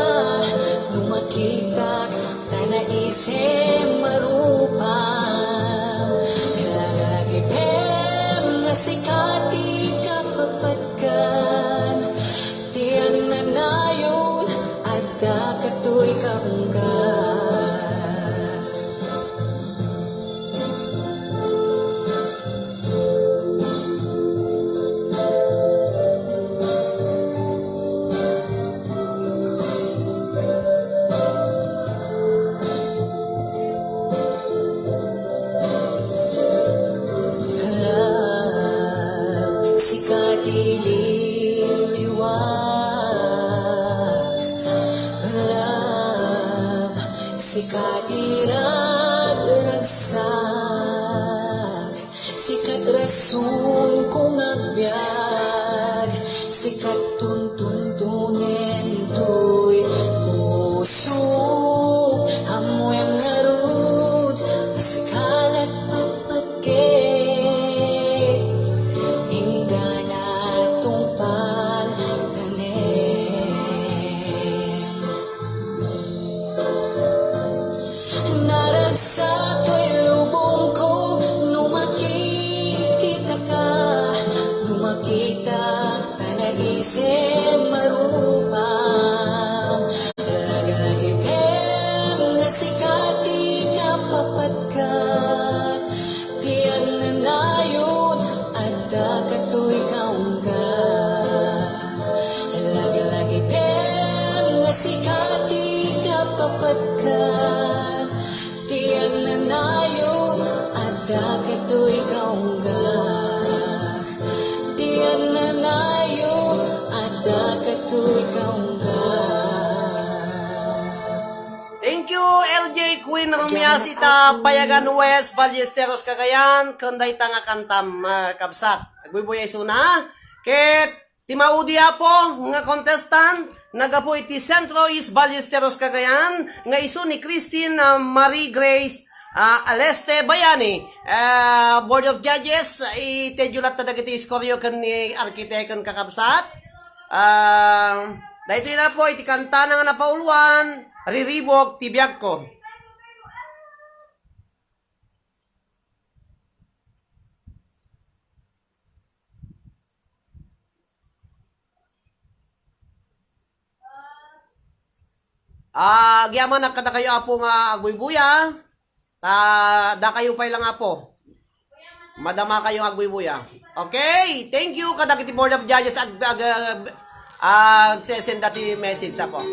no makitak ta naisem a rupa. Laglagipem nga sika ti kapapatkan, ti agnanayon adda katoy kaungga. Love, sika ti liwliwa. Love, sika ti ragragsak. Sika ti rason ko nga agbiag, sika ti tuntuntunen toy pusok. Ammoem ngarud a sika la ti patpatkek, inggana ti tungpal tanem. Tanaisem marupam, laglagipen nga sika ti kapapatka. Ti agnanayon, adda katoy kaungga. Laglagipen nga sika ti kapapatka. Ti agnanayon, adda katoy kaungga. Ti agnanayon, adda katoy kaungga. Thank you, L J Queen Romias, ita Payagan West, Ballesteros, Cagayan, ken dayta nga kantam, ah, kabsat. Agbuybuya isuna, ket ti maudi, Apo, nga contestant, naggapu iti Centro East Ballesteros, Cagayan, nga isu ni Christine, ah, Marie Grace, ah, Aleste Bayani. Ah, Board of Judges, itedyo latta dagiti scoreyo ken ni Architect ken kakabsat. Ah, daytoy na po iti kantana nga napauluan, Riribuk ti Biagko. Ah, agyamanak kadakayo, Apo, nga agbuybuya. Ta, dakayo pay lang, Apo. Madamakayo nga agbuybuya. Okay, thank you kadagiti Board of Judges ag, ag, ag, agsesenda ti message, Apo.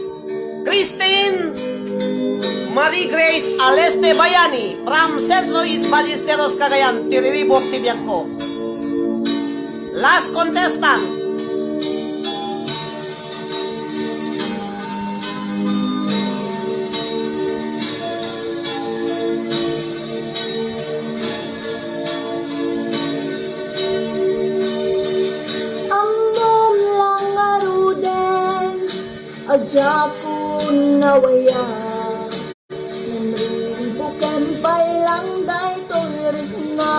Christine Marie Grace Aleste Bayani from Centro East Ballesteros, Cagayan, ti riribuk ti biagko. Last contestant. Ammom lang ngaruden, a diakon nawaya. Ngem riribuken pay lang daytoy rikna.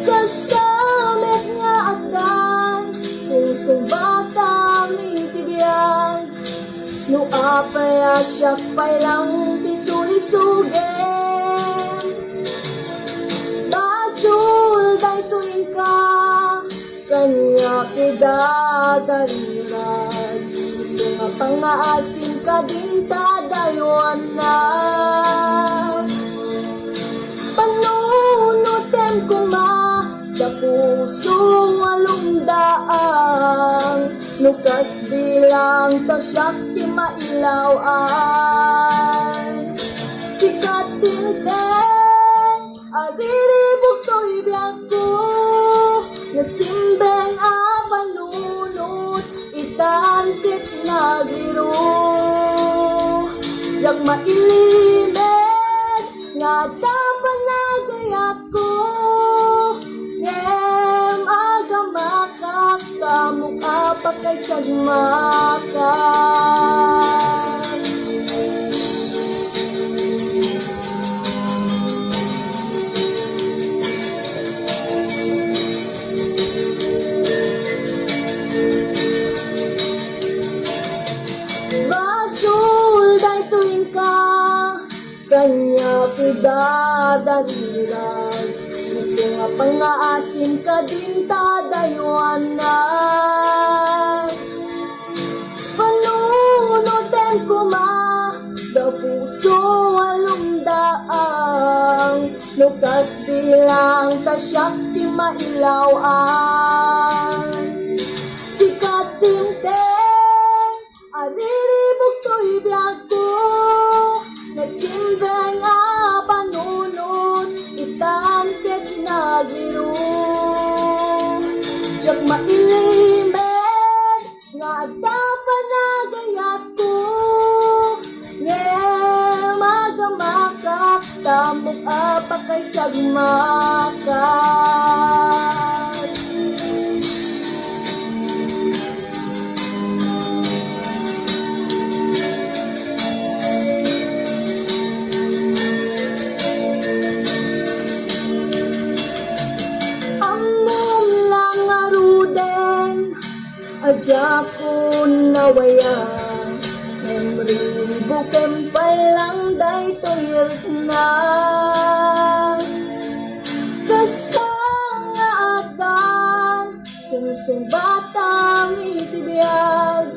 Kasta met nga addan, sungbatam iti biag. No apay a siak pay lang ti sulisugen. Basol daytoy inka, kaniak idadarirag. Isu nga pangngaasim kadin ta daywannak. Panunotem koma, da puso a lumdaang. No kasdi lang ta siak ti mailaw-an. Sika ti inteng a riribuk toy biagko, nasimbeng a panunot, itan ket nagiru. Diak mailimed nga adda panagayatko, ngem agamakak, tamok a pakaisagmakak. Basol daytoy inka, kaniak idadarirag. Isu nga pangngaasim kadin ta daywannak. Panunotem koma, da puso a lumdaang. No kasdi lang ta siak ti mailaw-an. Sika ti inteng a riribuk toy biagko, nasimbeng a panunot, itan ket nagiru. Diak mailimed nga adda panagayatko, ngem agamakak, tamok a pakaisagmakak. Ammom lang ngaruden, a diakon nawaya, ngem riribukem pay lang daytoy rikna. Kasta nga adda Sungbatang iti biag,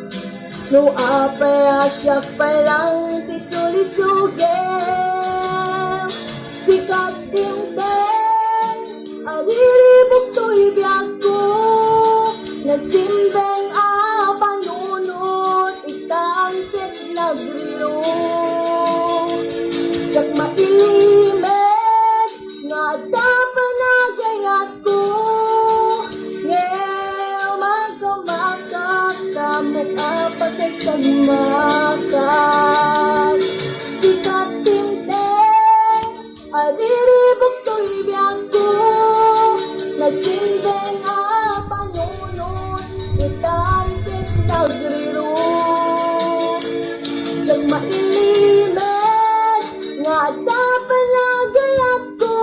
no apay a siak pay lang ti sulisugem. Sikat timteng, ariribuk toy biagko, nagsimbeng a panunot, itan ket nagriro. Diak mailimed, nga adda panagayat ko, ngem agsumakak, tamok a pakaisagmakak. Sikat timteng, ariribuk toy biagko, nagsimbeng a panunot, itan ket nagriro. Diak mailimed, nga adda panagayat ko,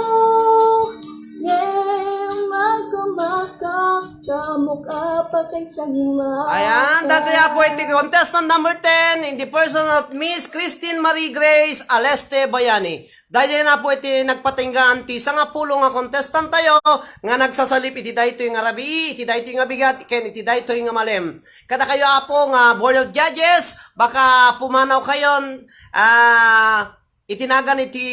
ngem agsumakak, tamok a pakaisagmakak. Ayan, daytoy, Apo, iti contestant number ten in the person of Miss Christine Marie Grace Aleste Bayani. Daytoy na, Apo, iti nagpatinggaan ti sangapulo nga contestant tayo nga nagsasalip iti daytoy nga rabii, iti daytoy nga bigat, ken iti daytoy nga malem. Kadakayo, Apo, nga board of judges, baka pumanaw kayon, ah, iti nagan iti,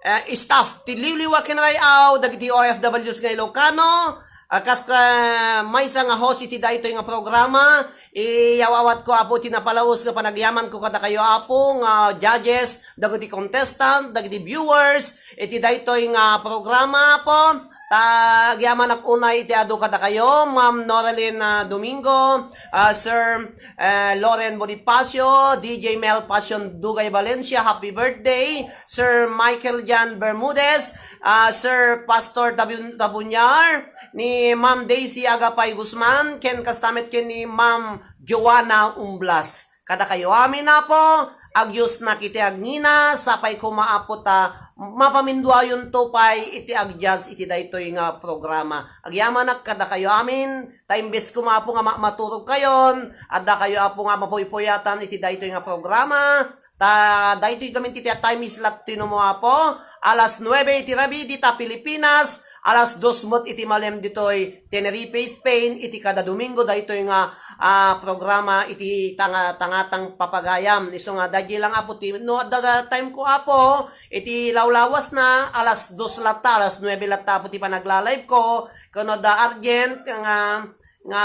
eh, staff ti Liwliwa ken Ray-aw, dagiti O F Ws nga Ilocano, ah, kas, ah, maysa nga host iti daytoy nga programa, iyaw-awatko, Apo, ti napalaus nga panagyamanko kadakayo, Apo, nga judges, dagiti contestant, dagiti viewers, iti daytoy nga programa, Apo. Ta agyamanak unay iti adu kadakayo, Ma'am Noralyn, ah, Domingo, ah, Sir, eh, Loren Bonifacio, D J Mel Passion Dugay Valencia, happy birthday, Sir Michael Jan Bermudez, ah, Sir Pastor Tabun-, Tabunyar, ni Ma'am Daisy Agapay Guzman, ken kasta met ken ni Ma'am Joanna Umblas. Kadakayo amin, Apo, agyusnak iti agngina, sapay koma, Apo, ta mapaminduayonto pay iti agdias iti daytoy nga programa. Agyamanak kadakayo amin, ta imbes koma, Apo, nga ma-, maturogkayon, addakayo, Apo, nga mapuypuyatan iti daytoy nga programa, ta daytoy gamin ti time slot ti numo, Apo, alas nuebe iti rabii dita Pilipinas, alas dos met iti malem ditoy Tenerife, Spain, iti kada Domingo daytoy nga, ah, programa iti tanga-, tangatang papagayam. Isu nga, daydi lang, Apo, ti, no, adda time ko, Apo, iti lawlawasna, alas dos latta, alas nuebe latta, Apo, ti panagla-live ko, ken no adda urgent nga, nga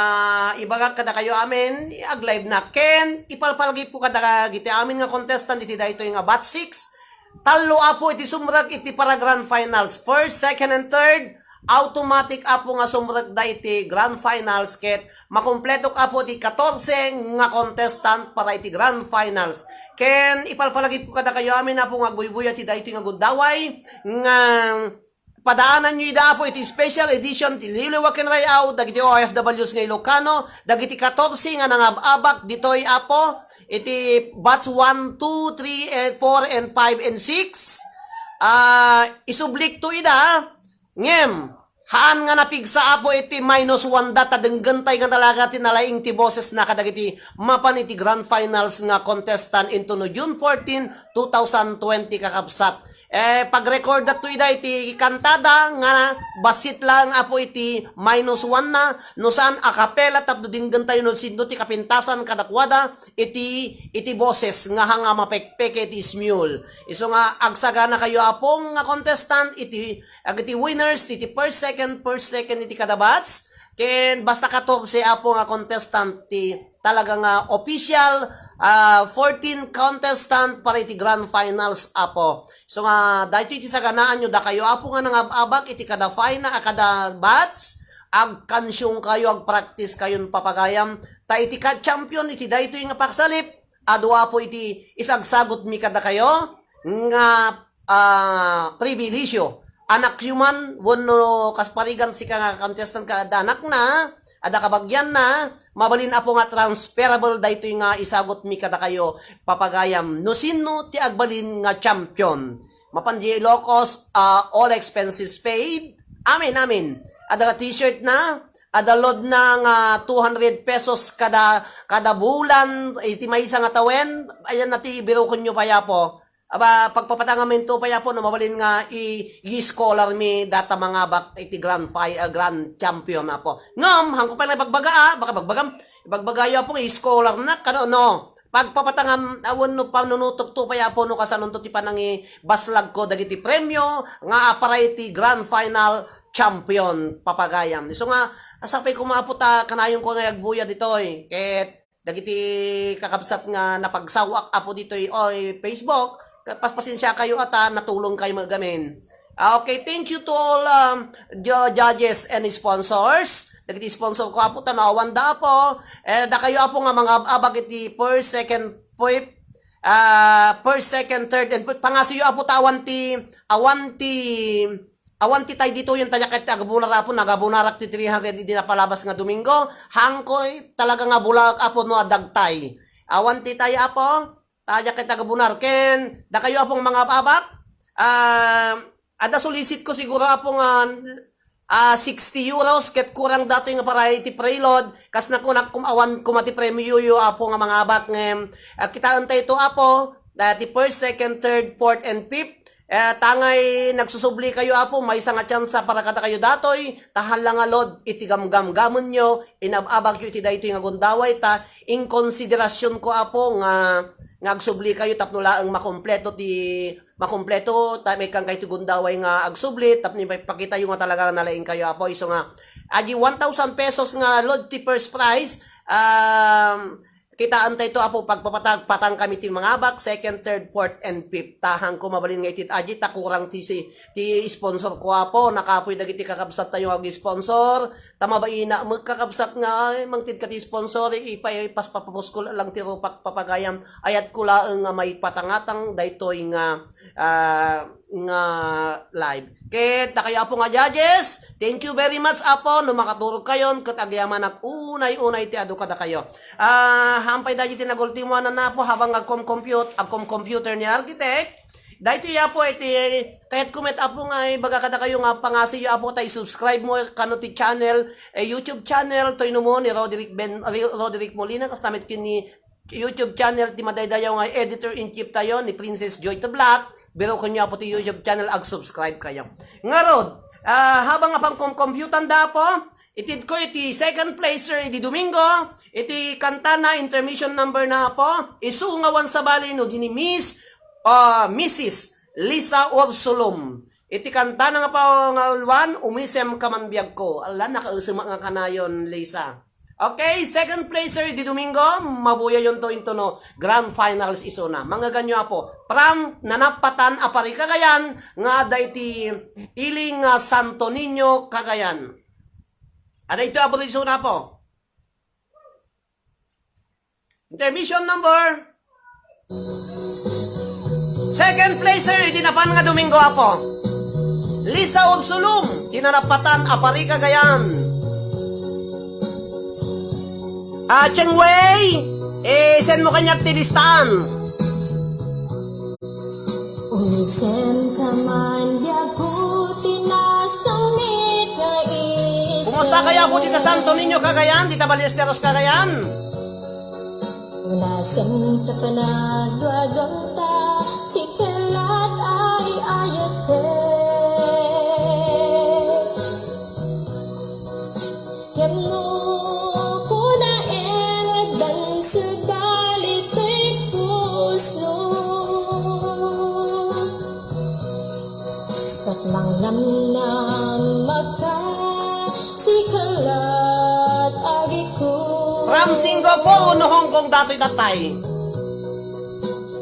ibagak kadakayo amin, ag-live na. Ken ipalpalagipko kadagiti amin nga contestant iti daytoy nga batch six, tallo, Apo, iti sumrek iti para grand finals. First, second, and third, automatic, Apo, nga sumrekda iti grand finals ket makumpletok, Apo, ti katorse nga contestant para iti grand finals. Ken ipalpalagipko kadakayo amin, Apo, nga agbuybuya ti daytoy nga gundaway nga padaananyo ida, Apo, iti special edition ti Liwliwa ken Ray-aw dagiti O F Ws nga Ilocano, dagiti katorse nga nangab-abak ditoy, Apo, iti batch one, two, three, and four, and five, and six. Ah, isublikto ida, ngem, haan nga napigsa, Apo, iti minus one da, ta denggentay nga talaga ti nalaing ti bosesna kadagiti mapan iti grand finals nga contestant intono June fourteen, two thousand twenty, kakabsat. Eh, pagrekordatto ida iti kantada nga bassit lang, Apo, iti minus one na, no saan, a cappella, tapno denggentayo no sino ti kapintasan kadakuada iti, iti boses nga hanga mapekpeke iti ismiul. Isu nga agsaganakayo, Apo, nga contestant iti, agiti winners iti first, second, first, second iti kada batch, ken basta katorse, Apo, nga contestant ti talaga nga official, ah, fourteen contestant para iti grand finals, Apo. So nga, daytoy ti saganaanyo, dakayo, Apo, nga nangab-abak iti kada final, a kada batch, agkansiongkayo, agpractice kayon papagayam. Ta iti ka-champion iti daytoy nga pagsalip, adu, Apo, iti isagsagutmi kadakayo nga, ah, pribilisio. Anakyo man wenno kasparigan sika nga contestant ket adda anakna, adda kabagianna, mabalin, Apo, nga transferable daytoy nga isagutmi kadakayo, papagayam, no sino ti agbalin nga champion. Mapan di Ilocos, ah, all expenses paid. Amin, amin. Adda nga t-shirt na, adda load na nga two hundred pesos kada, kada bulan, iti maysa nga tawen. Ayan na ti birukonyo pay, Apo. Aba, pagpapatangamin to pay, Apo, no, mabalin nga i-, i-scholar mi data mangabak iti grand fi-, ah, grand champion, Apo. Ngem, hangko pay lang ibagbaga, ah, baka bagbagam, ibagbaga yo, Apo, nga i-scholar na, kano, no? Pagpapatangam, awan no panunutok to pay, Apo, no, kasanonto ti panangibaslagko dagiti premio nga para iti grand final champion, papagayam. Isu nga, sapay koma, Apo, ta kanayonko nga agbuya ditoy. Ket dagiti kakabsat nga napagsaw-ak, Apo, ditoy, oy, Facebook, ket paspasensiakayo a ta natulongkayo met gamin. Ah, okay, thank you to all, um, ju-, judges and sponsors. Dagiti sponsor ko, Apo, ta naawanda, Apo. Eh, dakayo, Apo, nga mangab-abak iti first, second, fifth, ah, first, second, third, and fifth. Pangasuyo, Apo, ta awan ti, awan ti, awan ti tay ditoyen, ta diak ket agabunar, Apo, nagabunarak ti three hundred idi napalabas nga Domingo. Hangko, eh, talaga nga bulaek, Apo, no adda tay. Awan ti tay, Apo. Ta diak ket agabunar. Ken dakayo, Apo, nga mangab-abak. Ah, adda solicit ko siguro, Apo, nga, ah, sixty euros ket kurang datoy nga para iti preload. Kas nakunak kum-, awan koma ti premioyo, Apo, nga mangabak ngem, ah, kitaentayo to, Apo, dati first, second, third, fourth, and fifth. Eh, tangay nagsusubli kayo, Apo, maysa nga tsansa para kadakayo datoy, ta hala nga load iti gamgamgamenyo, inab-abagyo iti daytoy nga gundaway, ta in consideration ko, Apo, nga, nga agsubli kayo tapno laeng makompleto ti makompleto, ta maikkan kayo ti gundaway nga agsubli, tapno ipakitayo nga talaga nalaing kayo, Apo. Isu nga, adi one thousand pesos nga load ti first prize, um, kitaentayo to, Apo, pagpapatag-, patang kami ti mangabak, second, third, fourth, and fifth. Ta hangko mabalin nga iti adi, ta kurang ti si-, ti sponsor ko, Apo, nakapoy dagiti kakabsat tayo nga ag-sponsor, ta mabaina met kakabsat nga, ay, mangted ka ti sponsor, ipay-, paspapapusko lang ti rupak papagayam, ayat ko laeng nga maipatangatang daytoy nga ah, nga live. Ket dakayo, Apo, nga judges, thank you very much, Apo, no makaturog kayon, ket agyamanak unay-unay ti adu kadakayo. Ah, hampay dagiti nagultimoan, Apo, habang agkom-compute, agkom-computer ni Architect. Daytoy, Apo, iti kayatko met, Apo, nga ibaga kadakayo nga pangasiyo, Apo, ta i-subscribe mo kano ti channel, eh, YouTube channel, toy no mo ni Roderick Ben, Roderick Molina, kasta met ken ni YouTube channel ti madaydayaw nga editor-in-chief tayo ni Princess Joy the Black. Biro kanyo, Apo, ti YouTube channel, ag-subscribe kayo. Ngarud, ah, habang apang kom-, computan da, Apo, itid ko iti second placer idi Domingo, iti kanta na intermission number na, Apo, isu nga wan sabali no di ni Miss, ah, Missus Lisa Orsulum. Iti kanta na nga pa nga ulwan, umisem ka man biag ko. Ala, nakaesem nga kanayon, Lisa. Okay, second placer idi Domingo, mabuyayon to into no grand finals isuna. Mangngeganyo, Apo. From nanapatan a Pari, Cagayan, nga adda iti ili nga Santo Niño, Cagayan. Adda ito, Apo, isuna, Apo. Intermission number. Second placer, idi napan nga Domingo, Apo. Lisa Ursulum, ti nanapatan a Pari, Cagayan. Ah, Cheng Wei, eh, send mo kaniak ti listaan. Umisem ka man biag ko ti nasangmit nga isem. Kumusta kayo, Apo, dita Santo Niño, Cagayan? Dita Ballesteros, Cagayan? Ulasem ta panagduadua ta, sika lat ay ayat. Ngem no kunaen, addan sabali ti puso. Ket mangnamnam maka, sika lat agiko. From Singapore wenno Hong Kong datoy tatay.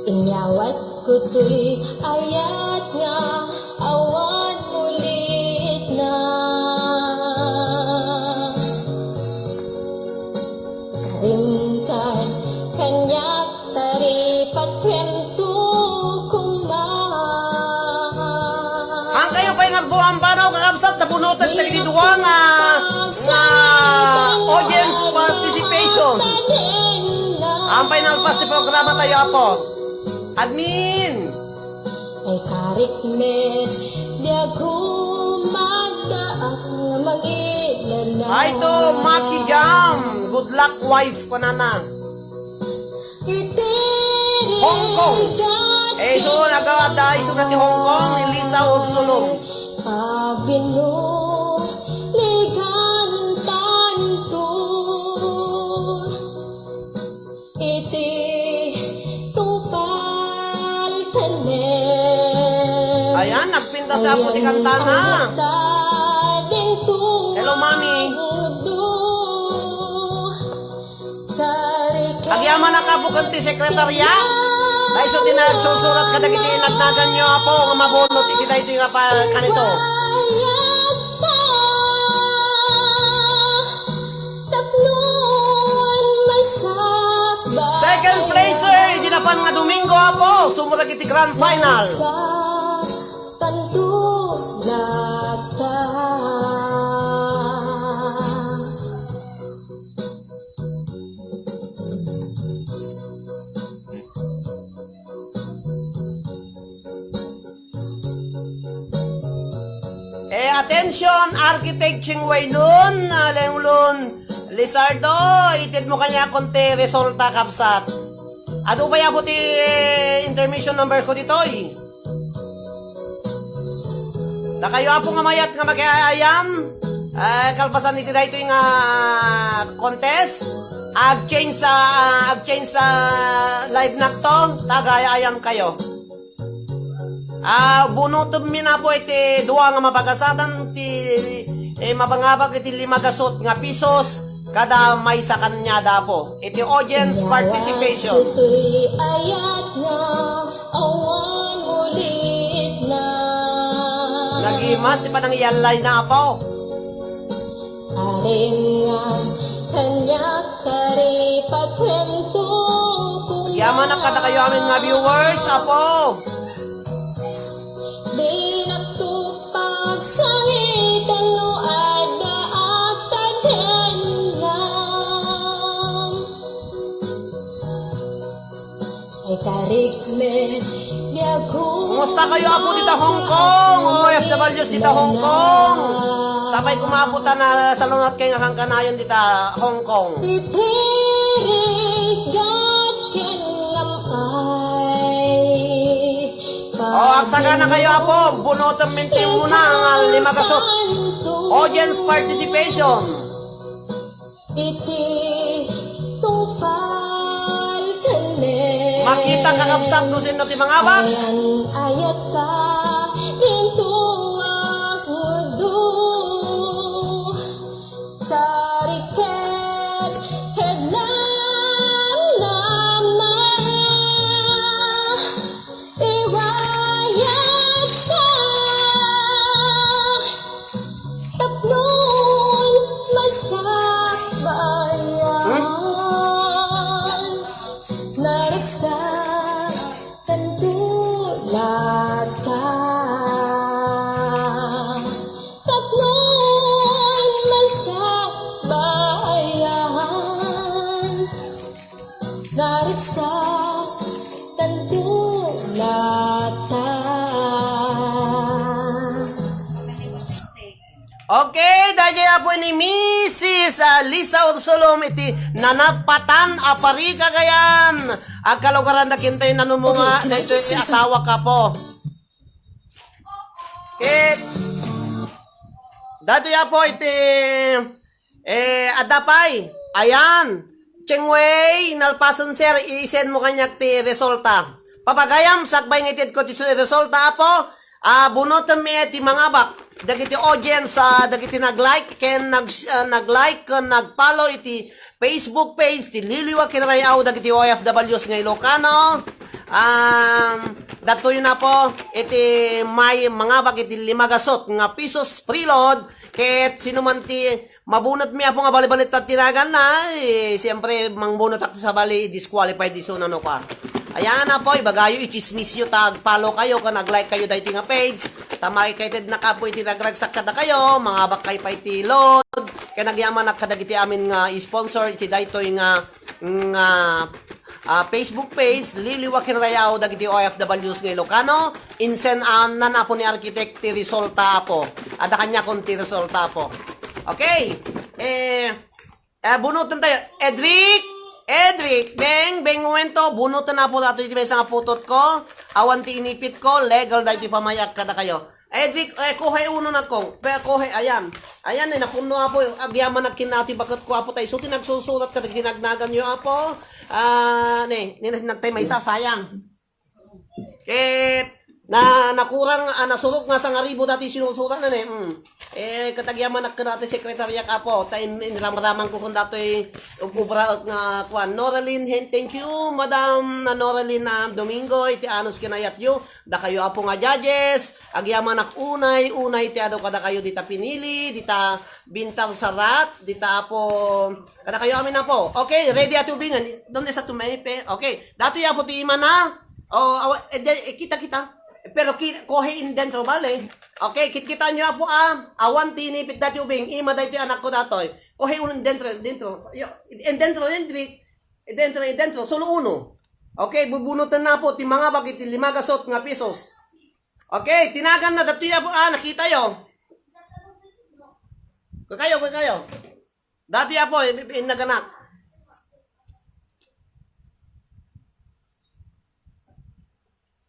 Inyawat ko toy ayat nga awan mulitna. Karimkan kaniak ta ripat kuento koma. Ang kayo pay nga agbuang panaw, kakabsat, nabunotan tayo dua nga, nga audience participation. Ampay nalpas ti programa tayo, Apo. Admin! Ay karik met, di ako magdaak nga mangilala. Ay to, Maki Jam! Good luck, wife, panana. Iti Hong Kong. Rigat Eh, isu, nag-adda isuna ti Hong Kong, ni Lisa Ursulong. Pagbinuligan tanto iti tungpal tanem. Ayan, nagpintas Apo ti kantana. Hello, Mami. Agyamanak, Apo, ken ti sekretarya. Daysu ti nagsusurat kadagiti nagnaganyo, Apo, nga mabunot iti daytoy nga pa-, kanito. Second placer, idi napan nga Domingo, Apo, sumurot iti grand final. Eh, attention, Architect Ching Wei Lun, ah, Leng Lun Lizardo, itedmo kaniak ti resulta, kabsat. Adu pay, Apo, ti, eh, intermission number ko ditoy. Dakayo, Apo, nga mayat nga mag-ayam, eh, kalpasan iti daytoy nga contest, ag-change sa, ag-change sa live nakto, ta ag-ayam-ayamkayo. Ah, bunotenmi, Apo, iti dua nga mabagasatan ti, eh, mabangabak iti lima gasut nga pisos kada maysa kaniada, Apo. Iti audience participation. Ditoy ayat nga awan ulitna. Nagimas ti panangiyallay na, Apo. Arim nga kaniak, kari pakuento. Agyamanak kadakayo amin nga viewers, Apo. Dinakto pagsangiten no adda agtagdengngam. Ay, karikme, biag ko. Kumusta kayo, Apo, dita Hong Kong? O F W s dita Hong Kong. Sapay koma, Apo, ta nasalungat kayo nga kankanayon dita Hong Kong. Iti rigat ken am-ay. O, agsakana kayo, Apo. Bunoten minti muna nga lima gasut. Audience participation. Iti tungpal ken ne. Makita, kakabsat, no sino ti mangabak. Ayan, ayat ka, dinto agmudu. Sariket ket namnama. Iwayat ka. Tapno masakbayan, naragsak tanto lata. Tapno masakbayan, naragsak tanto lata. Okay, daydiay, Apo, ni Missus, ah, Lisa Ursulom iti nanapatan a Pari, Cagayan. Agkalugaran da kintoy nanumunga, daytoy ti asawa, Apo. Ket daytoy, Apo, iti, eh, adda pay. Ayan. Cheng Wei, nalpasen, sir, i-send mo kaniak ti resulta. Papagayam, sakbay nga itedko ti resulta, Apo. Ah, bunotenmi ti mangabak dagiti audience, ah, dagiti nag-like ken nag-, ah, nag-like ken nag-follow iti Facebook page ti Liwliwa ken Ray-aw dagiti O F Ws nga Ilocano. Um, datoy na, Apo, iti may mangabak iti lima gasut nga pisos preload ket sino man ti mabunotmi, Apo, nga balibalittad ti naganna, eh, siyempre, mangbunotak ti sabali, disqualified isuna no kua. Ayan, Apo, ibagayo, ichismisyo ta ag-follow kayo, ken ag-like kayo daytoy nga page. Ta makikitednak, Apo, iti nagragsak kadakayo, mangabak kayo pay iti load. Ken agyamanak kadagiti amin nga sponsor iti daytoy nga, nga, ah, Facebook page, Liwliwa ken Ray-aw dagiti O F Ws nga Ilocano. Insendan, Apo, ni Architect ti resulta, Apo. Adda kaniakon ti resulta, Apo. Okay. Eh, eh, bunoten tayo. Edric, Edric, Beng, Beng, momento, bunoten na po datoy ti maysa nga putot ko. Awan ti inipit ko, legal daytoy pamay-ak kadakayo. Edric, eh, kuhay uno na kong. Pe, kuhay, ayan. Ayan, eh, napunno, Apo, agyamanak ken datoy baket ko, Apo, tay. So, ti nagsusurat kadagiti nagnaganyo, Apo. Ah, ne, ne, nagtay maysa, sayang. Ket na, nakurang, ah, nasurok nga sangaribu datoy sinusuratna, ne. Mm. Eh, ket agyamanak ken datoy sekretariak, Apo, ta in-, inramraman ko ken datoy ub-, ubraek nga kuan. Noralyn Hen, thank you, Madam Noralyn, ah, Domingo, iti anus ken ayatyo. Dakayo, Apo, nga judges, agyamanak unay, unay ti adu kadakayo dita pinili, dita bintar sarat, dita, Apo, kadakayo amin, Apo. Okay, ready, Ate Ubing? Donde sa tumepe? Okay, datoy, Apo, ti imana. O, awa, eh, de, eh, kita, kita. Pero ki-, kuhay in dentro, bale. Okay, kitkita nyo, Apo, ah. Awan ti inipit dati ubing. Ima daytoy anak ko datoy. Kuhay uno in dentro, dentro. Yo, in dentro, dentro. In dentro, in dentro. Solo uno. Okay, bubunoten na, Apo, ti mangabak iti lima gasut nga pesos. Okay, tinagan na datoy, Apo, ah, nakita yo. Kakayo, kakayo. Dati, Apo, i-, i-, naganak.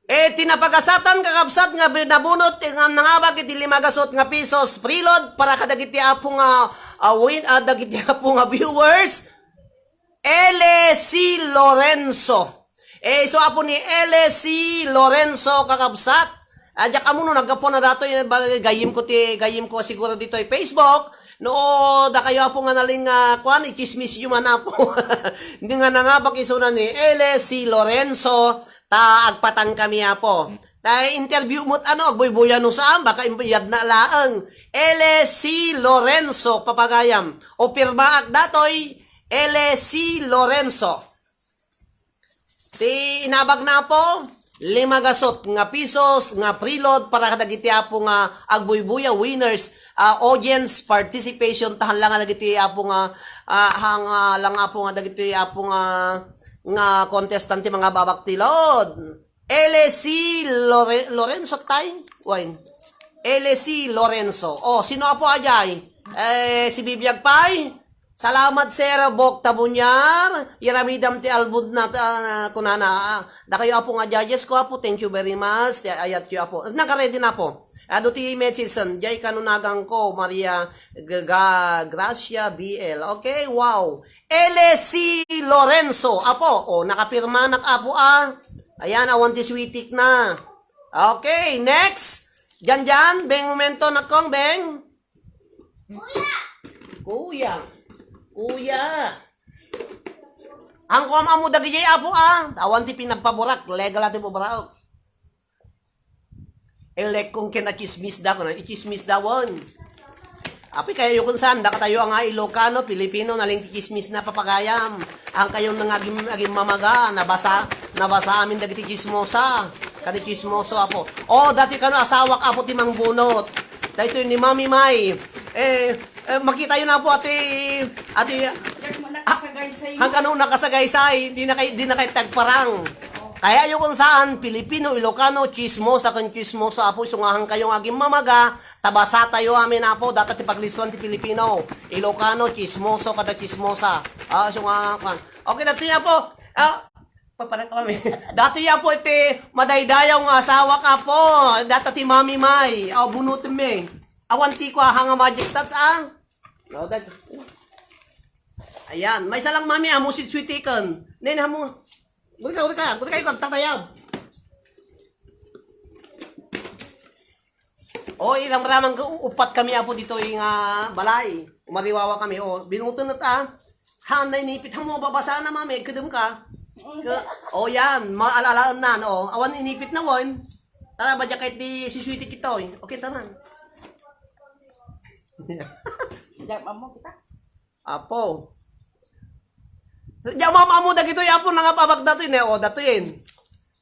Eh, ti napagasatan, kakabsat, nga nabunot, eh, nga nangabak iti lima gasut nga pesos, preload, para kadagiti Apo nga, ah, win-, ah, dagiti Apo nga viewers, L C Lorenzo. Eh, isu Apo ni L C Lorenzo, kakabsat. Ah, diak ammo no naggapuan na datoy, eh, ba-, gayyem ko ti, gayyem ko siguro ditoy Facebook. No, dakayo, Apo, nga nalin nga, kuan, ichismis yu man, Apo. Hindi nga nangabak isuna ni L C Lorenzo, ta agpatang kami, Apo. Ta interview mo't ano, agbuybuya no saan, baka im-, yadna laeng. L C Lorenzo, papagayam. O pirmaak datoy, L C Lorenzo. Ti inabagna, Apo, lima gasut nga pesos nga preload para kadagiti Apo nga agbuybuya, winners, ah, audience participation, ta haan lang nga dagiti Apo nga, ah, haan lang, Apo, nga dagiti Apo nga, nga contestant ti mangababak ti load. L C Lore-, Lorenzo tay? Wine. L C Lorenzo. Oh, sino, Apo, ajay? Eh, si Bibiag pay? Salamat, Sir Bok Tabunyar. Yaramidam ti album na, ah, kunana. Ah, dakayo, Apo, nga judges ko, Apo. Thank you very much. Ti ayat yo, Apo. Naka-ready na, Apo. Adu ti message, son. Jay kano nagan ko, Maria G-, Ga-, Gracia B L. Okay, wow. L C Lorenzo, Apo. Oh, nakapirmanak, Apo, ah. Ayan, awan ti sweetik na. Okay, next. Diyan, diyan. Beng, momento, nakong, Beng. Kuya. Kuya. Kuya. Ang kuam amo dagiti Apo, ah. Awan ti pinagpaburak. Legal ati bubraok. Elek kong ken a chismis da, kuno, ichismis da, won. Api, kayo kun saan, dakatayo nga Ilocano, Pilipino, naling ti chismis na papagayam. Ang kayo nang agim-, agimmamaga, nabasa, nabasa amin dagiti chismosa. Kadi chismoso, Apo. Oh, dati kano asawak, Apo, ti mangbunot. Daytoy ni Mami May. Eh, eh, makita yun, Apo, ati, ati, Diak mo nakasagaysay. Hangkano nakasagaysay, di na kay, di na kay tagparang. Kaya yung kung saan, Pilipino, Ilocano, chismosa kan chismoso, Apo, isungahan kayo nga agimmamaga, tabasa tayo amin, Apo, data ti paglisuan ti Pilipino, Ilocano, chismoso, kada chismosa. Ah, isungahan kan. Okay, dati niya po. Ah, paparang kami. Dati niya po iti madaydayaw nga asawa ka po. Data ti Mami May. Oh, bunutin mi. Awan ti ko, ah, nga magic touch, ah. No, that, ayan, may isa lang, Mami, amo sweet-sweetikan. Nen, amo. Guri ka, guri ka, guri ka, tatayab. O, iramraman ko, u-, upat kami, Apo, dito, eh, nga balay. Umariwawa kami. O, binuto na ta. Han, na inipit mo, babasa na, Mami, kadam ka. Ka-, o, yan, maalalaen na, no? Awan inipit na, won. Tara, ba, diya kahit di siswiti kita, eh. Okay, tara. Diyan mo kita. Apo. Diyan mo, amo, dagito, Apo, nangababag datoy, ne? O, datoy, eh.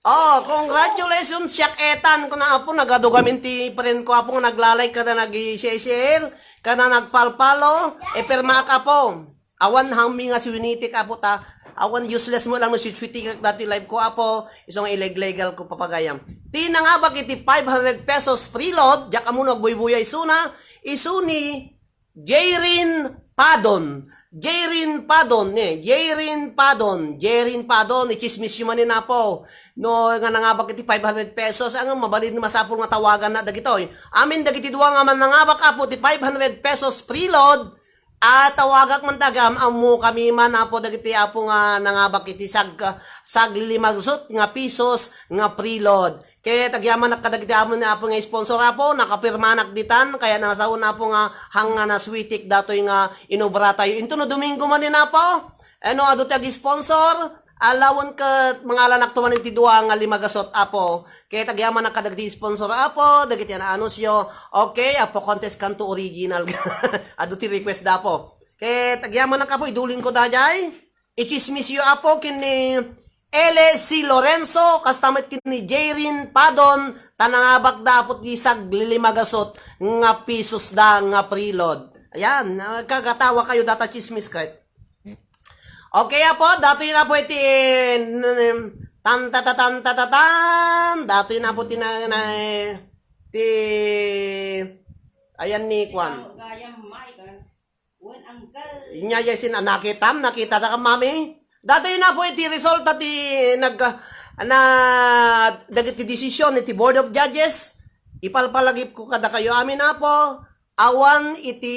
Oh, congratulations, Siak Etan. Kuna, Apo, nagadugamin ti friend ko, Apo, nga naglalay kada nag-share, kada nagpalpalo. E, pirmaak, Apo. Awan hami nga siwinitik, Apo, ta. Awan useless mo lang no sitwiti ka dati live ko, Apo. Isu nga ileglegal ko papagayam. Ti nangabak iti five hundred pesos preload, diak amuno agbuybuya isuna, isu ni Jairin Padon. Jerin Padon, eh. Jerin Padon. Jerin Padon, ichismis yu manen, Apo. No, nga nangabak iti five hundred pesos, ang mabalin masapul nga tawagan na dagitoy. Amin dagiti dua nga mannangabak, Apo, ti five hundred pesos preload, a tawagak man dagam, ammo kami man, Apo, dagiti, Apo, nga nangabak iti sag-, saglilimagsut nga pesos nga preload. Ket agyamanak kadagiti amon ni Apo nga sponsor, Apo, nakapirmanak ditan, kaya nasaon, Apo, nga hang nga naswitik datoy nga inobra tayo. Into no Domingo manen, Apo, ano, adu ti ag-sponsor, alawen ket mangalanak to manen ti dua nga limagasut, Apo. Ket agyamanak kadagiti sponsor, Apo, dagiti anaanusyo. Okay, Apo, contest kanto original. Adu ti request da, Apo. Ket agyamanak, Apo, idulin ko dayay. Ichismis yu, Apo, ken ni L C Lorenzo, kasta met ken ni Jerin Padon, ta nangabak da, Apo, ti saglilimagasut nga pesos da nga preload. Ayan, nagkagatawa kayo data chismis ket. Okay, Apo, datoy na, Apo, iti, mm, tan, ta, ta, tan, ta, ta, tan. Datoy na, Apo, ti na, na, ti, ayan ni Kwan. Gayam, Michael. Wen angkel. Inya, ya, sin, ah, nakitam, nakita ta ka, mami. Datoy na, Apo, iti resulta ti nag-, na, dagiti desisyon iti Board of Judges. Ipalpalagipko kadakayo amin, Apo. Awan iti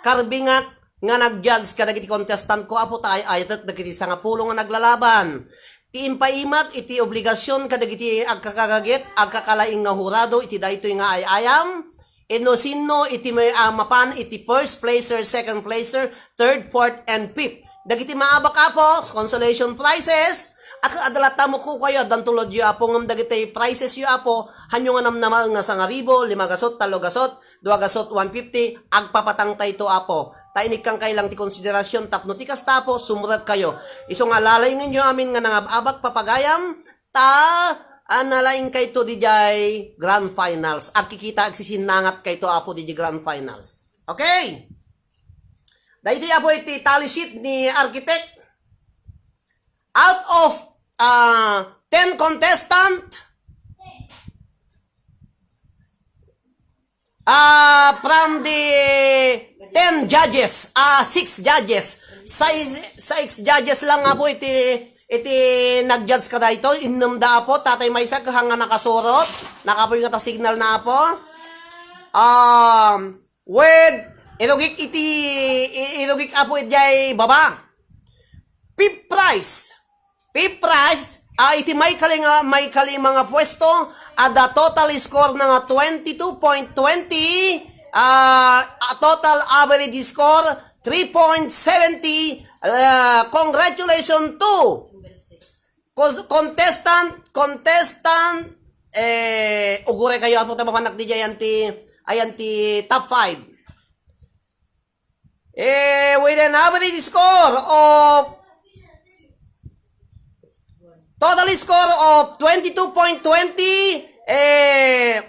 karbingak nga nag-judge kadagiti contestant ko, Apo, ta ay-ayatek dagiti sangapulo nga naglalaban. Ti impaimak iti obligasyon kadagiti agkakagagit, agkakalaing nga hurado iti daytoy nga ay-ayam. Inno sinno iti may, ah, mapan iti first placer, second placer, third, fourth, and fifth. Dagiti maabak, Apo, consolation prizes, ak-, adalatta mo ko kayo, addan tulod yo, Apo, ngem dagiti prizes yo, Apo, hanyo nga namnamaen nga sangaribo, limagasut, tallogasut, duagasut, one fifty, agpapatang tayto, Apo. Ta inikkan kay lang ti konsiderasyon tapno ti kasta, Apo, sumrek kayo. Isu nga lalaingenyo amin nga nangab-abak, papagayam, ta, ah, nalaing kayto didiay grand finals. Agkikita, agsisinnangat kayto, Apo, didiay grand finals. Okay. Daytoy, Apo, iti tally sheet ni Architect. Out of, ah, ten contestant, ah, from the ten judges, ah, six judges. Sa, six judges lang, Apo, iti, iti nag-judge kadaytoy. Innem da, Apo, tatay maysa, kahang nga nakasurot. Nakapuy nga ta signal na, Apo. Um, With, irugik iti, i-, irugik, Apo, idiay baba. Fifth prize. Fifth prize, ah, iti maikali nga, maikalima nga puesto, adda total score na nga twenty-two point twenty, ah, a total average score, three point seventy. Ah, congratulations to Cons-, contestant, contestant, eh, uguray kayo, Apo, ta mapanak didiay, ayan ti, ayan ti top five. Eh, with an average score of, total score of twenty-two point twenty, eh,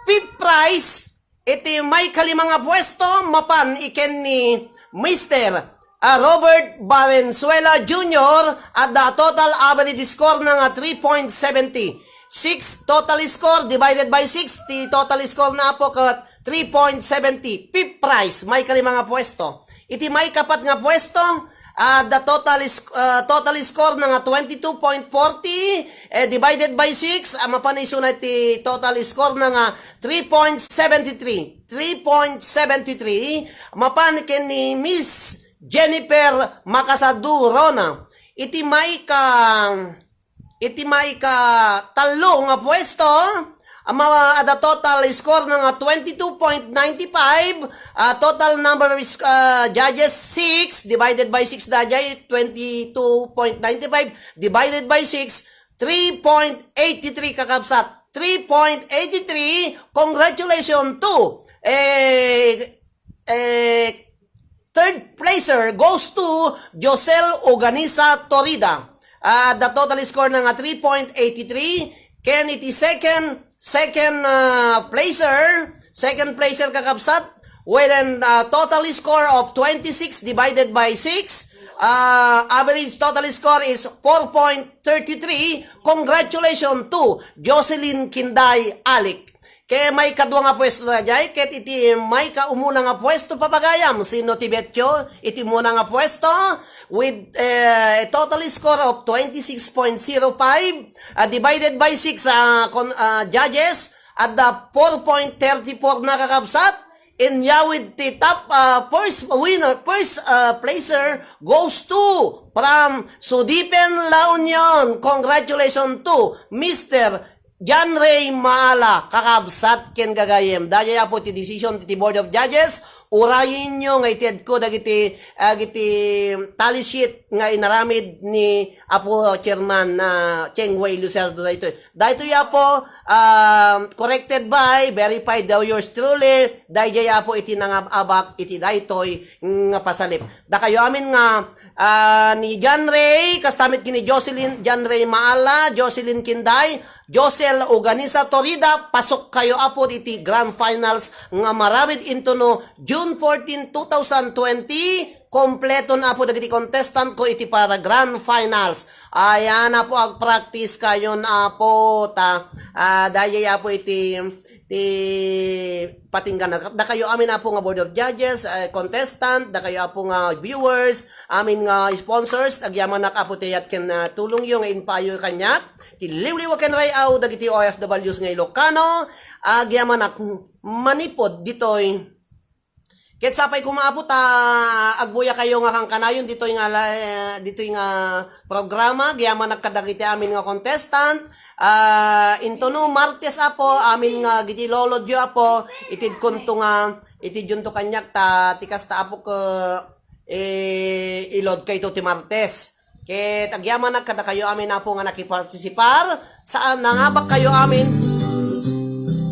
fifth prize, iti maikalima nga puesto, mapan iken ni Mister, ah, Robert Valenzuela Junior, adda total average score na nga three point seventy. Six total score divided by six, ti total score na, Apo, ket three point seventy. Fifth prize, maikalima nga puesto. Iti maikapat nga puesto, ah, the total is, ah, total score na nga twenty-two point forty, eh, divided by six, ah, mapan isuna ti total score na nga three point seventy-three. Three point seventy-three, mapan ken ni Miss Jennifer Makasadu Rona. Iti maika, iti maika tallo nga puesto, ama, adda total score na nga twenty-two point nine five, ah, total number of, ah, judges, six, divided by six daydiay, twenty-two point nine five divided by six, three point eight three, kakabsat. Three point eight three, congratulations to, eh, eh, third placer goes to Josel Oganisa Torida. Ah, the total score na nga three point eight three. Ken iti second, second, ah, placer, second placer, kakabsat, with an, ah, total score of twenty-six divided by six, ah, average total score is four point thirty-three. Congratulations to Jocelyn Kinday Alic. Ket maikadua nga puesto daydiay, ket iti maikaumuna nga puesto, papagayam, sino ti betyo iti umuna nga puesto? With, eh, a total score of twenty-six point zero five, ah, divided by six, ah, kon-, ah, judges, adda four point thirty-four na kakabsat, inya with the top, ah, first winner, first, ah, placer goes to from Sudipen La Union. Congratulations to Mister John Ray Maala, kakabsat ken gagayem. Daydiay, Apo, ti decision ti Board of Judges. Urayennyo nga itedko dagiti, ah, dagiti tally sheet nga inaramid ni Apo Chairman, ah, Cheng Wei Lucerdo daytoy. Daytoy, Apo, ah, corrected by, verified by yours truly. Daydiay, Apo, iti nangab-abak iti daytoy nga pasalip. Dakayo amin nga, ah, ni John Ray, kasta met ken ni Jocelyn, John Ray Maala, Jocelyn Kinday, Josel Uganisa Torida, pasukkayo, Apo, iti grand finals nga maramid intono June fourteen, two thousand twenty. Kompleto na, Apo, dagiti contestant ko iti para grand finals. Ayan, Apo, agpractice kayon, Apo, ta, ah, daydiay, Apo, iti ti patinggan. Dakayo amin, Apo, nga Board of Judges, eh, contestant, dakayo, Apo, nga viewers, amin nga sponsors, agyamanak, Apo, ti ayat ken, ah, tulongyo nga impayo kaniak ti liwliwa ken ray-aw dagiti O F Ws nga Ilocano, agyamanak manipud ditoy. Ket sapay koma, Apo, ta agbuyakayo nga kankanayon ditoy nga la-, ditoy nga programa, agyamanak kadagiti amin nga contestant. Ah, intono Martes, Apo, amin nga dagiti lolodyo, Apo, itedkonto nga, iteddionto kaniak ta ti kasta, Apo, ke-, eh, i-load kayto ti Martes. Ket agyamanak kadakayo amin, Apo, nga nakipartisipar, saan, nangabakkayo amin.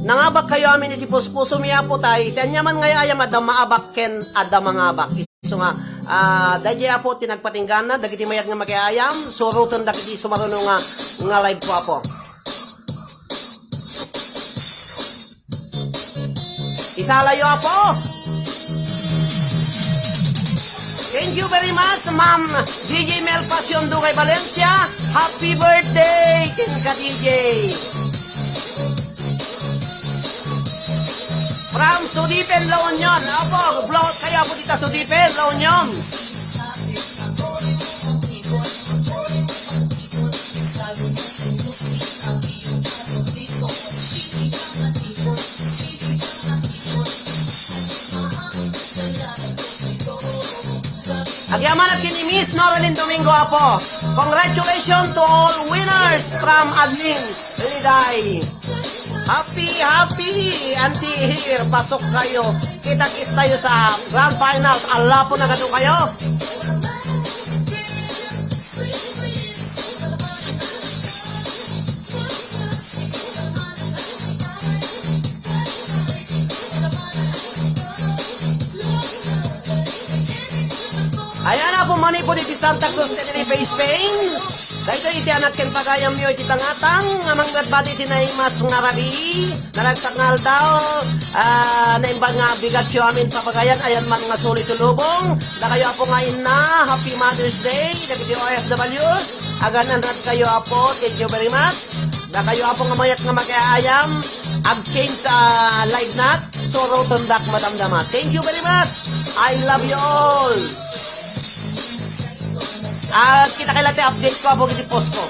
Nangabakkayo amin iti puspusomi, Apo, ta iti aniaman nga ay-ayam adda maabak ken adda mangabak. Isu nga, ah, daydiay, Apo, ti nagpatinggana, dagiti mayat nga makiayam, suroten dagiti sumaruno nga, nga live ko, Apo. Isalayo, Apo. Thank you very much, Ma'am D J Mel Passion Dugay Valencia. Happy birthday, kenka, D J. From Sudipen, La Union. Apo, blow out kayo, Apo, dita Sudipen, La Union. Agyamanak ken ni Miss Noralyn Domingo, Apo. Congratulations to all winners from Admin Riday. Happy, happy, Auntie Hir, pasok kayo. Kita-kits tayo sa grand finals. Ala po na kayo. Ayan na po, manipud iti Santa Cruz, Tenerife, Spain. Daytoy iti anak ken pagayamyo iti tangatang nga mangbati iti naimas nga rabii. Naragsak nga aldaw, ah, naimbag nga bigatyo amin, papagayan, ayan man nga suli ti lubong. Dakayo, Apo, nga inna, happy Mother's Day dagiti O F Ws. Agan-anrat kayo, Apo. Thank you very much. Dakayo, Apo, nga mayat nga makiayam, ag-change, ah, live nut. Surotendak madamdama. Thank you very much. I love you all. Ah, kita kay latte update ko, Apo, iti post ko.